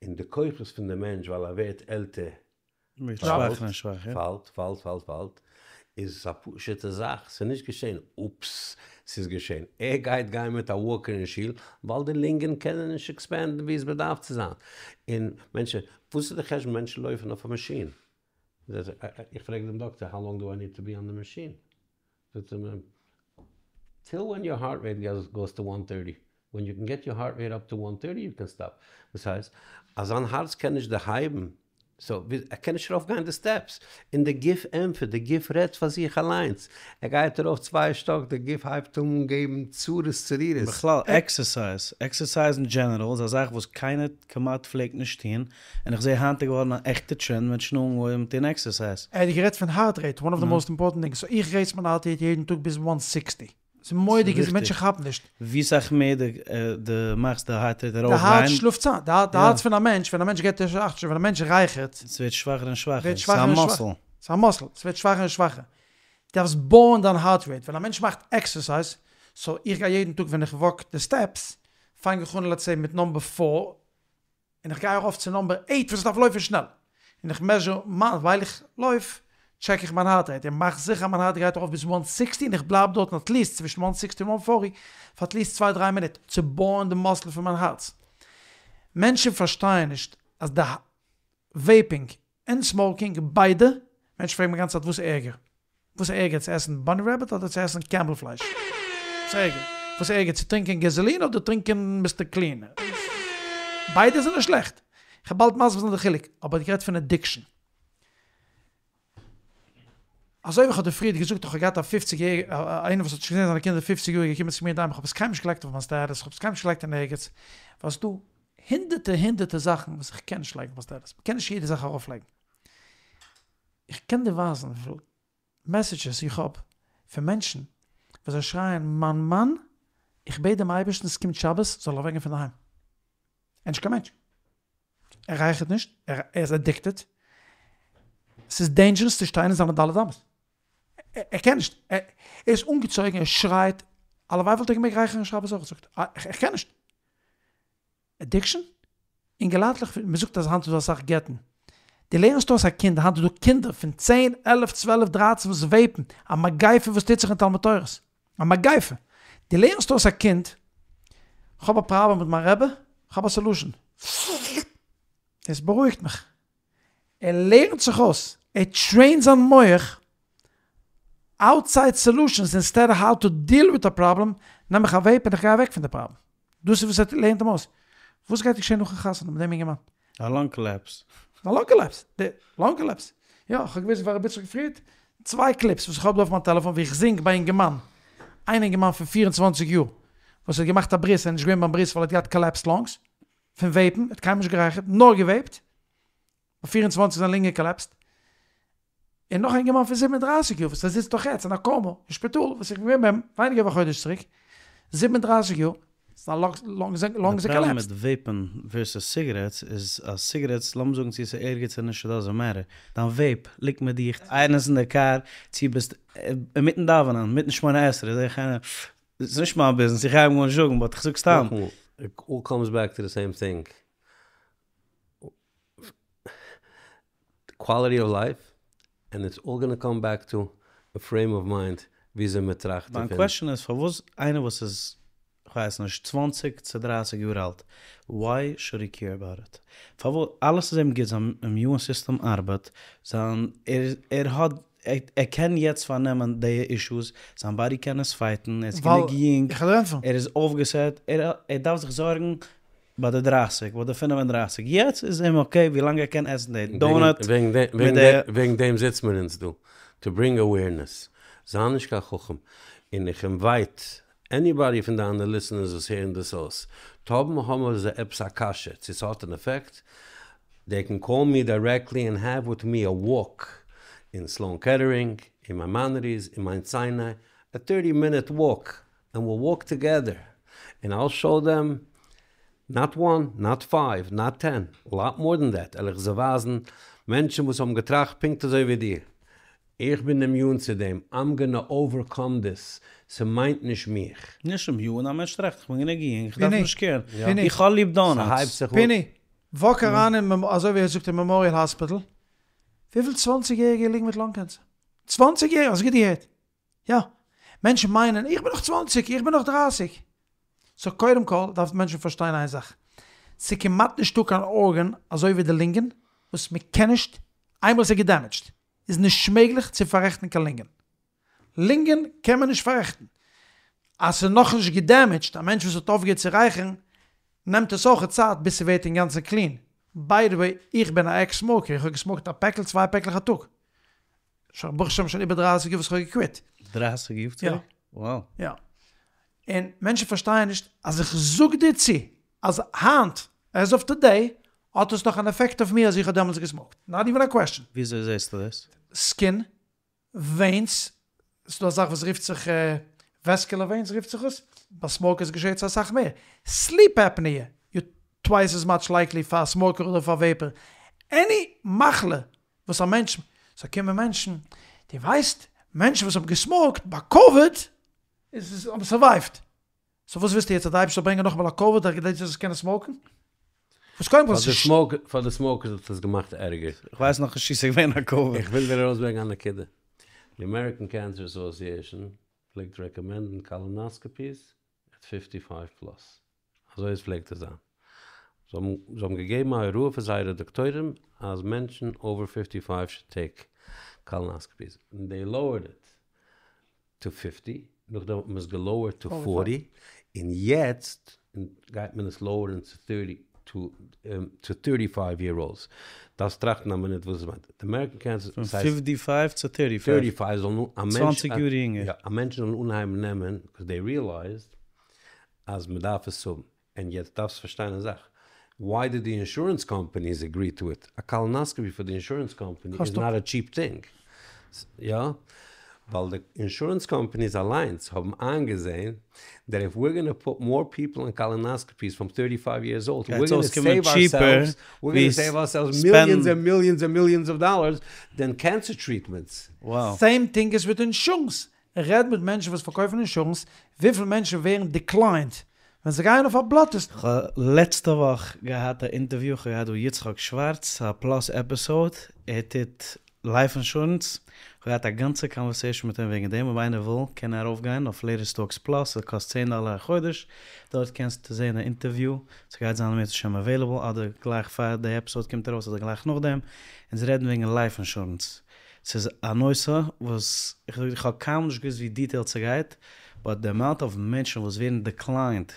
און די כוחות פון די מענטש ווייל ער ווערט עלטער ווערט שוואכער און שוואכער. פאלט, פאלט, פאלט, פאלט, איז עס א פשוטע זאך, ס'איז נישט געשען, אופס, ס'איז געשען, ער גייט גיין מיט א וואקער אין שול, ווייל די לונגען קענען נישט עקספענדן ווי עס באדארף צו זיין, און מענטשן, וואס איז די חשבון מענטשן לויפן אויף א מאשין? איך פרעג דעם דאקטער, האו לאנג דו איי ניד טו בי אן די מאשין? זאגט ער מיר, טיל ווען יור הארט רעיט גאוס טו וואן טערטי, ווען יו קען געט יור הארט רעיט אפ טו וואן טערטי יו קען סטאפ, דאס הייסט אז זיין הארץ קען נישט דערהייבן, סאו ער קען נישט ארויף גיין די סטעפס, און די גוף ענטפערט, די גוף רעדט פאר זיך אליינס, ער גייט ארויף צוויי שטאק, די גוף הייבט אן געבן צרות צרורות. בכלל עקסערסייז, עקסערסייז אין דזשענעראל איז א זאך וואס קיינער כמעט פלעגט נישט טון, און איך זעה היינט איז געווארן א עכטע טרענד מענטשן האבן אנגעהויבן טון עקסערסייז. ער האט גערעדט פון הארט רעיט, וואן אוו די מאסט אימפארטענט טינגס, סאו איך רעיס מיין הארט רעיט יעדן טאג ביז וואן סיקסטי, ס'איז מורא'דיג איז מענטשן כאפן נישט. ווי סאך מער דו מאכסט די הארט רעיט ארויף גיין. די הארץ שלאפט איין, די הארץ פון א מענטש, ווען א מענטש געבט נישט אכט, ווען א מענטש רייכערט. ס'ווערט שוואכער און שוואכער, ס'איז א מאסל. ס'איז א מאסל, ס'ווערט שוואכער און שוואכער. דו דארפסט בויען דיין הארט רעיט, ווען א מענטש מאכט עקסערסייז, סאו איך גיי יעדן טאג ווען איך וואק די סטעפס, פאנג איך אן לעטס סעי מיט נאמבער פאר, און איך גיי ארויף צו נאמבער עיט וואס איך דארף לויפן שנעל, און איך מעזשער מיין, ווייל איך לויף, טשעק איך מיין הארט רעיט, און מאך זיכער אז מיין הארט גייט ארויף ביז וואן סיקסטי און איך בלייב דארטן עטליעסט צווישן וואן סיקסטי און וואן פארטי פאר עטליעסט צוויי דריי מינוט, צו בויען די מאסל פון מיין הארץ. מענטשן פארשטייען נישט אז די וועיפינג און סמאוקינג ביידע, מענטשן פרעגן מיר גאנצע צייט וואס איז ערגער? וואס איז ערגער צו עסן באני רעביט אדער צו עסן קעמל פלייש? וואס איז ערגער? וואס איז ערגער צו טרינקען געזאלין אדער טרינקען מיסטער קלין? ביידע זענען שלעכט. כ'וועל באלד מסביר זיין די חילוק, אבער איך רעד פון אדיקשאן. אזוי ווי כ'האב דיר פריערט געזאגט איך האב געהאט א פופציג יעריגע איינער וואס האט נישט געזען זיינע קינדער פופציג יאר איז געקומען צו מיר אינדערהיים איך האב עס קיינמאל נישט געלייגט אויף מיין סטעטוס איך האב עס קיינמאל נישט געלייגט אין ערגעץ ווייל ס'דא הונדערטער הונדערטער זאכן וואס איך קען נישט לייגן אויף מיין סטעטוס מ'קען נישט יעדע זאך ארויפלייגן. איך קען דיר ווייזן וויפיל מעסעדזשעס איך האב פון מענטשן וואס זיי שרייען מיין מאן איך בעט דעם אייבערשטן ס'קומט שבת זאל ער אוועקגיין פון דערהיים. ער איז נישט קיין מענטש. ער רייכערט נישט, ער איז עדיקטעד, ס'איז דעינדזשערעס צו שטיין אין זיינע ד' אמות. ער קען נישט, ער איז אנגעצויגן, ער שרייט, הלוואי וואלט ער געמעגט רייכערן שבת אויך, זאגט ער, איך קען נישט. עדיקשאן? אינגעלייטלעך, מען זאגט אז היינט איז דא אסאך גט'ן. דו לערנסט אויס א קינד, היינט איז דא קינדער פון צען, עלף, צוועלף, דרייצן וואס וועיפן, א מגיפה וואס טוט זיך אין תלמוד תורה'ס. א מגיפה! דו לערנסט אויס א קינד, כ'האב א פראבלעם מיט מיין רבי, כ'האב א סעלושען. עס בארואיגט מיך. ער לערנט זיך אויס, ער טרעינט זיין מח, אוטסייד סעלושענס אינסטעד אוו האו טו דיעל וויט א פראבלעם, נעם איך א וועיפ און איך גיי אוועק פון די פראבלעם. דאס איז וואס ער לערנט אים אויס. וואס גייט געשען נאכן חתונה מיט דעם אינגערמאן? א לאנג קאלעפס. א לאנג קאלעפס. די לאנג קאלעפס. יא, איך האב געוויזן פאר ר' יצחק פריעד צוויי קליפס וואס איך האב דא אויף מיין טעלעפאן ווי איך זינג ביי א אינגערמאן, איין אינגערמאן פון פֿיר און צוואַנציק יאר וואס האט געמאכט א ברית, ער איז נישט געווען ביים ברית ווייל ער האט געהאט קאלעפסד לאנגס פון וועיפן, ער האט קיינמאל נישט גערייכערט, נאר געוועיפט, ביי פֿיר און צוואַנציק זיין לונגען קאלעפסט. און נאך א אינגערמאן פון זיבן און דרײַסיק יאר וואס ער זיצט נאך יעצט אין א קאומא אין שפיטאל וואס איך בין געווען ביי אים ווייניגער ווי א חודש צוריק, זיבן און דרײַסיק יאר, זיין לאנגס זענען די פראבלעם קאלעפסט. מיט וועיפן ווערסעס סיגרעטס איז אז סיגרעטס, לאמיר זאגן צו עס איז ערגער צו נישט איט דאזענט מעטער, דיין וועיפ ליגט מיט דיך, איינער איז אין די קאר, צו ביסט אינמיטן דאווענען, אינמיטן שמונה עשרה, זעה איך איינער, ס'איז נישט מיין ביזנעס, איך גיי אים גארנישט זאגן, באט איך זאג סתם. נאכאמאל, איט אלל קאמס בעק טו די סעים טינג. קוואליטי אוו לייף, ענד איטס אלל גאנא קאם בעק טו א פרעים אוו מיינד וויאזוי מען טראכט מיין דערפון. קוועשאן איז פארוואס איינער וואס איז, כ'ווייס. כ'ווייס נישט, צוואנציג צו דרייסיג יאר אלט, וואי שוד הי קעיר אבאוט איט? פארוואס? אלעס איז אים גוט, זיין אימיון סיסטעם ארבעט, זיין, ער, ער האט, ער קען יעצט פארנעמען די אישוס, זיין באדי קען עס פייטן, ער איז גענוג יונג, ער איז אויפגעסעט, ער דארף זיך זארגן ביי די דרייסיג, ביי די פינף און דרייסיג, יעצט איז אים אקעי ווילאנג ער קען עסן די דאונאט מיט די. וועגן דעם זיצט מען אונז דא, טו ברינג אווערנעס, זיי נישט קיין חכם, און איך אינווייט עניבאדי פון דיינע ליסענערס וואס הערן דאס אויס, טאמער האבן זיי עפעס א קשיא צו ס'האט אן עפעקט, דעי קען קאל מי דירעקטלי ענד העוו וויט מי א וואלק אין סלאון קעטערינג, אין מיימאנעדיס, אין מאונט סיני, א טערטי מינוט וואלק, ענד וויל וואלק טוגעדער, ענד אייל שאו דעם נאט וואן, נאט פייוו, נאט טען, א לאט מאר דען דעט, על איך זיי ווייזן מענטשן וואס האבן געטראכט פונקט אזוי ווי דיר, איך בין אימיון צו דעם, איים גאנא אווערקאם דיס, ס'מיינט נישט מיך. נישט אימיון, א מענטש טראכט איך בין גענוג יונג, איך דארף נישט קעירן, איך האב ליב דאנאטס. פיני, וואק אריין אין, אזוי ווי ער זאגט אין מעמאריעל האספיטעל, וויפיל צוואנציג יעריגע ליגן מיט לאנג קענסער? צוואנציג יעריגע, האסט גוט געהערט? יא. מענטשן מיינען איך בין נאך צוואנציג, איך בין נאך דרייסיג. סאו קודם כל דארפן מענטשן פארשטיין איין זאך, ס'איז כמעט נישטא קיין ארגען אזוי ווי די לונגען וואס מ'קען נישט, איינמאל ס'איז געדעמעדזשט איז נישט מעגליך צו פאררעכטן קיין לונגען. לונגען קען מען נישט פאררעכטן. אז ס'איז נאכנישט געדעמעדזשט, א מענטש וואס האט אויפגעהערט צו רייכערן, נעמט עס אויך צייט ביז ס'ווערט אינגאנצן קלין. ביי די וועי, איך בין א עקס סמאוקער, איך האב געסמאוקט א פעקל צוויי פעקלעך א טאג. שוין ברוך השם שוין איבער דרייסיג יאר וואס כ'האב געקוויט. דרייסיג יאר צוריק? יא. יא. און מענטשן פארשטייען נישט אז איך זאג דיר צו אז היינט, עז אוו טודעי, האט עס נאך אן עפעקט אויף מיר אז איך האב דעמאלטס געסמאוקט. נאט איווען א קוועסטשען. וויאזוי זעסטו דאס? סקין, וועינס, ס'דא א זאך וואס רופט זיך וועסקולער וועינס רופט זיך עס, ביי סמאוקערס געשעט עס אסאך מער. סליפ עפניע, יו טווייס עז מאטש לייקלי פאר א סמאוקער אדער פאר וועיפער. עני מחלה וואס א מענטש, ס'קומען מענטשן, דו ווייסט, מענטשן וואס האבן געסמאוקט ביי קאוויד איז האבן סורווייווט, סאו וואס ווילסטו יעצט אז די אייבערשטער זאל ברענגען נאכאמאל א קאוויד אז כדי דו זאלסט קענען סמאוקן? וואס קודם כל ס'איז. פאר די סמאוקערס האט עס געמאכט ערגער. כ'ווייס נאכנישט צו ס'איז געווען א קאוויד. איך וויל דיר ארויסברענגען א נקודה. די אמעריקען קענסער אסאסיעשאן פלעגט רעקאמענדן קאלאנאסקאפיס עט פיפטי פייוו פלאס. אזוי עס פלעגט עס זיין. זיי האבן זיי האבן געגעבן א הוראה פאר זייערע דאקטוירים אז מענטשן אווער פיפטי פייוו שוד טעיק קאלאנאסקאפיס, און דעי לאוערד איט טו פיפטי, נאכדעם האט מען עס געלאוערט טו פארטי, און יעצט גייט מען עס לאוערן צו טערטי טו טערטי פייוו יער אולדס. דארפסט טראכטן א מינוט וואס עס מיינט. די אמעריקען קענסער פון פיפטי פייוו צו טערטי פייוו. טערטי פייוו זאלן א מענטש. צוואנציג יאר יונגער. יא, א מענטש זאל אנהייבן נעמען, ביקאוז דעי ריעלייזד אז מען דארף עס האבן, און יעצט דארפסט פארשטיין א זאך, וואי דיד די אינשורענס קאמפאניס עגרי טו איט, א קאלאנאסקאפי פאר די אינשורענס קאמפאני איז נאט א טשיפ טינג, יא? ווייל די אינשורענס קאמפאניס אליינס האבן איינגעזען דעט איף וויר גאנא פוט מאר פיפל אן קאלאנאסקאפיס פראם טערטי פייוו יערס אולד, וויר גאנא סעיוו ארסעלווס, וויר גאנא סעיוו ארסעלווס מיליאנס ענד מיליאנס ענד מיליאנס אוו דאלערס דען קענסער טריטמענטס. סעים טינג איז וויט אינשורענס, רעד מיט מענטשן וואס פארקויפן אינשורענס, וויפיל מענטשן ווערן דיקליינד ווען זיי גייען אויף א בלאט טעסט. כ'האב לעצטע וואך געהאט א אינטערוויו, כ'האב געהאט דא יצחק שווארץ, א פלאס עפיסאוד, ער טוט לייף אינשורענס, כ'האב געהאט א גאנצע קאנווערסעישאן מיט אים וועגן דעם, אויב איינער וויל קען ער ארויפגיין אויף לעיטעסט טאלקס פלאס, ס'קאסט צען דאלער א חודש, דארט קענסטו זען די אינטערוויו, ס'גייט זיין אם ירצה השם עוועילעבל אדער גלייך פאר די עפיסאוד קומט ארויס אדער גלייך נאכדעם, אונז רעדן וועגן לייף אינשורענס. ס'איז א נושא וואס איך זאג דיר כ'האב קיינמאל נישט געוואוסט ווי דיטעילד ס'גייט, באט די אמאונט אוו מענטשן וואס ווערן דעקליינד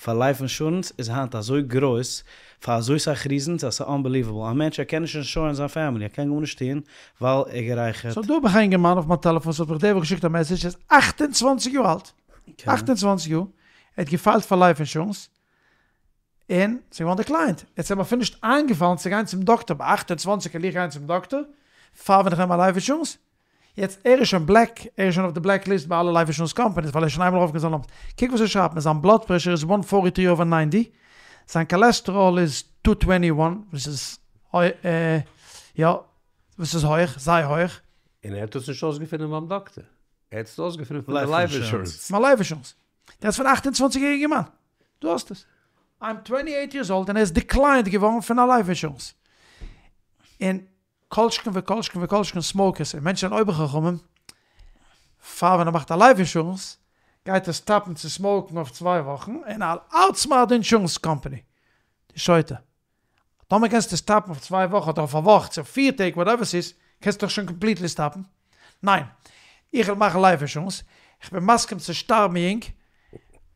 פאר לייף אינשורענס איז היינט אזוי גרויס פאר אזוי סאך ריזענס אז ס'איז אנבעליוועבל, א מענטש ער קען נישט אינשורען זיין פעמילי ער קען גארנישט טון ווייל ער גערייכערט. סאו דא האב איך א אינגערמאן אויף מיין טעלעפאן וואס האט מיך די וואך געשיקט א מעסעדזש, ער איז אכט און צוואנציג יאר אלט, 28 יאר, ער האט געפיילט פאר לייף אינשורענס, און ס'איז געווארן דעקליינד. יעצט איז אים אפילו נישט איינגעפאלן צו גיין צום דאקטער, ביי 28 וועל איך גיין צום דאקטער, פאר ווען איך נעם א לייף אינשורענס. יעצט ער איז שוין בלעק, ער איז שוין אויף די בלעק ליסט ביי אלע לייף אינשורענס קאמפאניס, ווייל ער איז שוין איינמאל ארויפגעגאנגען זיין לאמפ. קוק וואס ער שרייבט מיר, זיין בלאד פרעשור איז וואן פארטי טרי אווער ניינטי, זיין קאלעסטראל איז טו טווענטי וואן, וואס איז יא, וואס איז הויך, זייער הויך. און ער האט עס נישט אויסגעפונען ביים דאקטער, ער האט עס אויסגעפונען פון די לייף אינשורענס. פון לייף אינשורענס. דאס פון 28 יעריגע מאן. דו האסט עס. איים טווענטי עיט יערס אולד און ער איז דיקליינד געווארן פון א לייף אינשורענס. און כל שכן וכל שכן וכל שכן סמאוקערס און מענטשן זענען אויבער חכמים, פאר ווען ער מאכט א לייף אינשורענס, גייט ער סטאפן צו סמאוקן אויף צוויי וואכן און איי'ל אוטסמארט די אינשורענס קאמפאני. דו שוטה. טאמער קענסטו סטאפן אויף צוויי וואכן אדער אויף א וואך צו אויף פיר טעג וואטעווער ס'איז, קענסטו דאך שוין קאמפליטלי סטאפן. ניין. איך וויל מאכן לייף אינשורענס. איך בין מסכים צו שטארבן יונג,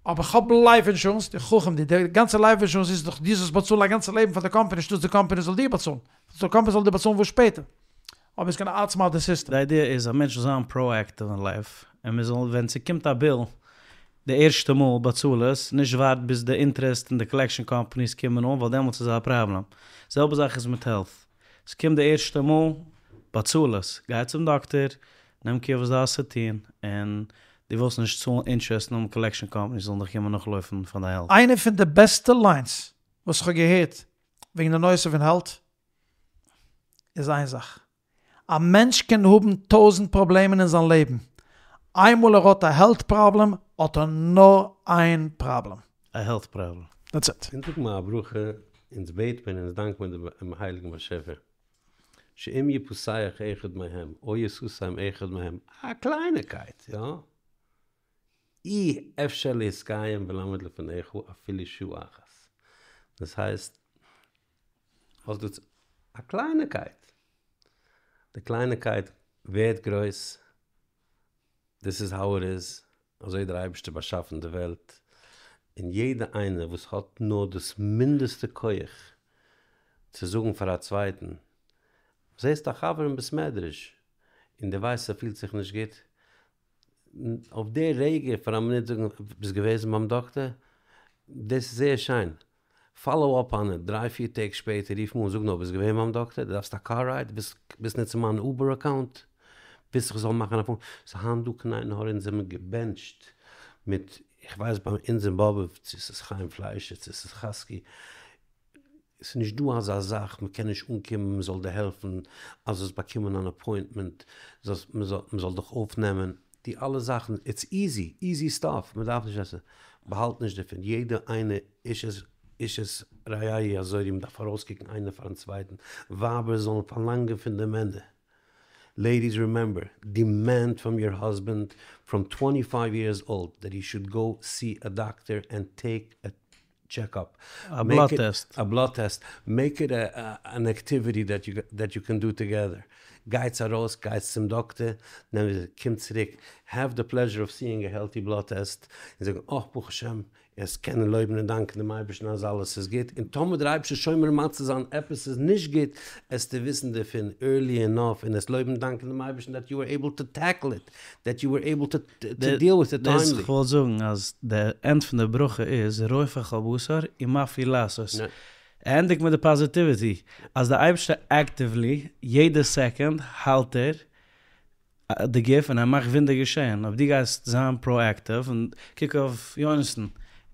אבער כ'האב לייף אינשורענס. דו חכם דו, די גאנצע לייף אינשורענס איז דאך דו זאלסט באצאלן א גאנצע לעבן פאר די קאמפאני אנשטאטס די קאמפאני זאל דיר באצאלן. די קאמפאני זאל דיר באצאלן וואס שפעטער. אבער איטס גאנא אוטסמארט די סיסטעם. די איידיע איז א מענטש זאל זיין פראאקטיוו אין לייף, און מען זאל ווען ס'קומט א ביל די ערשטע מאל באצאל עס, נישט ווארט ביז די אינטערעסט און די קאלעקשאן קאמפאניס קומען אן ווייל דעמאלטס איז א פראבלעם. זעלבע זאך איז מיט העלט, ס'קומט די ערשטע מאל, באצאל עס, גיי צום דאקטער, נעם קעיר וואס דו האסט צו טון, און דו ווילסט נישט צאלן אינטערעסט און האבן קאלעקשאן קאמפאניס זאלן דיך קומען נאכלויפן פאר דיין העלט. איינע פון די בעסטע ליינס וואס כ'האב געהערט וועגן די נושא פון העלט איז איין זאך, א מענטש קען האבן טויזענט פראבלעמען אין זיין לעבן, איינמאל ער האט א העלט פראבלעם האט ער נאר איין פראבלעם. א העלט פראבלעם. דעטס איט. אונז זאגן מיר א ברכה, אונז בעט מען, אונז דאנק מען דעם הייליגן באשעפער, שאם יפסח אחד מהם, או יסתם אחד מהם, א קלייניקייט, יא? אי אפשר להתקיים ולעמוד לפניך אפילו שעה אחת. דאס הייסט, האסט דא א קלייניקייט, די קלייניקייט ווערט גרויס, דיס איז האו איט איז, אזוי האט דער אייבערשטער באשאפן די וועלט, און יעדע איינער וואס האט נאר דאס מינדעסטע כח צו זאגן פאר א צווייטן, זעסט א חבר אין בית מדרש און דו ווייסט ער פילט זיך נישט גוט, אויף די רגע פאר א מינוט זאגן, ביסט געוועזן ביים דאקטער? דאס איז זייער שיין. פאלאו אפ אן איט, דריי פיר טעג שפעטער רוף אים אן, זאג נאר, ביסט געווען ביים דאקטער? דו דארפסט א קאר רייד? ווילסט נוצן מיין אובער אקאונט? ווילסט איך זאל מאכן א פאון? ס'איז היינט דא קיין עין הרע אונז זעמיר געבענטשט מיט, איך ווייס ביי אונז אין באבוב, צו ס'איז חיים פליישער צו ס'איז חזקי, ס'איז נישט דא אזא זאך, מ'קען נישט אנקומען מ'זאל דיר העלפן, אז זאלסט באקומען אן אפוינטמענט, זאלסט מ'זאל דיך אויפנעמען, די אלע זאכן, איטס איזי, איזי סטאף, מ'דארף נישט עסן, באהאלט נישט דערפון, יעדער איינער איש את איש את רעהו יעזורו, מ'דארף ארויסקוקן איינער פארן צווייטן, ווייבער זאלן פארלאנגען פון די מענער, לעידיס רימעמבער, דימענד פראם יור האזבענד פראם טווענטי פייוו יערס אולד דעט הי שוד גאו סי א דאקטער ענד טעיק א טשעק אפ, א בלאט טעסט. א בלאט טעסט, מעיק איט אן עקטיוויטי דעט יו קען דו טאגעדער, גייטס ארויס, גייטס צום דאקטער, קומט צוריק, העוו די פלעזשער אוו סיאינג א העלטי בלאט טעסט, און זאגן אה ברוך השם, עטס קענען לויבן און דאנקען דעם אייבערשטן אז אלעס איז גוט, און טאמער דער אייבערשטער שומר ומציל זיין עפעס איז נישט גוט, עסטו וויסן דערפון ערלי אינאף און עסט לויבן און דאנקען דעם אייבערשטן דעט יו ווער עיבל טו טעקל איט, דעט יו ווער עיבל טו דיעל וויט איט טיימלי. דאס כ'וואלט זאגן אז די ענד פון די ברכה איז רופא כל בשר ומפליא לעשות. ער ענדיגט מיט די פאזיטיוויטי אז די אייבערשטער עקטיוולי יעדע סעקאנד היילט ער די גוף און ער מאכט וואונדער געשען, אויב דו גייסט זיין פראאקטיוו און קוק אויף יונתן,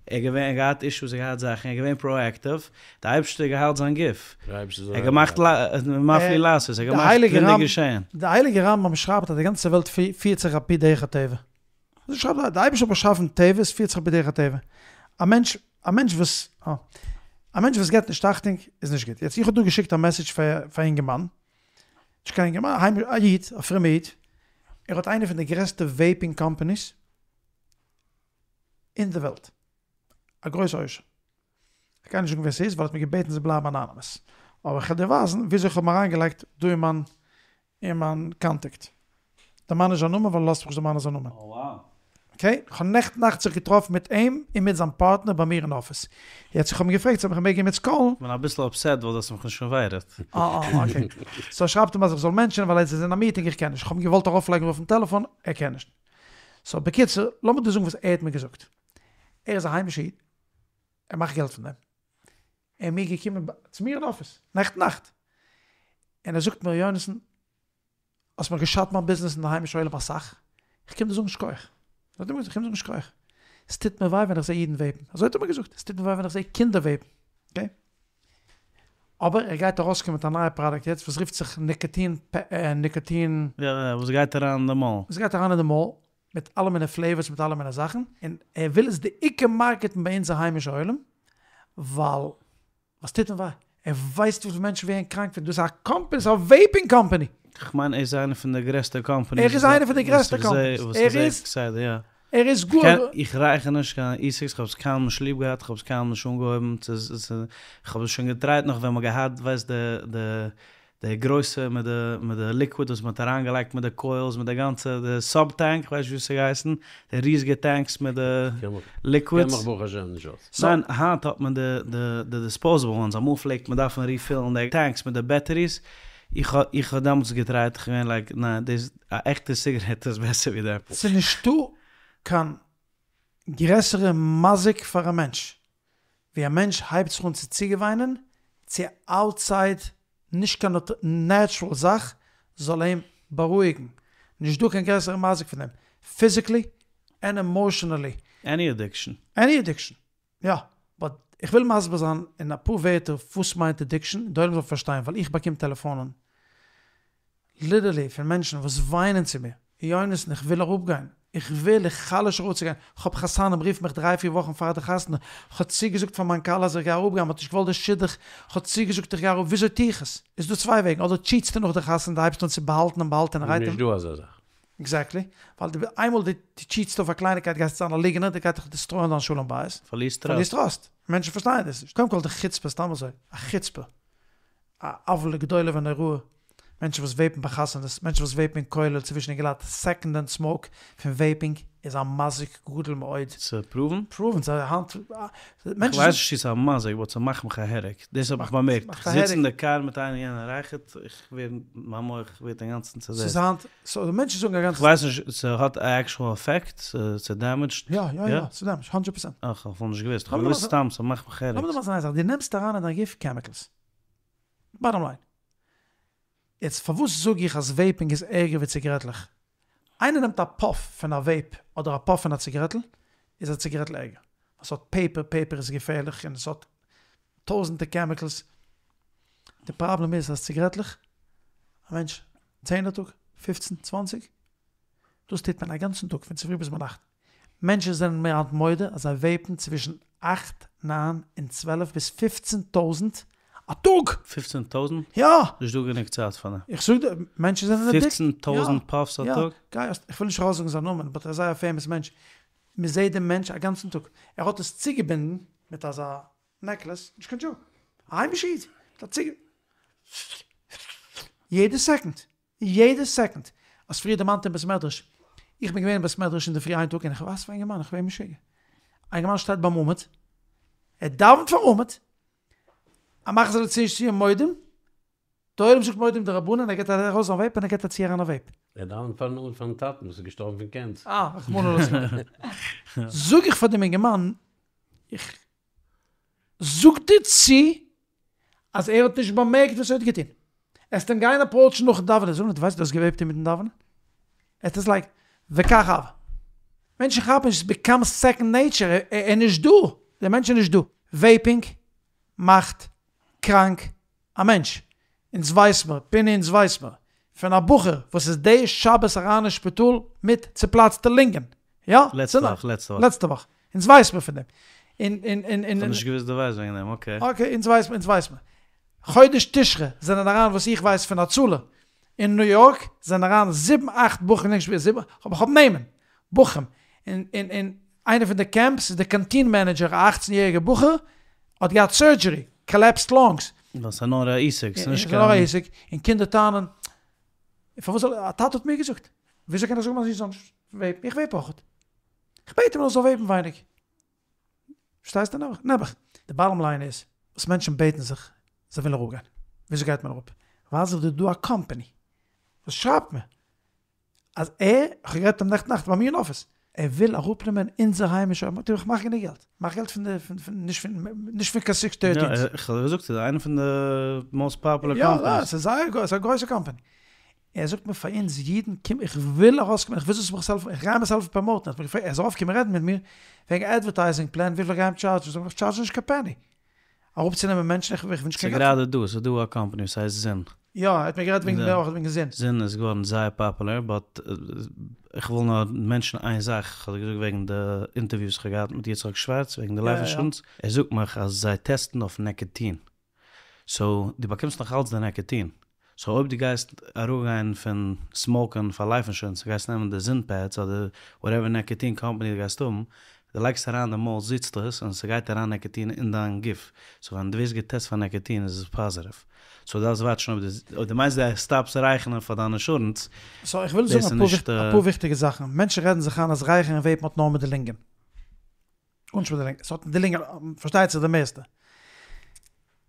ער איז געווען, ער האט געהאט אישוס, ער האט געהאט זאכן, ער איז געווען פראאקטיוו, די אייבערשטער האט געהיילט זיין גוף, ער האט געמאכט מפליא לעשות, ער האט געמאכט וואונדער געשען. די הייליגע רמב"ם שרייבט אז די גאנצע וועלט פירט זיך על פי דרך הטבע. אזוי שרייבט ער, די אייבערשטער האט באשאפן טבע, עס פירט זיך על פי דרך הטבע. א מענטש, א מענטש וואס, א מענטש וואס געבט נישט אכטונג איז נישט גוט. יעצט איך האב דא געשיקט א מעסעדזש פאר א אינגערמאן, נישט קיין אינגערמאן, א איד, א פרומע איד, ער האט איינע פון די גרעסטע וועיפינג קאמפאניס אין די וועלט, א גרויסע עושר. איך גיי נישט זאגן ווער ס'איז ווייל ער האט מיר געבעטן צו בלייבן אנאנימעס, אבער איך וועל דיר ווייזן וויאזוי איך האב אים אריינגעלייגט דא אין מיין אין מיין קאנטעקט. דערמאן נישט זיין נאמען ווייל ער לאזט מיך נישט דערמאנען זיין נאמען. אקעי, איך האב נעכטן נאכט זיך געטראפן מיט אים און מיט זיין פארטנער ביי מיר אין אפיס. יעצט איך האב אים געפרעגט צו איך מעג אים יעצט קאלן. כ'בין אביסל אפסעט ווייל דו האסט מיך נישט אינווייטעד. אה אה אקעי. סאו שרייבט אים אז איך זאל מענטשענען ווייל ער איז אין א מיטינג איך קען נישט. איך האב אים געוואלט ארויפלייגן אויפן טעלעפאן ער קען נישט. סאו בקיצור לאמיר דיר זאגן וואס ער האט מיר געזאגט. ער איז א היימישע איד. ער מאכט געלט פון דעם. ער איז מיר געקומען צו מיר אין אפיס נעכטן נאכט. און ער זאגט מיר יונתן האסט מיר געשאדט מיין ביזנעס אין די היימישע עולם אסאך, איך קום דיר זאגן שכוח. אזוי האט ער מיר געזאגט, איך קום דיר זאגן שכוח. עס טוט מיר וויי ווען איך זע אידן וועיפן. אזוי האט ער מיר געזאגט, עס טוט מיר וויי ווען איך זע קינדער וועיפן. אקעי? אבער ער גייט ארויסקומען מיט א נייע פראדוקט יעצט וואס רופט זיך ניקאטין ניקאטין. יא יא, וואס גייט אריין אין די מויל. וואס גייט אריין אין די מויל, מיט אלע מיני פלעיווארס מיט אלע מיני זאכן, און ער וויל עס בעיקר מארקעטן ביי אונזער היימישע עולם, ווייל וואס טוט אים וויי? ער ווייסט וויפיל מענטשן ווערן קראנק פון דאס, א קאמפעני, ס'איז א וועיפינג קאמפעני. כ'מיין ער איז איינע פון די גרעסטע קאמפעניס. ער איז איינע פון די גרעסטע קאמפעניס. ער איז. ער איז גאר. איך רייכער נישט קיין אי-סיגס, כ'האב עס קיינמאל נישט ליב געהאט, כ'האב עס קיינמאל נישט אנגעהויבן, כ'האב עס שוין געטרייט נאך ווען מ'האט געהאט ווייסט די די די גרויסע מיט די מיט די ליקוויד וואס מ'האט אריינגעלייגט מיט די קוילס מיט די גאנצע די סאב טענק כ'ווייס נישט ווי ס'האט געהייסן די ריזיגע טענקס מיט די ליקווידס. כ'קען מיך ברוך השם נישט אויס. ניין היינט האט מען די די די דיספאוזעבל וואנס אמאל פלעגט מען דארפן ריפילן די טענקס מיט די בעטעריס איך האב איך האב דעמאלטס געטרייט כ'בין געווען לייק ניין דאס א עכטע סיגרעט איז בעסער ווי דעם. ס'איז נישטא קיין גרעסערע מזיק פאר א מענטש ווי א מענטש הייבט זיך אן צו צוגעוויינען צו אוטסייד נישט קיין נעטשרול זאך זאל אים בארואיגן, נישט דא קיין גרעסערע מזיק פון דעם, פיזיקלי ענד עמאושענעלי. עני אדיקשאן. עני אדיקשאן, יא, באט איך וויל מסביר זיין אין אפאר ווערטער וואס מיינט אדיקשאן, די עולם זאל פארשטיין, ווייל איך באקום טעלעפאנען ליטערלי פון מענטשן וואס וויינען צו מיר, יונתן איך וויל אראפגיין, איך וויל, איך חלש אראפצוגיין, כ'האב חתנים רופן מיך דריי פיר וואכן פאר די חתונה, כ'האב צוגעזאגט פאר מיין כלה אז איך גיי אראפגיין, מ'האט נישט געוואלט די שידוך, כ'האב צוגעזאגט איך גיי אראפ, וויאזוי טו איך עס? איז דא צוויי וועגן, אדער טשיטסטו נאך די חתונה, דו הייבסט אן צו באהאלטן און באהאלטענערהייט נישט דא אזא זאך. עקזעקטלי, ווייל די איינמאל דו טשיטסט אויף א קלייניקייט גייסטו זיין א ליגענער, דו גייט דיך דעסטרויען דיין שלום בית. פארלירסט טראסט. פארלירסט טראסט. מענטשן פארשטייען דאס נישט. קודם כל די חוצפה סתם אזוי, א חוצפה. א עוולה גדולה ונוראה, מענטשן וואס וועיפן ביי חתונות, מענטשן וואס וועיפן אין כולל צווישן אינגעלייט, סעקאנד הענד סמאוק פון וועיפינג איז א מזיק גדול מאוד. ס'איז פראוון? פראוון, ס'איז היינט, מענטשן. כ'ווייס נישט צו ס'איז א מזיק באט ס'מאכט מיך א העדעק, דאס האב איך באמערקט, כ'זיץ אין די קאר מיט איינער יענער רייכערט, איך ווער, מיין מח ווערט אינגאנצן צוזעצט. ס'איז היינט, סאו די מענטשן זאגן א גאנצע. כ'ווייס נישט, ס'האט א עקשועל עפעקט? ס'דעמעדזשט? יא יא יא, ס'דעמעדזשט, הונדרעט פערסענט. אה, כ'האב נישט געוואוסט, כ'האב געוואוסט סתם ס'מאכט מיך העדעקס. לאמיר דיר מסביר זיין איין זאך, דו נעמסט אריין אין דיין גוף קעמיקעלס. באטאם ליין. יעצט פארוואס זאג איך אז וועיפינג איז ערגער ווי ציגרעטלעך? איינער נעמט א פאף פון א וועיפ אדער א פאף פון א ציגרעטל, איז א ציגרעטל ערגער. ווייל ס'האט פעיפער, פעיפער איז געפערליך און ס'האט טויזענטע קעמיקעלס. די פראבלעם איז אז ציגרעטלעך, א מענטש צען א טאג, פופצן, צוואנציג, דאס טוט מען א גאנצן טאג פון צופרי ביז ביינאכט. מענטשן זענען מיר היינט מודה אז זיי וועיפן צווישן אכט, ניין און צוועלף ביז פופצן טויזנט א טאג! פופצן טויזנט? יא! נישט דא גענוג צייט פאר דעם. איך זאג דיר, מענטשן זענען אדיקט. פופצן טויזנט פאפס א טאג? יא, איך וויל נישט ארויסזאגן זיין נאמען, באט ער איז זייער א פעימאס מענטש. מען זעט דעם מענטש א גאנצן טאג, ער האט עס צוגעבינדן מיט אזא נעקלעס, נישט קיין דזשאוק, א היימישע איד, מיט א צוגע. יעדע סעקאנד! יעדע סעקאנד! האסט פריער דערמאנט אין בית מדרש, איך בין געווען אין בית מדרש אינדערפרי איין טאג און איך ווייס פון א אינגערמאן, איך ווער משוגע, א אינגערמאן שטייט ביים עמוד, ער דאווענט פארן עמוד, א מחזור לציון סיום מודים, די עולם זאגט מודים דרבנן, ער געט ארויס זיין וועיפ און ער געט א צי אריין א וועיפ. ער דאווענט פארן עמוד פארן טאטן וואס איז געשטארבן פון קענסער. אה, רחמנא לצלן. זאג איך פאר דעם אינגערמאן, איך זאג דיר צו אז ער האט נישט באמערקט וואס ער האט געטון. עסט אים גיין אפראוטשן נאכן דאווענען, זאגן דו ווייסט דו האסט געוועיפט אינמיטן דאווענען? עס איז לייק וכך הוה. מענטשן כאפן נישט, עס ביקאמס סעקאנד נעיטשער, ער איז נישט דא, דער מענטש איז נישט דא. וועיפינג מאכט קראנק א מענטש. אונז ווייס מיר, פיני אונז ווייס מיר, פון א בחור וואס איז די שבת אריין אין שפיטאל מיט צופלאצטע לונגען. יא? לעצטע וואך, לעצטע וואך. לעצטע וואך. אונז ווייס מיר פון דעם. און און און און. כ'האב נישט געוואוסט דו ווייסט וועגן דעם, אקעי. אקעי, אונז ווייס מיר, אונז ווייס מיר. חודש תשרי זענען אריין וואס איך ווייס פון הצלה אין ניו יארק זענען אריין זיבן אכט בחורים, נישט ווי זיבן, אבער כ'האב נעמען, בחורים, און און און איינע פון די קעמפס איז די קאנטין מענעדזשער א אכצן יעריגע בחור האט געהאט סורדזשערי, קאלעפסד לאנגס. ווייל ס'איז נאר א עסק, ס'איז נישט קיין. ס'איז נאר א עסק, און קינדער טענה'ן, פארוואס זאל, א טאטע האט מיר געזאגט, וויאזוי קען איך זאגן מיין זון זאל נישט וועיפן, איך וועיפ אויכעט, איך בעט אים ער זאל וועיפן ווייניג. פארשטייסטו נעבעך? נעבעך. די באטאם ליין איז, וואס מענטשן בעטן זיך, זיי ווילן אראפגיין. וויאזוי גייט מען אראפ? ווייז איך דיר דא א קאמפעני וואס שרייבט מיר אז ער, איך האב גערעדט מיט אים נעכטן נאכט ביי מיר אין אפיס, ער וויל אראפנעמען אונזער היימישע, אמאל איך מאך גענוג געלט, מאך געלט פון די, פון, נישט פון, נישט פון קיין סיקס טערטינס. יא, איך האב געזאגט ס'איז איינע פון די מאסט פאפולער קאמפעניס. יא, ס'איז זייער גרויס, א גרויסע קאמפעני. ער זאגט מיר פאר אונז אידן קום איך וויל ארויסקומען איך וויל זאלסט מיך העלפן איך גיי מיך סעלף פראמאוטן ער האט מיר געפרעגט ער זאל אויפקומען רעדן מיט מיר וועגן אדווערטייזינג פלען וויפיל איך גיי אים טשארדזשן זאג איך איך טשארדזש נישט קיין פעני אראפצונעמען מענטשן איך וויל נישט קיין געלט. ס'איז גראדע דא, ס'איז דא א קאמפאני וואס הייסט זין. יא ער האט מיר גערעדט וועגן אויך וועגן זין. זין איז געווארן זייער פאפולער באט איך וויל נאר מענטשן איין זאך, איך האב דיר געזאגט וועגן די אינטערוויו וואס איך האב געהאט מיט יצחק שווארץ וועגן די לייף אינשורענס, ער זאגט מיך אז זיי טעסטן אויף נעקעטין, סאו דו באקומסט נאך אלץ די נעקעטין. סאו אויב דו גייסט אראפגיין פון סמאוקען פאר לייף אינשורענס און גייסט נעמען די זין פעדס אדער וואטעווער נעקאטין קאמפאני דו גייסט האבן, דו לייגסט אריין די מויל זיצט עס און ס'גייט אריין נעקאטין אין דיין גוף, סאו ווען דו ווערסט געטעסט פאר נעקאטין איז עס פאזיטיוו. סאו דארפסט וואטשן אויב דו אויב דו מיינסט דו סטאפסט רייכערן פאר דיין אינשורענס, סאו איך וויל דאס זאגן איז נישט. אפאר וויכטיגע זאכן, מענטשן רעדן זיך איין אז רייכערן און וועיפן האט נאר מיט די לונגען. גארנישט מיט די לונגען, ס'האט מיט די לונגען פארשטייט זיך די מערסטע.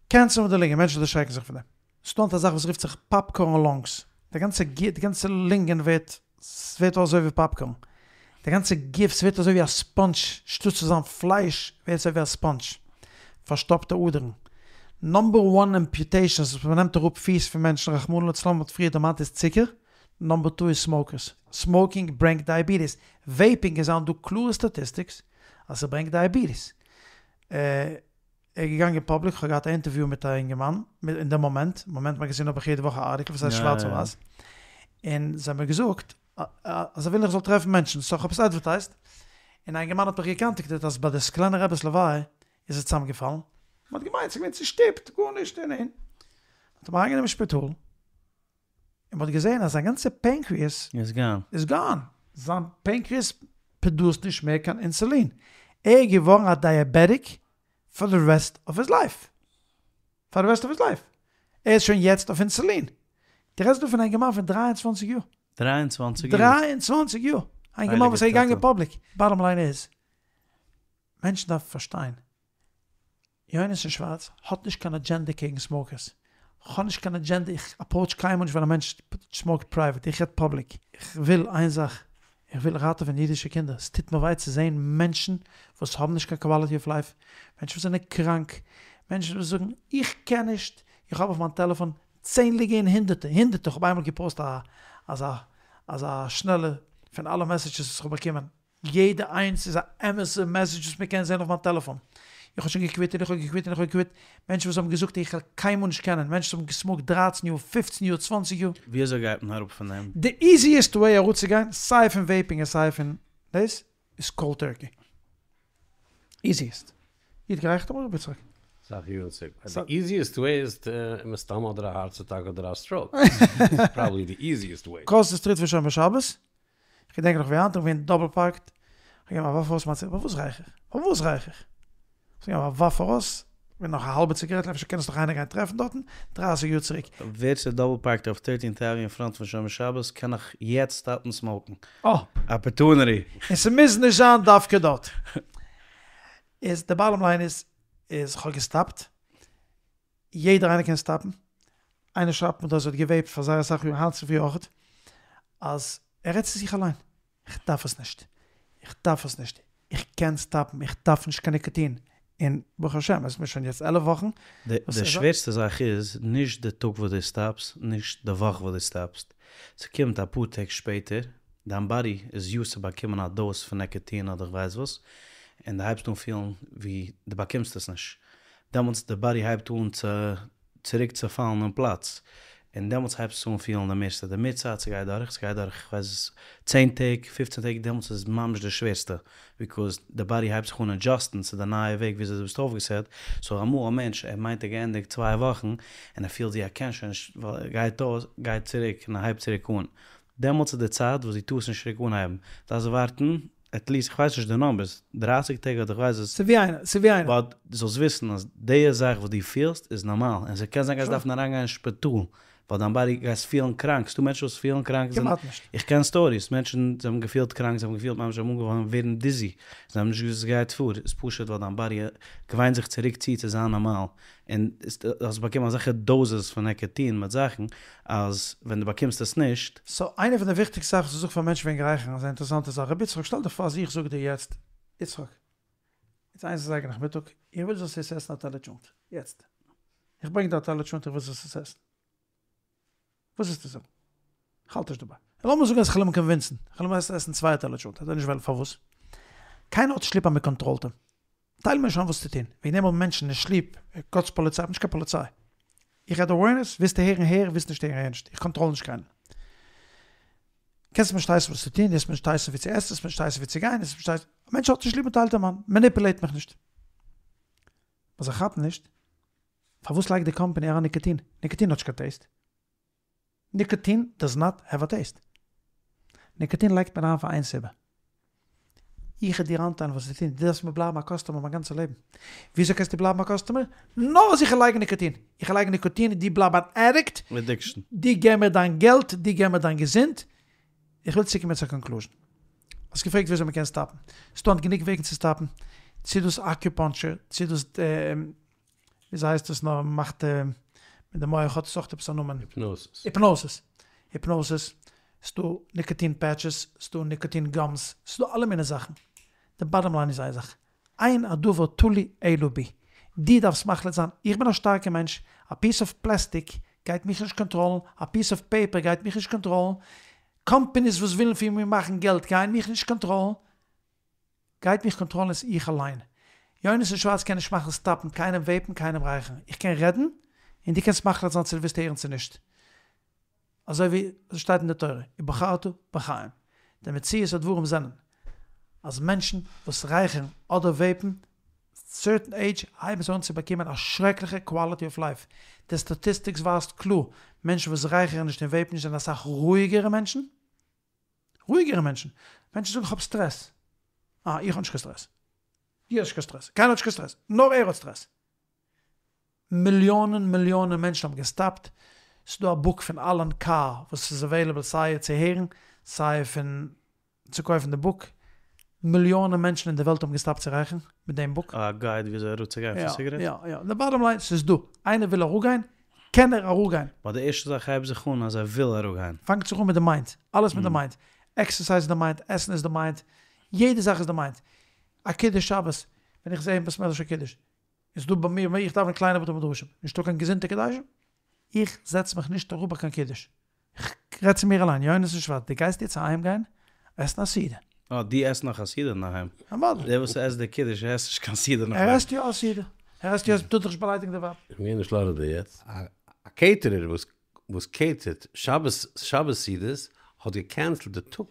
קענסער מיט די לונגען, מענטשן דערשרעקן זיך פון דעם. ס'דא היינט א זאך וואס רופט זיך פאפקארן לאנגס, די גאנצע די גאנצע לונגען ווערט, ס'ווערט אויס אזוי ווי פאפקארן, די גאנצע גוף ס'ווערט אזוי ווי א ספאנדזש, שטאט צו זיין פלייש ווערט עס אזוי ווי א ספאנדזש, פארשטאפטע אדערן. נאמבער וואן אמפיוטעישאנס וואס מ'נעמט אראפ פיס פון מענטשן רחמנא לצלן מ'האט פריער דערמאנט איז צוקער, נאמבער טו איז סמאוקערס, סמאוקינג ברענגט דייעביטיס, וועיפינג איז היינט דא קלארע סטאטיסטיקס אז ס'ברענגט דייעביטיס. ער איז געגאנגען פאבליק, כ'האב געהאט א אינטערוויו מיט א אינגערמאן אין די מאמענט, מאמענט מאגאזין האב איך יעדע וואך א ארטיקל וואס הייסט שווארץ אויף ווייס, און זיי האבן מיר געזאגט אז זיי ווילן איך זאל טרעפן מענטשן, סאו כ'האב עס עדווערטייזט, און א אינגערמאן האט מיך געקאנטעקטעט אז ביי די סקולענער רבי'ס לוויה איז ער צוזאמגעפאלן, מ'האט געמיינט ס'איז געווען צושטופט, גארנישט און און, מ'האט אים אריינגענומען אין שפיטאל, און מ'האט געזען אז זיין גאנצע פענקריעס איז גאן. איז גאן, זיין פענקריעס פראדוסט נישט מער קיין אינסולין, ער איז געווארן א דייעבעטיק פאר די רעסט אוו היז לייף, פאר די רעסט אוו היז לייף, ער איז שוין יעצט אויף אינסולין, דו רעדסט דא פון א אינגערמאן פון דרײַ און צוואַנציק יאר. דרײַ און צוואַנציק יאר? דרײַ און צוואַנציק יאר! א אינגערמאן וואס איז געגאנגען פאבליק. באטאם ליין איז, מענטשן דארפן פארשטיין, יונתן שווארץ האט נישט קיין אדזשענדע קעגן סמאוקערס, כ'האב נישט קיין אדזשענדע, איך אפראוטש קיינמאל נישט ווען א מענטש סמאוקט פרייוועט, איך רעד פאבליק. איך וויל איין זאך, איך וויל ראטעווען אידישע קינדער, ס'טוט מיר וויי צו זען מענטשן וואס האבן נישט קיין קוואליטי אוו לייף, מענטשן וואס זענען קראנק, מענטשן וואס זאגן איך קען נישט, איך האב אויף מיין טעלעפאן צענדליגע און הונדערטע, הונדערטע, איך האב איינמאל געפאוסט א אזא אזא שנעלע פון אלע מעסעדזשעס וואס איך האב באקומען, יעדע איינס איז א אמת'ע מעסעדזש וואס מען קען זען אויף מיין טעלעפאן. איך האב שוין געקוויט און איך האב געקוויט און איך האב געקוויט. מענטשן וואס האבן געזאגט איך וועל קיינמאל נישט קענען. מענטשן וואס האבן געסמאוקט דרײַצן יאר, פֿופֿצן יאר, צוואַנציק יאר. וויאזוי גייט מען אראפ פון דעם? די איזיעסט וועי אראפצוגיין סיי פון וועיפינג און סיי פון דאס איז קאלד טערקי. איזיעסט. איר האט גערייכערט אמאל ר' יצחק? אסאך יארן צוריק. די איזיעסט וועי איז מסתם אדער א הארץ אטאק אדער א סטראוק. פראבעבלי די איזיעסט וועי. קראס די סטריט פון שומר שבת. כ'געדענק נאך ווי היינט, איך בין דאבל פארקט, כ'האב געגעבן א ווארף ארויס מיין ציגאר, פארוואס רייך איך? פארוואס רייך איך? כ'האב געגעבן א ווארף ארויס, געווען נאך א האלבע ציגארעטל, אפשר קען עס נאך איינער גיין טרעפן דארטן, דרייסיג יאר צוריק. ווער ס'איז דאבל פארקט אויף טערטינט עוועניו אין פראנט פון שומר שבת קען נאך יעצט סטאפן סמאוקן. אה! אפערטונעטי! און ס'מוז נישט זיין דווקא דארט. איז די באטאם ליין איז, איז כ'האב געסטאפט, יעדער איינער קען סטאפן, איינער שרייבט מיר דא אז ער האט געוועיפט פאר זייער אסאך יאר, היינט צופרי אויכעט, אז ער רעדט צו זיך אליין, איך דארף עס נישט, איך דארף עס נישט, איך קען סטאפן, איך דארף נישט קיין ניקאטין, און ברוך השם עס איז מיר שוין יעצט עלף וואכן. די שווערסטע זאך איז נישט די טאג וואס דו סטאפסט, נישט די וואך וואס דו סטאפסט, ס'קומט אפאר טעג שפעטער, דיין באדי איז יוזד צו באקומען א דאוז פון ניקאטין אדער כ'ווייס וואס, און דו הייבסט אן פילן ווי דו באקומסט עס נישט, דעמאלטס די באדי הייבט אן צו צוריק צו פאלן אין פלאץ, און דעמאלטס הייבסטו אן פילן די מערסטע, די מער צייט ס'גייט דורך, ס'גייט דורך איך ווייס צען טעג, פופצן טעג, דעמאלטס איז ממש די שווערסטע, ביקאוז די באדי הייבט זיך אן עדזשאסטן צו די נייע וועג וויאזוי דו ביסט אויפגעסעט, סאו אמאל א מענטש ער מיינט ער געענדיגט צוויי וואכן, און ער פילט ווי ער קען שוין נישט, ווייל ער גייט אויס, גייט צוריק און ער הייבט צוריק אן, דעמאלטס איז די צייט וואס דו טארסט נישט צוריק אנהייבן, דארפסט ווארטן עטליעסט איך ווייס נישט די נאמבערס, דרייסיג טעג אדער איך ווייס וואס. ס'איז ווי איינער, ס'איז ווי איינער. באט דו זאלסט וויסן אז די זאך וואס דו פילסט איז נארמאל, און ס'קען זיין גייסט דארפן אריינגיין אין שפיטאל, ווייל דיין באדי גייסט פילן קראנק, ס'דא מענטשן וואס פילן קראנק, כמעט נישט. איך קען סטאריס, מענטשן זיי האבן געפילט קראנק, זיי האבן געפילט ממש זיי האבן אנגעהויבן ווערן דיזי, זיי האבן נישט געוואוסט וואס גייט פאר, איז פשוט ווייל דיין באדי געוויינט זיך צוריק צו צו זיין נארמאל, און דו האסט באקומען אזעלכע דאוזעס פון ניקאטין מיט זאכן, אז ווען דו באקומסט עס נישט. סאו איינע פון די וויכטיגסטע זאכן וואס איך זאג פאר מענטשן וועגן רייכערן איז א אינטערעסאנטע זאך, רבי יצחק שטעל דיך פאר אז איך זאג דיר יעצט, יצחק, איצט איינס אזייגער נאכמיטאג, איך וויל זאלסט יעצט עסן א טעלער טשולנט, יעצט, איך ברענג דיר א טעלער טשולנט איך וויל זאלסט עס עסן, וואס וועסטו זאגן? איך האלט נישט דערביי. לאמיר זאגן אז כ'על אים קאנווינסן, כ'על אים הייסן עסן צוויי טעלער טשולנט, וועט ער נישט וועלן, פארוואס? קיינער האט נישט ליב אז מען קאנטראלט אים. טייל מיר נישט איין וואס צו טון, וועגן דעם האבן מענטשן נישט ליב גאט'ס פאליציי, איך בין נישט קיין פאליציי. איך רעד אווערנעס, ווילסטו הערן הער, ווילסט נישט הערן הער נישט, איך קאנטראל נישט קיינעם. קענסט מיר נישט הייסן וואס צו טון, דו וועסט מיר נישט הייסן וואו צו עסן, וועסט מיר נישט הייסן וואו צו גיין, וועסט מיר נישט הייסן, א מענטש האט נישט ליב מען טיילט אים איין, מעניפולעיט מיך נישט. וואס זיי כאפן נישט, פארוואס לייגט די קאמפאני אריין ניקאטין? ניקאטין האט נישט קיין טעיסט. ניקאטין דאז נאט העוו א טעיסט. ניקאטין לייגט מען אריין פאר איין סיבה. איך וועל דיר איינטיילן וואס צו טון, דו דארפסט מיר בלייבן א קאסטומער מיין גאנצע לעבן. וויאזוי קענסטו בלייבן א קאסטומער? נאר אז איך וועל לייגן ניקאטין. איך וועל לייגן ניקאטין און דו בלייב אן עדיקט. אדיקשאן. דו געב מיר דיין געלט, דו געב מיר דיין געזונט. איך וויל צוקומען צו א קאנקלוזשן. האסט געפרעגט וויאזוי מען קען סטאפן. ס'דא היינט גענוג וועגן צו סטאפן. צו דאס אקיופאנטשער, צו דאס וויאזוי הייסט עס נאר, מ'מאכט מיט די מח האט עס אויך עפעס א נאמען. היפנאסיס. היפנאסיס. היפנאסיס. ס'דא ניקאטין פעטשעס, ס'דא ניקאטין גאמס, ס'דא אלע מיני זאכן. די באטאם ליין איז איין זאך, אין הדבר תלוי אלא בי. דו דארפסט מחליט זיין, איך בין א שטארקע מענטש, א פיס אוו פלעסטיק גייט מיך נישט קאנטראלן, א פיס אוו פעיפער גייט מיך נישט קאנטראלן, קאמפעניס וואס ווילן פון מיר מאכן געלט גייען מיך נישט קאנטראלן, גייט מיך קאנטראלן איז איך אליין. יונתן שווארץ קען נישט מאכן סטאפן קיינעם וועיפן קיינעם רייכערן, איך קען רעדן און דו קענסט מחליט זיין צו דו ווילסט הערן צו נישט. אזוי ווי עס שטייט אין די תורה, ובחרת בחיים. די מציאות הדברים זענען, אז מענטשן וואס רייכערן אדער וועיפן, סערטען עידזש הייבן זיי אן צו באקומען א שרעקליכע קוואליטי אוו לייף. די סטאטיסטיקס ווייזט קלאר, מענטשן וואס רייכערן נישט און וועיפן נישט זענען אסאך רואיגערע מענטשן. רואיגערע מענטשן. מענטשן זאגן איך האב סטרעס. אה, איך האב נישט קיין סטרעס. דו האסט נישט קיין סטרעס. קיינער האט נישט קיין סטרעס. נאר ער האט סטרעס. מיליאנען מיליאנען מענטשן האבן געסטאפט, ס'איז דא א בוק פון אלען קאר וואס איז עוועילעבל סיי צו הערן סיי פון צו קויפן די בוק, מיליאנען מענטשן אין די וועלט האבן געסטאפט צו רייכערן מיט דעם בוק. א גייד וויאזוי אראפצוגיין פון סיגרעט? יא יא, די באטאם ליין, ס'איז דא, איינער וויל אראפגיין, קען ער אראפגיין. באט די ערשטע זאך הייבט זיך אן אז ער וויל אראפגיין. פאנגט זיך אן מיט די מיינד, אלעס מיט די מיינד, עקסערסייז איז די מיינד, עסן איז די מיינד, יעדע זאך איז די מיינד, א קידוש שבת, ווען איך זעה אין בית מדרש א קידוש, איז דא ביי מיר, איך דאווען אין קליינע בתי מדרשים, נישטא קיין געזונטע קידושים? איך זעץ מיך נישט אראפ ביי קיין קידוש, איך רעד צו מיר אליין, יונתן שווארץ, דו גייסט יעצט אהיים גיין עסן א סעודה. אה, דו עסט נאך א סעודה אינדערהיים? אוודאי. דער וואס עסט די קידוש עסט נישט קיין סעודה נאכדעם. ער עסט יא א סעודה, ער עסט יא, טוט דאך נישט באליידיגן די ווייב. איך בין געווען אין פלארידע יעצט, א קעיטערער וואס וואס קעיטערט שבת שבת סעודות האט געקענסלט די טאג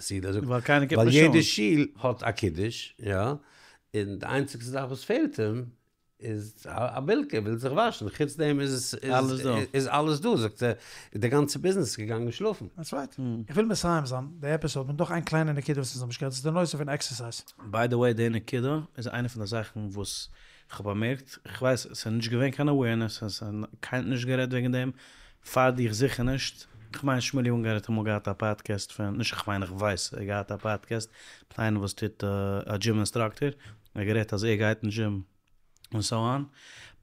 סעודה, ער זאגט ווייל קיינער קומט ווייל נישט יעדע אן. שול האט א קידוש, יא, און די איינציגסטע זאך וואס פעלט אים איז א בילקע, ער וויל זיך וואשן, חוץ דעם איז אלעס דא. איז אלעס דא, זאגט ער, איז די גאנצע ביזנעס געגאנגען שלאפן. דעטס רייט. איך וויל מסיים זיין די עפיסאד מיט נאך איין קליינע נקודה וואס אונז האבן נישט גערעדט, ס'איז די נושא פון עקסערסייז. ביי די וועי די נקודה איז איינע פון די זאכן וואס כ'האב באמערקט, כ'ווייס ס'איז נישט געווען קיין אווערנעס און ס'איז קיינער האט נישט גערעדט וועגן דעם, פאר דיך זיכער נישט, כ'מיין שמואלי אונגאר האט אמאל געהאט א פאדקעסט פון, נישט כ'מיין איך ווייס ער האט געהאט א פאדקעסט מיט איינער וואס טוט א דזשים אינסטראקטער, ער האט גערעדט אז ער גייט אין דזשים און סאו אן,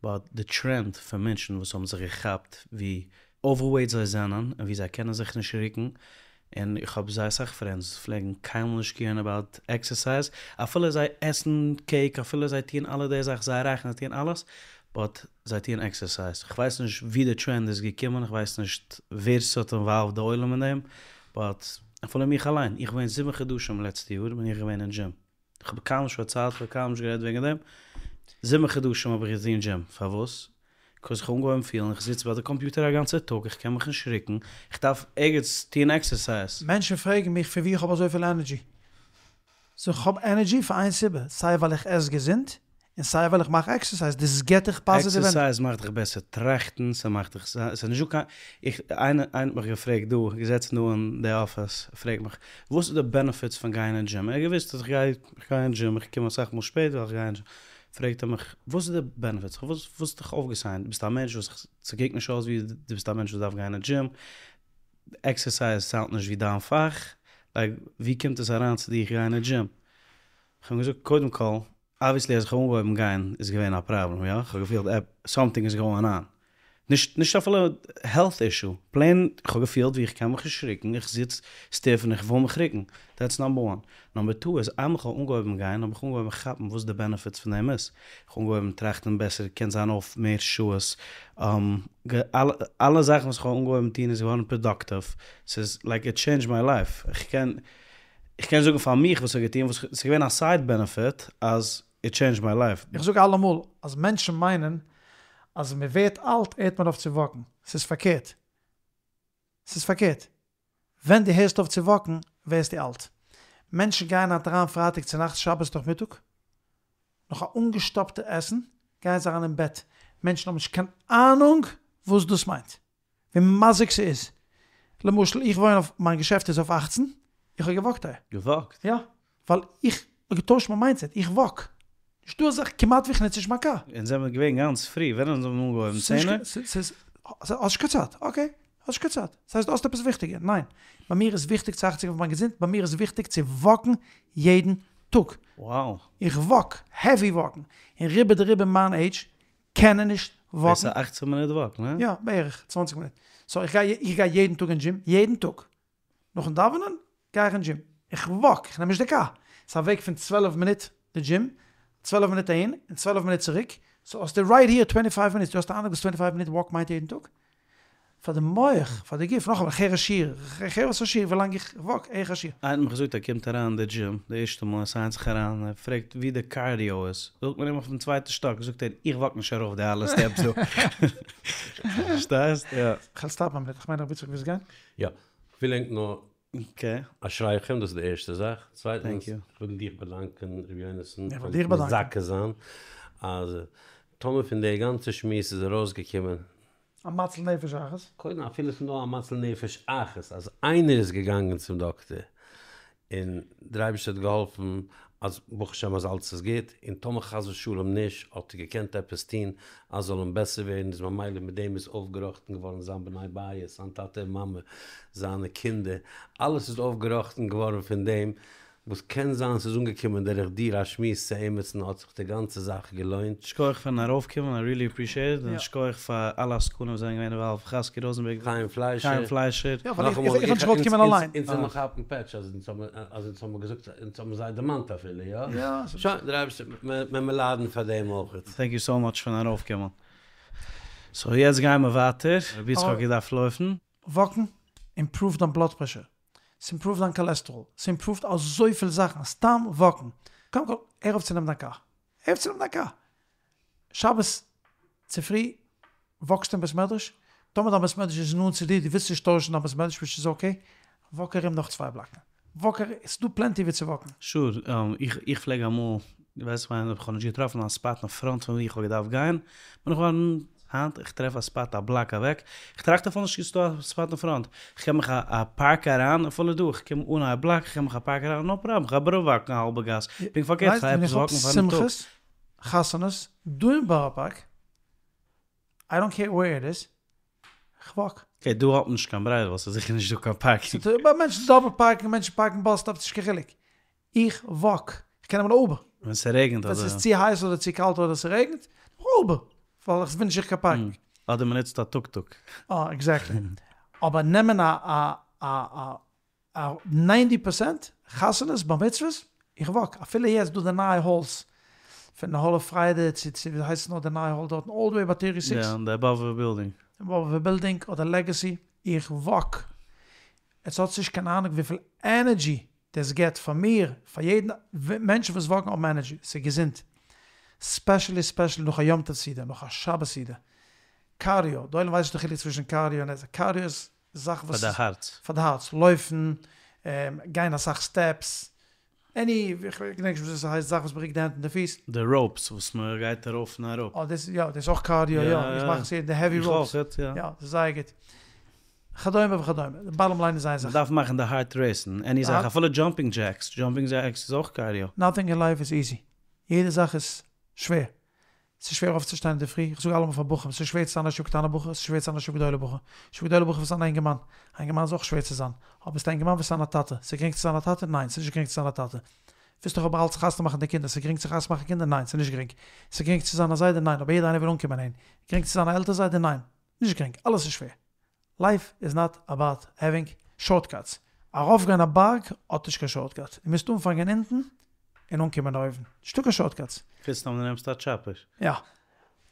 באט די טרענד פון מענטשן וואס האבן זיך געכאפט ווי אווערוועיט זיי זענען און ווי זיי קענען זיך נישט רוקן, און איך האב זייער אסאך פרענדס וואס פלעגן קיינמאל נישט קעירן אבאוט עקסערסייז, אפילו זיי עסן קעיק, אפילו זיי טוען אלע די זאכן, זיי רייכערן, זיי טוען אלעס, באט זיי טוען עקסערסייז. איך ווייס נישט ווי די טרענד איז געקומען, איך ווייס נישט ווער ס'האט אינוואלווד די עולם אין דעם, באט אפילו מיך אליין, איך בין זיבן חדשים לעצטע יאר בין איך געווען אין דזשים, איך האב קיינמאל נישט פארציילט, איך האב קיינמאל נישט גערעדט וועגן דעם, זיבן חדשים האב איך געטון דזשים, פארוואס? קאוז איך האב אנגעהויבן פילן איך זיץ ביי די קאמפיוטער א גאנצע טאג, איך קען מיך נישט רוקן, איך דארף ערגעץ טון עקסערסייז. מענטשן פרעגן מיך פון וואו איך האב אזויפיל ענערדזשי. זאג איך, כ'האב ענערדזשי פאר איין סיבה, סיי ווייל איך עס געזונט, און סיי ווייל איך מאך עקסערסייז, דאס געט דיך פאזיטיוו ענערדזשי. עקסערסייז מאכט דיך בעסער טראכטן, ס'מאכט דיך, ס'איז נישטא קיין, איך, איינער האט מיך געפרעגט דא, געזעצן דא אין די אפיס, פרעגט מיך, וואס איז די בענעפיטס פון גיין אין דזשים? ער האט געוואוסט אז איך גיי, איך גיי אין דזשים, איך קום אסאך מאל שפעט ווייל איך גיי אין דזשים. פרעגט ער מיך, וואס איז די בענעפיטס? פארוואס וואס האסט דיך אויפגעסיינט? ביסט א מענטש וואס, ס'קוקט נישט אויס ווי דו ביסט א מענטש וואס דארף גיין אין דזשים, עקסערסייז סאונדט נישט ווי דיין פאך, לייק ווי קומט עס אריין צו דיך גיין אין דזשים? כ'האב אים געזאגט, קודם כל, אבוויעסלי אז איך האב אנגעהויבן גיין איז געווען א פראבלעם, יא, כ'האב געפילט סאמטינג איז גאואינג אן, נישט נישט אפילו העלט אישו, פלעין איך האב געפילט ווי איך קען מיך נישט רוקן, איך זיץ סטיף און איך וויל מיך רוקן, דעטס נאמבער וואן. נאמבער טו איז איינמאל איך האב אנגעהויבן גיין האב איך אנגעהויבן כאפן וואס די בענעפיטס פון דעם איז, איך האב אנגעהויבן טראכטן בעסער, קען זיין אויף מער שעות, אלע זאכן וואס איך האב אנגעהויבן טון איז געווארן פראדאקטיוו, ס'איז לייק איט טשעינדזשד מיי לייף, איך קען איך קען זאגן פאר מיך וואס ס'האט געטון, וואס ס'איז געווען א סייד בענעפיט אז איט טשעינדזשד מיי לייף. איך זאג אלעמאל אז מענטשן מיינען אז מען ווערט אלט הערט מען אויף צו וואקן, ס'איז פארקערט, ס'איז פארקערט, ווען דו הערסט אויף צו וואקן ווערסטו אלט. מענטשן גייען היינט אריין פרייטאג צונאכטס שבת נאכמיטאג, נאך א אנגעשטאפטע עסן גייען זיי אריין אין בעט, מענטשן האבן נישט קיין אהנונג וואס דאס מיינט. ווי מזיק ס'איז. למשל איך וואוין אויף, מיין געשעפט איז אויף אכצן, איך האב געוואקט אהער. געוואקט? יא, ווייל איך האב געטוישט מיין מיינדסעט, איך וואק. נישטא אזא זאך כמעט ווי איך נוץ נישט מיין קאר. אונז זעמיר געווען גאנץ פרי, ווען האבן מיר אנגעהויבן? צענער? ס'איז, האסט נישט קיין צייט, אקעי, האסט נישט קיין צייט. ס'הייסט דו האסט עפעס וויכטיגער? ניין. ביי מיר איז וויכטיג צו אכט געבן אויף מיין געזונט, ביי מיר איז וויכטיג צו וואקן יעדן טאג. Wow. איך וואק, העווי וואקן, און רובא דרובא מיין עידזש קענען נישט וואקן. דאס איז א אכצען מינוט וואק, נע? יא, בערך צוואנציג מינוט. סאו איך גיי איך גיי יעדן טאג אין דזשים, יעדן טאג. נאכן דאווענען גיי איך אין דזשים. איך וואק, איך נעם נישט די קאר. ס'איז א וועג פון צוועלף מינוט די דזשים, צוועלף מינוט אהין און צוועלף מינוט צוריק, סאו האסטו רייט היער טווענטי פייוו מינוטס, דו האסט א אנונג וואס טווענטי פייוו מינוט וואק מיינט יעדן טאג? פאר די מח, פאר די גוף, נאכאמאל איך הער א שיעור, איך הער אויס א שיעור ווילאנג איך וואק, הער איך א שיעור. איינער האט מיך געזאגט ער קומט אריין אין די דזשים די ערשטע מאל ער סיינט זיך אריין ער פרעגט ווי די קארדיאו איז זאגט מען אים אויפן צווייטע שטאק זאגט ער איך וואק נישט ארויף די אלע סטעפס דא פארשטייסט? יא. כ'וועל סטאפן א מינוט, כ'מיין רבי יצחק ווילסט גיין? יא, כ'וויל ענק נאר אשריכם, דאס איז די ערשטע זאך, צווייטנס, כ'וויל דיך באדאנקען ר' יונתן, איך וויל דיך באדאנקען. מזכה זיין אז טאמער פון די גאנצע שמועס איז ארויסגעקומען. א מציל נפש אחת. קודם אפילו ס'איז נאר א מציל נפש אחת, אז איינער איז געגאנגען צום דאקטער און דער אייבערשטער האט געהאלפן אז ברוך השם אז אלץ איז גוט, און טאמער חס ושלום נישט, האט ער געקענט עפעס טון אז זאל אים בעסער ווערן, איז ממילא מיט דעם איז אויפגעראכטן געווארן זיין בני בית, זיין טאטע און מאמע, זיינע קינדער, אלעס איז אויפגעראכטן געווארן פון דעם, וואס קען זיין ס'איז אנגעקומען דורך דיר א שמועס צו עימיצן האט זיך די גאנצע זאך געלוינט. שכוח פארן ארויפקומען, איי ריעלי אפרישיעט איט, און שכוח פאר אלע עסקנים וואס זענען געווען אינוואלווד, חזקי ראזענבערג, חיים פליישער, חיים פליישער. יא, ווייל איך איך האב נישט געוואלט קומען אליין. אונז זעמיר כאפן פעטש אז אונז האבן אז אונז האבן געזאגט אונז האבן זיי דערמאנט אפילו, יא? יא. שוין, דער אייבערשטער, מען מיר ליידן פאר דעם אויכעט. טענק יו סאו מאטש פארן ארויפקומען. סאו יעצט גיימער ווייטער, רבי יצחק האט געדארפט לויפן. וואקן אימפראווד דיין בלאד פרעשור, ס'אימפראווד דיין קאלעסטראל, ס'אימפראווד אזויפיל זאכן, סתם וואקן. קודם כל, הער אויף צו נעמען דיין קאר. הער אויף צו נעמען דיין קאר. שבת צופרי וואקסטו אין בית מדרש, טאמער דיין בית מדרש איז נאנט צו דיר, דו ווילסט נישט טוישן דיין בית מדרש וויטש איז אקעי, וואק ארום נאך צוויי בלאקן. וואק ארום, ס'איז דא פלענטי וואו צו וואקן. שור, איך פלעג אמאל, דו ווייסט איך מיין, איך האב נישט געטראפן א ספאט אין פראנט פון וואו איך האב געדארפט גיין, בין איך געווארן היינט איך טרעף א ספאט א בלאק אוועק, איך טראכט אפילו נישט ס'איז דא א ספאט אין פראנט, איך קען מיך א פארק אריין אפילו דא, איך קום אן א בלאק, איך קען מיך א פארק אריין, נאו פראבלעם, איך גיי וואקן א האלבע גאס, פונקט פארקערט איך גיי עפעס וואקן פארן טאג. שמחות, חתונות, דא אין בארא פארק, איי דאנט קעיר וועיר איט איז, כ'וואק. אקעי דא האט מען נישט קיין ברירה ווייל ס'איז זיכער נישט דא קיין פארקינג. מענטשן דאבל פארקן, מענטשן פארקן באס סטאפס, נישט קיין חילוק. איך וואק. איך קען נעמען א אובער. ווען ס'רעגנט אדער. ווען ס'איז צו הייס אדער צו קאלט אדער ס'רעגנט, נעם איך אובער. ווייל איך וויל נישט זיך קיין פארקינג. אדער מ'נוצט א טוק טוק. אה, עקזעקטלי. אבער נעמען א א א א ניינטי פערסענט חתונות בר מצוות, איך וואק. אפילו יעצט דא די נייע האלס, פון די האל אוו פריידע צו צו ווי הייסט עס נאר די נייע האל דארטן אלל די וועי ביי טערטי סיקס. יא, די באבובער בילדינג. די באבובער בילדינג אדער לעגעסי. איך וואק. עטס האטס נישט קיין אהנונג וויפיל ענערדזשי דאס געבט פאר מיר, פאר יעדן, מענטשן וואס וואקן האבן ענערדזשי, ס'איז געזונט, ספעשעלי ספעשעלי נאך א יום טוב סעודה, נאך א שבת סעודה, קארדיאו, די עולם ווייסט נישט די חילוק צווישן קארדיאו און עס, קארדיאו איז זאך וואס פאר די הארץ. פאר די הארץ, לויפן, גיין אסאך סטעפס, עני, איך געדענק נישט ווי ס'הייסט, זאך וואס מ'רוקט די הענט און די פיס. די ראופס וואס מ'גייט ארויף און אראפ. אה דאס יא, דאס איז אויך קארדיאו, יא, איך מאך עס יעדן, די העווי ראופס. איך אויך, יא. יא, ס'איז זייער גוט. וכדומה וכדומה, די באטאם ליין איז איין זאך. מ'דארף מאכן די הארט רעיסן, עני זאך, אפילו דזשאמפינג דזשעקס, דזשאמפינג דזשעקס איז אויך קארדיאו. נאטינג אין לייף איז איזי, יעדע זאך איז שווער. ס'איז שווער אויפצושטיין אינדערפרי, איך זאג אלעמאל פאר בחורים, ס'איז שווער צו זיין א ישיבה קטנה בחור, ס'איז שווער צו זיין א ישיבה גדולה בחור, ישיבה גדולה בחור וועסט זיין א אינגערמאן, א אינגערמאן איז אויך שווער צו זיין, אבער ביסט א אינגערמאן וועסט זיין א טאטע, ס'איז גרינג צו זיין א טאטע? ניין, ס'איז נישט גרינג צו זיין א טאטע. ווילסט דאך אבער אלץ חתונה מאכן די קינדער, ס'איז גרינג צו חתונה מאכן קינדער? ניין, ס'איז נישט גרינג. ס'איז גרינג צו זיין א זיידע? ניין, אבער יעדער איינער וויל אנקומען אהין. גרינג צו זיין א עלטער זיידע? ניין, נישט גרינג, אלעס איז שווער. לייף איז נאט אבאוט העווינג שארטקאטס. ארויפגיין א בארג האט נישט קיין שארטקאט, דו מוזט אנפאנגען אונטן און אנקומען אויבן, נישטא קיין שארטקאטס. חוץ אויב דו נעמסט א טשאפער. יא.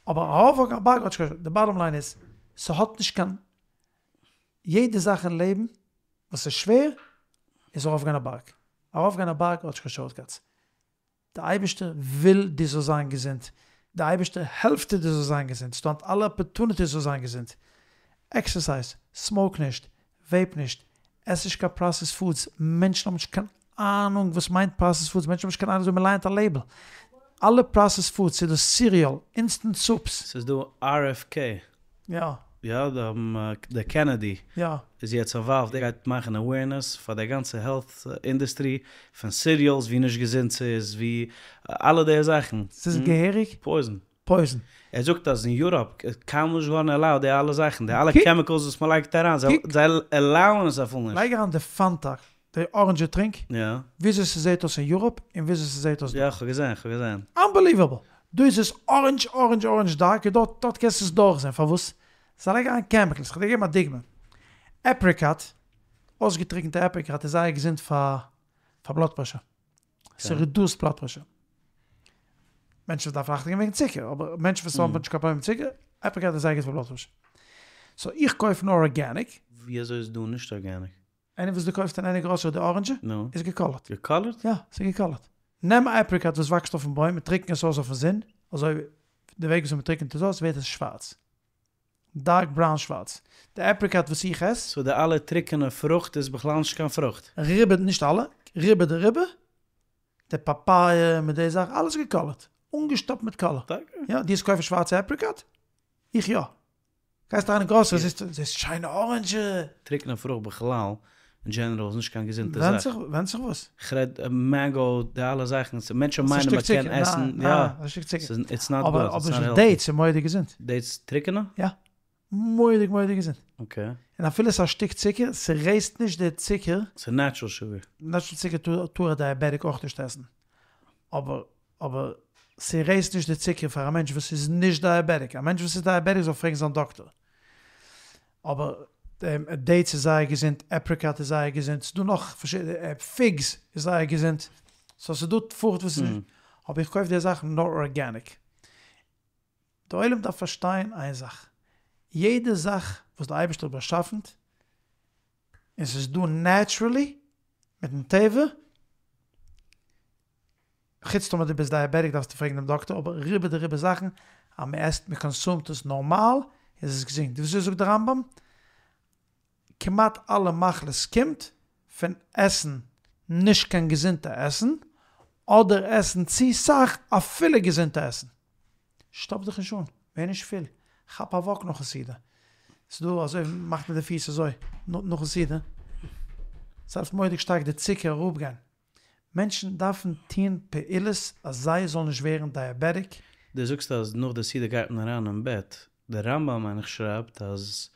אבער ארויפגיין א בארג האט נישט קיין שארטקאט. די באטאם ליין איז, ס'האט נישט קיין, יעדע זאך אין לעבן וואס איז שווער איז ארויפגיין א בארג. ארויפגיין א בארג האט נישט קיין שארטקאטס. די אייבערשטער וויל דו זאלסט זיין געזונט, די אייבערשטער העלפט דיר דו זאלסט זיין געזונט, ס'דא היינט אלע אפערטוניטיס זאלסט זיין געזונט, עקסערסייז, סמאוק נישט, וועיפ נישט, עס נישט קיין פראסעסד פודס, מענטשן האבן נישט קיין אהנונג וואס מיינט פראסעסד פודס, מענטשן האבן נישט קיין אהנונג וויאזוי מ'לייענט א לעיבל, אלע פראסעסד פודס, ס'איז דא סיריעל, אינסטענט סופס. ס'איז דא RFK. יא. יא, די קענעדי איז יעצט אינוואלווד, ער גייט מאכן אווערנעס פאר די גאנצע העלט אינדוסטרי, פון סיריעלס ווי נישט געזונט ס'איז, ווי אלע די זאכן. ס'איז געהעריג פויזן. פויזן. ער זאגט אז אין יוראפ איז קיינמאל נישט געווארן עלאוד די אלע זאכן, די אלע קעמיקעלס וואס מ'לייגט אריין, זיי עלאוען עס אפילו נישט. לייג אריין די פאנטא, די אראנדזשע טרינק, וויאזוי ס'זעהט אויס אין יוראפ און וויאזוי ס'זעהט אויס דא. יא, כ'האב געזעהן, כ'האב געזעהן. אנבעליוועבל! דא איז עס אראנדזש אראנדזש אראנדזש דארק און דארט דארט קענסטו עס דורכזעהן, פארוואס? זיי לייגן אריין קעמיקעלס, כ'וועל דיר געבן א דוגמא, עפריקאט, אויסגעטריקענטע עפריקאט איז זייער געזונט פאר פאר בלאד פרעשור, ס'רעדוסט בלאד פרעשור. מענטשן וואס דארפן אכטונג געבן וועגן צוקער, אבער מענטשן וואס האבן נישט קיין פראבלעם מיט צוקער, עפריקאט איז זייער גוט פאר בלאד פרעשור. סאו איך קויף נאר ארגעניק. ווי אזוי איז דא נישט ארגעניק? איינער וואס דו קויפסט אין עני גראסערי די אראנדזשע איז געקאלערט. געקאלערט? יא, ס'איז געקאלערט. נעם א עפריקאט וואס וואקסט אויפן בוים און טריקן עס אויס אויפן זון, אזוי די וועג וויאזוי מ'טריקנט עס אויס ווערט עס שווארץ. דארק בראון שווארץ. די עפריקאט וואס איך עס. סאו די אלע טריקענע פרוכט איז בכלל נישט קיין פרוכט? רובא, נישט אלע, רובא דרובא, די פאפאיע מיט די זאכן, אלעס געקאלערט. אנגעשטאפט מיט קאלער. טאקע? יא, דו וועסט קויפן שווארצע עפריקאט? איך יא. גייסט אריין אין גראסערי זעסט זעסט שיינע אראנדזשע. טריקענע פרוכט בכלל אין דזשענעראל איז נישט קיין געזונטע זאך. ווענדט זיך ווענדט זיך וואס. כ'רעד מענגא די אלע זאכן מענטשן מיינען מען קען עסן יא איטס נאט גוד איטס נאט העלטי. אבער דעיטס איז מורא'דיג געזונט. דעיטס טריקענע? יא. מורא'דיג מורא'דיג געזונט. אקעי. און אפילו ס'איז א שטיק צוקער ס'רעיזט נישט די צוקער. ס'איז נעטשרעל שוגער. נעטשרעל צוקער טאר א דייעבעטיק אויך נישט עסן. אבער אבער ס'רעיזט נישט די צוקער פאר א מענטש וואס איז נישט דייעבעטיק, א מענטש וואס איז דייעבעטיק זאל פרעגן זיין דאקטער. אבער דעיטס איז זייער געזונט, עפריקאט איז זייער געזונט, ס'דא נאך פארשידענע, פיגס איז זייער געזונט, סאו ס'דא פרוכט וואס איז נישט, אבער איך קויף די זאכן נאר ארגעניק. די עולם דארף פארשטיין איין זאך, יעדע זאך וואס די אייבערשטער האט באשאפן, און ס'איז דא נעטשרעלי, מיטן טבע, חוץ טאמער דו ביסט דייעבעטיק דארפסטו פרעגן דעם דאקטער, אבער רובא דרובא זאכן אז מען עסט מען קאנסומט עס נארמאל איז עס געזונט, וויאזוי זאגט דער רמב"ם? כמעט אלע מחלות קומט פון עסן נישט קיין געזונטע עסן, אדער עסן צו סאך אפילו געזונטע עסן. שטאפ דיך נישט אן, ווער נישט פול, כאפ א וואק נאכן סעודה, ס'איז דא אזוי מאכט מיט די פיס אזוי נאכן סעודה, ס'העלפט מורא'דיג שטארק די צוקער אראפגיין, מענטשן דארפן טון פעולות אז זיי זאלן נישט ווערן דייעבעטיק. דו זאגסט אז נאך די סעודה גייט מען אריין אין בעט, דער רמב"ם מיין איך שרייבט אז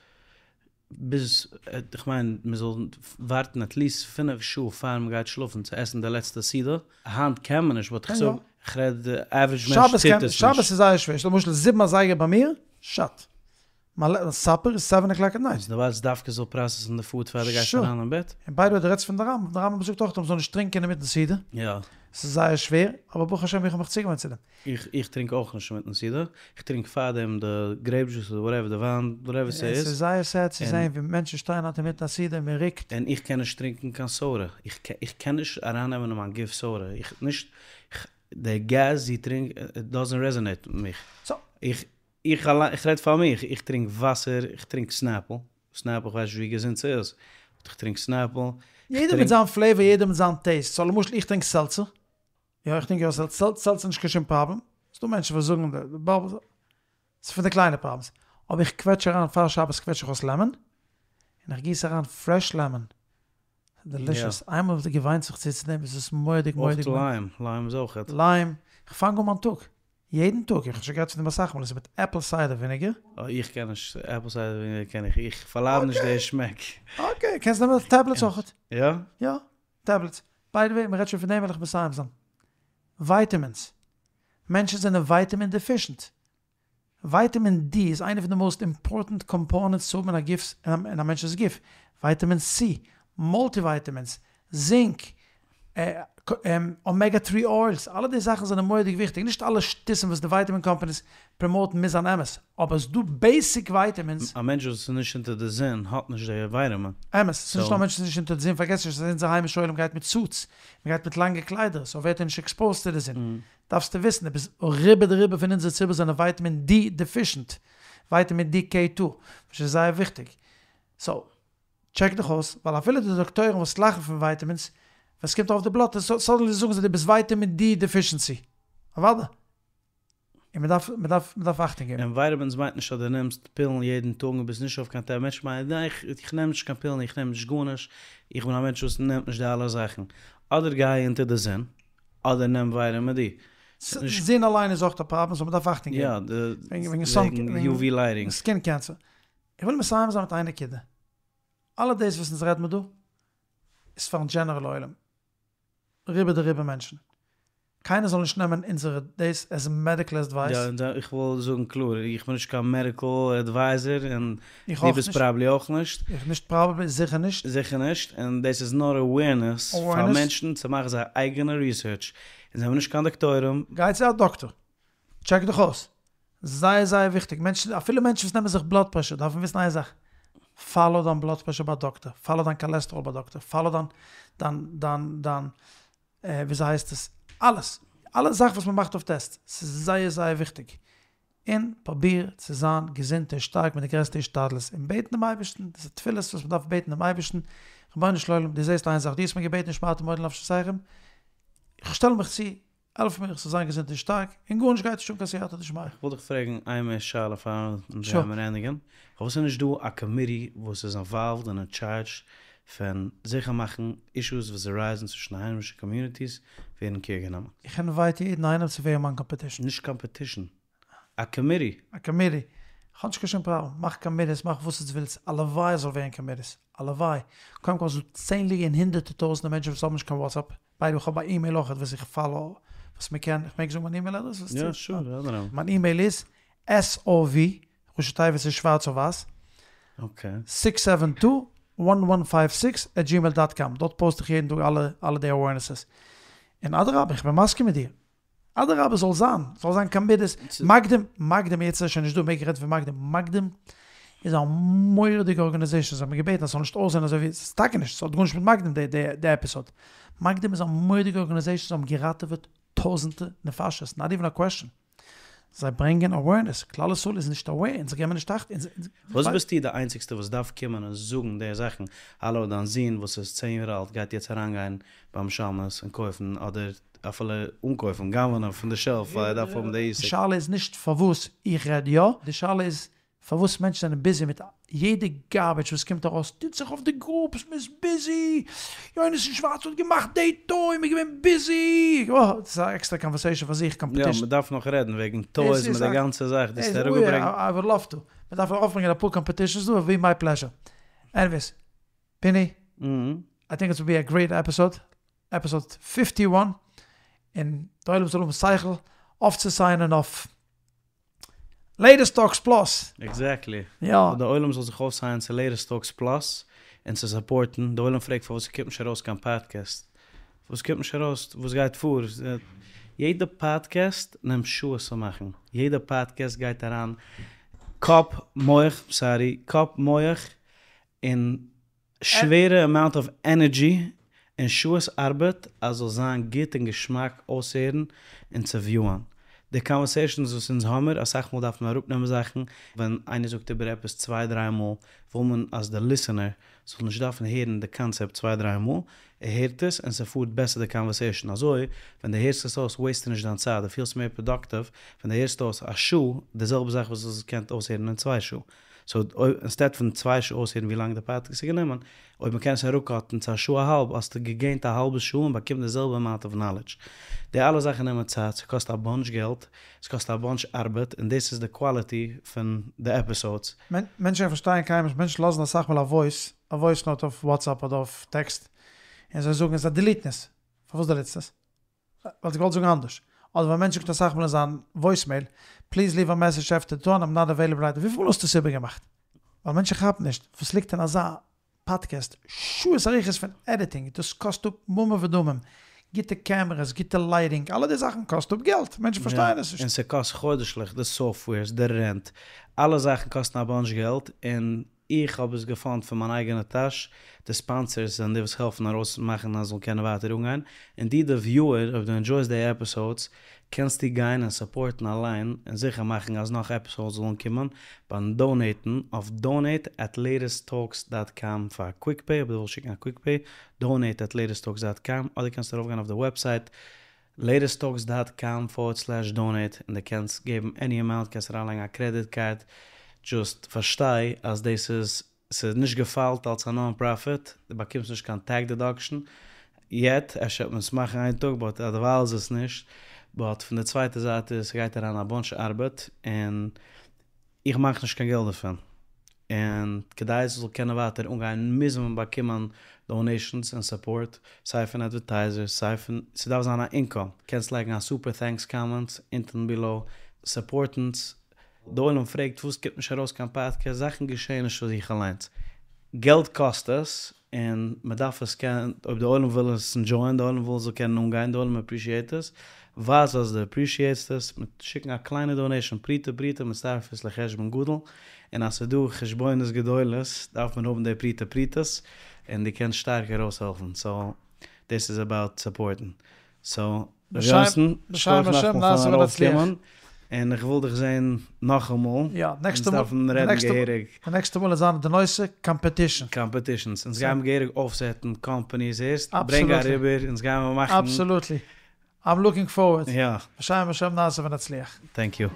ביז, איך מיין מען זאל ווארטן עטליסט פינף שעה פאר מען גייט שלאפן צו עסן די לעצטע סעודה, היינט קען מען נישט באט איך זאג, איך רעד די עווערידזש מענטש טוט עס נישט. שבת איז זייער שווער, למשל זיבן אזייגער ביי מיר, שאט. מיין סאפער איז סעווען אקלאק עט נייט. דו ווארטסט דווקא זאל פראסעסן די פוד פאר דו גייסט אריין אין בעט? און ביי די וועי דו רעדסט פון די רמב"ם, די רמב"ם זאגט אויך אז מ'זאל נישט טרינקען אינמיטן סעודה. יא. ס'איז זייער שווער, אבער ברוך השם איך האב מיך צוגעוואוינט צו דעם. איך איך טרינק אויך נישט אינמיטן סעודה, איך טרינק פארדעם די גרעיפ דזשוס אדער וואטעווער די וויין וואטעווער ס'איז. עס איז זייער סעד צו זען ווי מענטשן שטייען היינט אינמיטן א סעודה און מ'רוקט. און איך קען נישט טרינקען קיין סאדע, איך איך קען נישט ארייננעמען אין מיין גוף סאדע, איך נישט, די געז זי טרינק איט דאזענט רעזאנעיט מיט מיך. איך איך אליין, איך רעד פאר מיך, איך טרינק וואסער, איך טרינק סנעפל, סנעפל איך ווייס נישט ווי געזונט ס'איז, באט איך טרינק סנעפל, יעדער מיט זיין פלעיוואר, יעדער מיט זיין טעיסט, סאו למשל איך טרינק סעלצער, יא איך טרינק יא סעלצער, סעלצער איז נישט קיין שום פראבלעם, ס'דא מענטשן וואס זאגן די באבלס, ס'איז פון די קליינע פראבלעמס, אבער איך קוועטש אריין פאר שבת קוועטש איך אויס לעמאן, און איך גיס אריין פרעש לעמאן, דעלישעס, איינמאל דו געוויינסט זיך צו צו דעם איז עס מורא'דיג מורא'דיג. אויך ליים, ליים איז אויך. ליים, איך פאנג אן מיין טאג, יעדן טאג, איך האב שוין גערעדט פון דעם אסאך מאל, עס איז מיט עפל סיידער וויניגער. אה, איך קען נישט, עפל סיידער וויניגער קען איך, איך פארלייד נישט די שמעק. אקעי, קענסט נעמען טעבלעטס אויך. יא? יא, טעבלעטס. ביי די וועי, מען רעדט שוין פון דעם וועל איך מסיים זיין. ווייטעמינס. מענטשן זענען ווייטעמין דעפישענט. ווייטעמין די איז איינע פון די מאוסט אימפארטענט קאמפאונענטס צו האבן אין א גוף, אין א מענטש'ס גוף, ווייטעמין סי, מולטי-ווייטעמינס, זינק, אמעגא טרי אוילס, אלע די זאכן זענען מורא'דיג וויכטיג, נישט אלע שטותים וואס די ווייטעמין קאמפאניס פראמאוטן מוז זיין אמת, אבער ס'דא בעיסיק ווייטעמינס. א מענטש וואס איז נישט אונטער די זון האט נישט די ווייטעמין. אמת, ס'איז נישט נאר מענטשן וואס איז נישט אונטער די זון, פארגעס נישט אז אונזער היימישע עולם גייט מיט סוטס, מ'גייט מיט לאנגע קליידער, סאו ווערט ער נישט עקספאוזט צו די זון. דארפסטו וויסן, עפעס רובא דרובא פון אונזער ציבור זענען ווייטעמין די דעפישענט, ווייטעמין די קעי טו, וואס איז זייער וויכטיג. סאו, טשעק דיך אויס, ווייל אפילו די דאקטוירים וואס לאכן פון ווייטעמינס, ווען ס'קומט ארויף די בלאט, סאדענלי זאגן זיי דו ביסט ווייטעמין די דעפישענסי. אוודאי. און מען דארף, מען דארף, מען דארף אכטונג געבן. און ווייטעמינס מיינט נישט אז דו נעמסט פילן יעדן טאג און ביסט נישט אויף קיין טעב, מענטשן מיינען ניין איך איך נעם נישט קיין פילן איך נעם נישט גארנישט, איך בין א מענטש וואס נעמט נישט די אלע זאכן, אדער גיי אונטער די זון, אדער נעם ווייטעמין די. זון אליין איז אויך א פראבלעם סאו מען דארף אכטונג געבן. יא, וועגן יו ווי לייטינג. סקין קענסער. איך וויל מסיים זיין מיט איין נקודה. אלע דאס וואס אונז רעד מיר דא איז פארן דזשענערל עולם. רובא דרובא מענטשן. קיינער זאל נישט נעמען אונזערע דאס עז מעדיקל עדווייס. יא, איך וויל זאגן קלאר, איך בין נישט קיין מעדיקל עדווייזער און דו ביסט פראבעבלי אויך נישט. איך נישט פראבעבלי, זיכער נישט. זיכער נישט, און דאס איז נאר אווערנעס פאר מענטשן צו מאכן זייער אייגענע ריסערטש. אונז זעמיר נישט קיין דאקטוירים. גיי צו א דאקטאר, טשעק דיך אויס. זייער זייער וויכטיג, מענטשן, אפילו מענטשן וואס נעמען זיך בלאד פרעשור דארפן וויסן איין זאך, פאלאו דיין בלאד פרעשור ביי א דאקטאר, פאלאו דיין קאלעסטראל ביי א דאקטאר, פאלאו דיין דיין דיין דיין וויאזוי הייסט עס, אלעס, אלע זאכן וואס מען מאכט אויף טעסט, ס'איז זייער זייער וויכטיג, און פרוביר צו זיין געזונט און שטארק מיט די גרעסטע השתדלות, און בעטן דעם אייבערשטן, דאס איז תפילות וואס מען דארף בעטן דעם אייבערשטן, רבונו של עולם, דו זעסט איין זאך, דו האסט מיר געבעטן ונשמרתם מאוד לנפשותיכם, איך שטעל מיך צו, העלף מיר איך זאל זיין געזונט און שטארק, און גארנישט גייט נישט אן קיין סייעתא דשמיא. איך וויל דיך פרעגן איין מער שאלה פאר אונז גיימיר ענדיגן, פארוואס איז נישט דא א קאמיטי וואס איז אינוואלווד און אין טשארדזש פון זיכער מאכן אישוס וואס ארייזן צווישן די היימישע קאמיוניטיס ווערן קעיר גענומען? איך אינווייט יעדן איינעם צו ווערן מיין קאמפעטישן. נישט קאמפעטישן, א קאמיטי. א קאמיטי. איך האב נישט קיין שום פראבלעם. מאך קאמיטיס, מאך וואס עטס ווילטס. הלוואי עס זאל ווערן קאמיטיס. הלוואי. קודם כל ס'איז דא צענדליגע און הונדערטער טויזענטער מענטשן וואס האבן נישט קיין וואטסעפפ. ביי די וועי איך האב א אימעיל אויכעט וואס איך פאלאו וואס מען קען, איך מעג זאגן מיין אימעיל אדרעס? יא שור, אדרבה. מיין אימעיל איז SOV, ראשי תיבות איז שווארץ אויף ווייס, סיקס סעווען טו וואן וואן פייוו סיקס עט דזשימעיל דאט קאם, דארט פאוסט איך יעדן טאג אלע אלע די אווערנעסעס. און אדרבה איך בין מסכים מיט דיר. אדרבה זאל זיין, זאל זיין קאמיטיס, מקדים, מקדים יעצט איז עס שוין נישט דא מעג איך רעדן פון מקדים, מקדים איז א מורא'דיגע ארגאניזעישאן, זיי האבן מיר געבעטן אז ס'זאל נישט אויסזען אזוי ווי, ס'איז טאקע נישט, ס'האט גארנישט מיט מקדים די די די עפיסאד, מקדים איז א מורא'דיגע ארגאניזעישאן, זיי האבן געראטעוועט טויזענטע נפשות, נאט איווען א קוועסטשען, זיי ברענגען אווערנעס, כלל ישראל איז נישט אווער, אונז געבן נישט אכט, אונז. וואס ביסטו די איינציגסטע וואס דארף קומען און זאגן די זאכן, האלא דיין זון וואס איז צען יאר אלט גייט יעצט אריינגיין ביים שמש און קויפן אדער אפילו אן קויפן, גנב'נען פון די שעלף ווייל ער דארף האבן די עסק. די שאלה איז נישט פארוואס איך רעד יא, די שאלה איז פארוואס מענטשן זענען ביזי מיט יעדע גארביטש וואס קומט ארויס, טוט זיך אויף די גרופס, מען איז ביזי, יונתן שווארץ האט געמאכט די טוי, מען איז געווען ביזי, אה, דאס איז א עקסטערע קאנווערסעישאן פאר זיך, קאמפעטישן. יא, מען דארף נאך רעדן וועגן טויס מיט די גאנצע זאך, דו האסט אראפגעברענגט. איי וואלד לאוו טו, מען דארף ארויפברענגען אפאר קאמפעטישאנס דא, איט וואלד בי מיי פלעזשער. עניוועיס, פיני, איי טינק איט וויל בי א גרעיט עפיסאד, עפיסאד פיפטי וואן, און די עולם זאל האבן שכל אויפצוסיינען אויף לעיטעסט טאלקס פלאס. עקזעקטלי. יא. די עולם זאל זיך אויפסיינען צו לעיטעסט טאלקס פלאס און צו סופארטן, די עולם פרעגט פארוואס ס'קומט נישט ארויס קיין פאדקעסט, פארוואס קומט נישט ארויס, וואס גייט פאר, יעדע פאדקעסט נעמט שעות צו מאכן, יעדע פאדקעסט גייט אריין קאפ, מח, סארי, קאפ, מח, און שווערע אמאונט אוו ענערדזשי און שעות ארבעט אז זאל זיין גוט און געשמאק אויסהערן און צו וויוען. די קאנווערסעישאנס וואס אונז האמיר, אסאך מאל דארף מען אראפנעמען זאכן, ווען איינער זאגט איבער עפעס צוויי דריי מאל וויל מען אז די ליסענער זאל נישט דארפן הערן די קאנצעפט צוויי דריי מאל, ער הערט עס און ס'פארט בעסער די קאנווערסעישאן, אזוי ווען דו הערסט עס אויס וועיסטו נישט דיין צייט, דו פילסט מער פראדאקטיוו ווען דו הערסט אויס א שעה די זעלבע זאך וואס דו וואלסט געקענט אויסהערן אין צוויי שעה. סאו אויב אינסטעד פון צוויי שעה אויסהערן ווי לאנג די פאדקעסט האט גענומען, אויב מ'קען עס אראפקאטן צו א שעה א האלב האסטו געגעינט א האלבע שעה און באקומט די זעלבע אמאונט אוו נאלעדזש. די אלע זאכן נעמען צייט, ס'קאסט א באנטש געלט, ס'קאסט א באנטש ארבעט, און דאס איז די קוואליטי פון די עפיסאדס. מענטשן פארשטייען קיינמאל נישט, מענטשן לאזן אסאך מאל א וואויס, א וואויס נאוט אויף וואטסעפפ אדער אויף טעקסט, און זיי זאגן זיי דיליטן עס, פארוואס דיליטסטו עס? וואלסט געוואלט זאגן אנדערש. אדער ווען א מענטש זאגט אסאך מאל אין זיין וואויסמעיל, פליז ליוו א מעסעדזש עפטער די טאון, איים נאט עוועילעבל רייט נאו. וויפיל מאל האסטו עס איבערגעמאכט? ווייל מענטשן כאפן נישט וואס ליגט אין אזא פאדקעסט, שעות ארוכות פון עדיטינג, דאס קאסט אפ ממון ודמים, גוטע קעמערעס, גוטע לייטינג, אלע די זאכן קאסט אפ געלט, מענטשן פארשטייען עס נישט. און ס'קאסט חודש'ליך, די סאפטוועירס, די רענט, אלע זאכן קאסטן א באנטש געלט, און איך האב עס געפאנדט פון מיין אייגענע טאש, די ספאנסערס זענען די וואס העלפן ארויס מאכן אז ס'זאל קענען ווייטער אנגיין, און דו די וויוער אויב דו ענדזשויסט די עפיסאודס קענסטו גיין און סופארטן אליין און זיכער מאכן אז נאך עפיסאודס זאלן קומען ביים דאונעיטן אויף דאונעיט עט לעיטעסט טאלקס דאט קאם פאר קוויק פעי אויב דו ווילסט שיקן א קוויק פעי דאונעיט עט לעיטעסט טאלקס דאט קאם אדער קענסטו ארויפגיין אויף די וועבסייט. לעיטעסט טאלקס דאט קאם פארווערד סלעש דאנעיט און דו קענסט געבן עני אמאונט, קענסט אריינלייגן א קרעדיט קארד, דזשאסט פארשטיי אז דאס איז ס'איז נישט געפיילט אלס א נאן פראפיט, דו באקומסט נישט קיין טעקס דעדאקשן יעט, אפשר וועט מען עס מאכן איין טאג באט אדערווייל איז עס נישט, באט פון די צווייטע זייט איז ס'גייט אריין א באנטש ארבעט און איך מאך נישט קיין געלט דערפון, און כדי עס זאל קענען ווייטער אנגיין מוז מען באקומען דאנעישאנס און סופארט, סיי פון אדווערטייזערס סיי פון, ס'דארף זיין א אינקאם, קענסט לייגן א סופער טענקס קאמענט אונטן בילאו, סופארט אונז, די עולם פרעגט פארוואס קומט נישט ארויס קיין פאדקעסט, זאכן געשעען נישט פון זיך אליינס, געלט קאסט עס, און מען דארף עס קענען, אויב די עולם וויל עס ענדזשויען, די עולם וויל עס זאל קענען אנגיין, די עולם אפרישיעט עס, ווייז אז דו אפרישיעטסט עס, מיט שיקן א קליינע דאנעישאן, פרוטה פרוטה מצטרפת לחשבון גדול, און אז ס'איז דא חשבונות גדולות דארף מען האבן די פרוטה פרוטות, און דו קענסט שטארק ארויסהעלפן, סאו דאס איז אבאוט סופארטן. סאו ר' יונתן, בשם השם נעשה ונצליח. און איך וויל דיך זען נאכאמאל, יא, נעקסטע מאל, אונז דארפן רעדן געהעריג. די נעקסטע מאל וועט זיין די נושא קאמפעטישן. קאמפעטישנס, אונז גיימער געהעריג אויפסעטן קאמפאניס הערסט? ברענג אריבער, אונז גיימער מאכן. אבסאלוטלי, איים לוקינג פארווערד. יא. בשם השם נעשה ונצליח. טענק יו.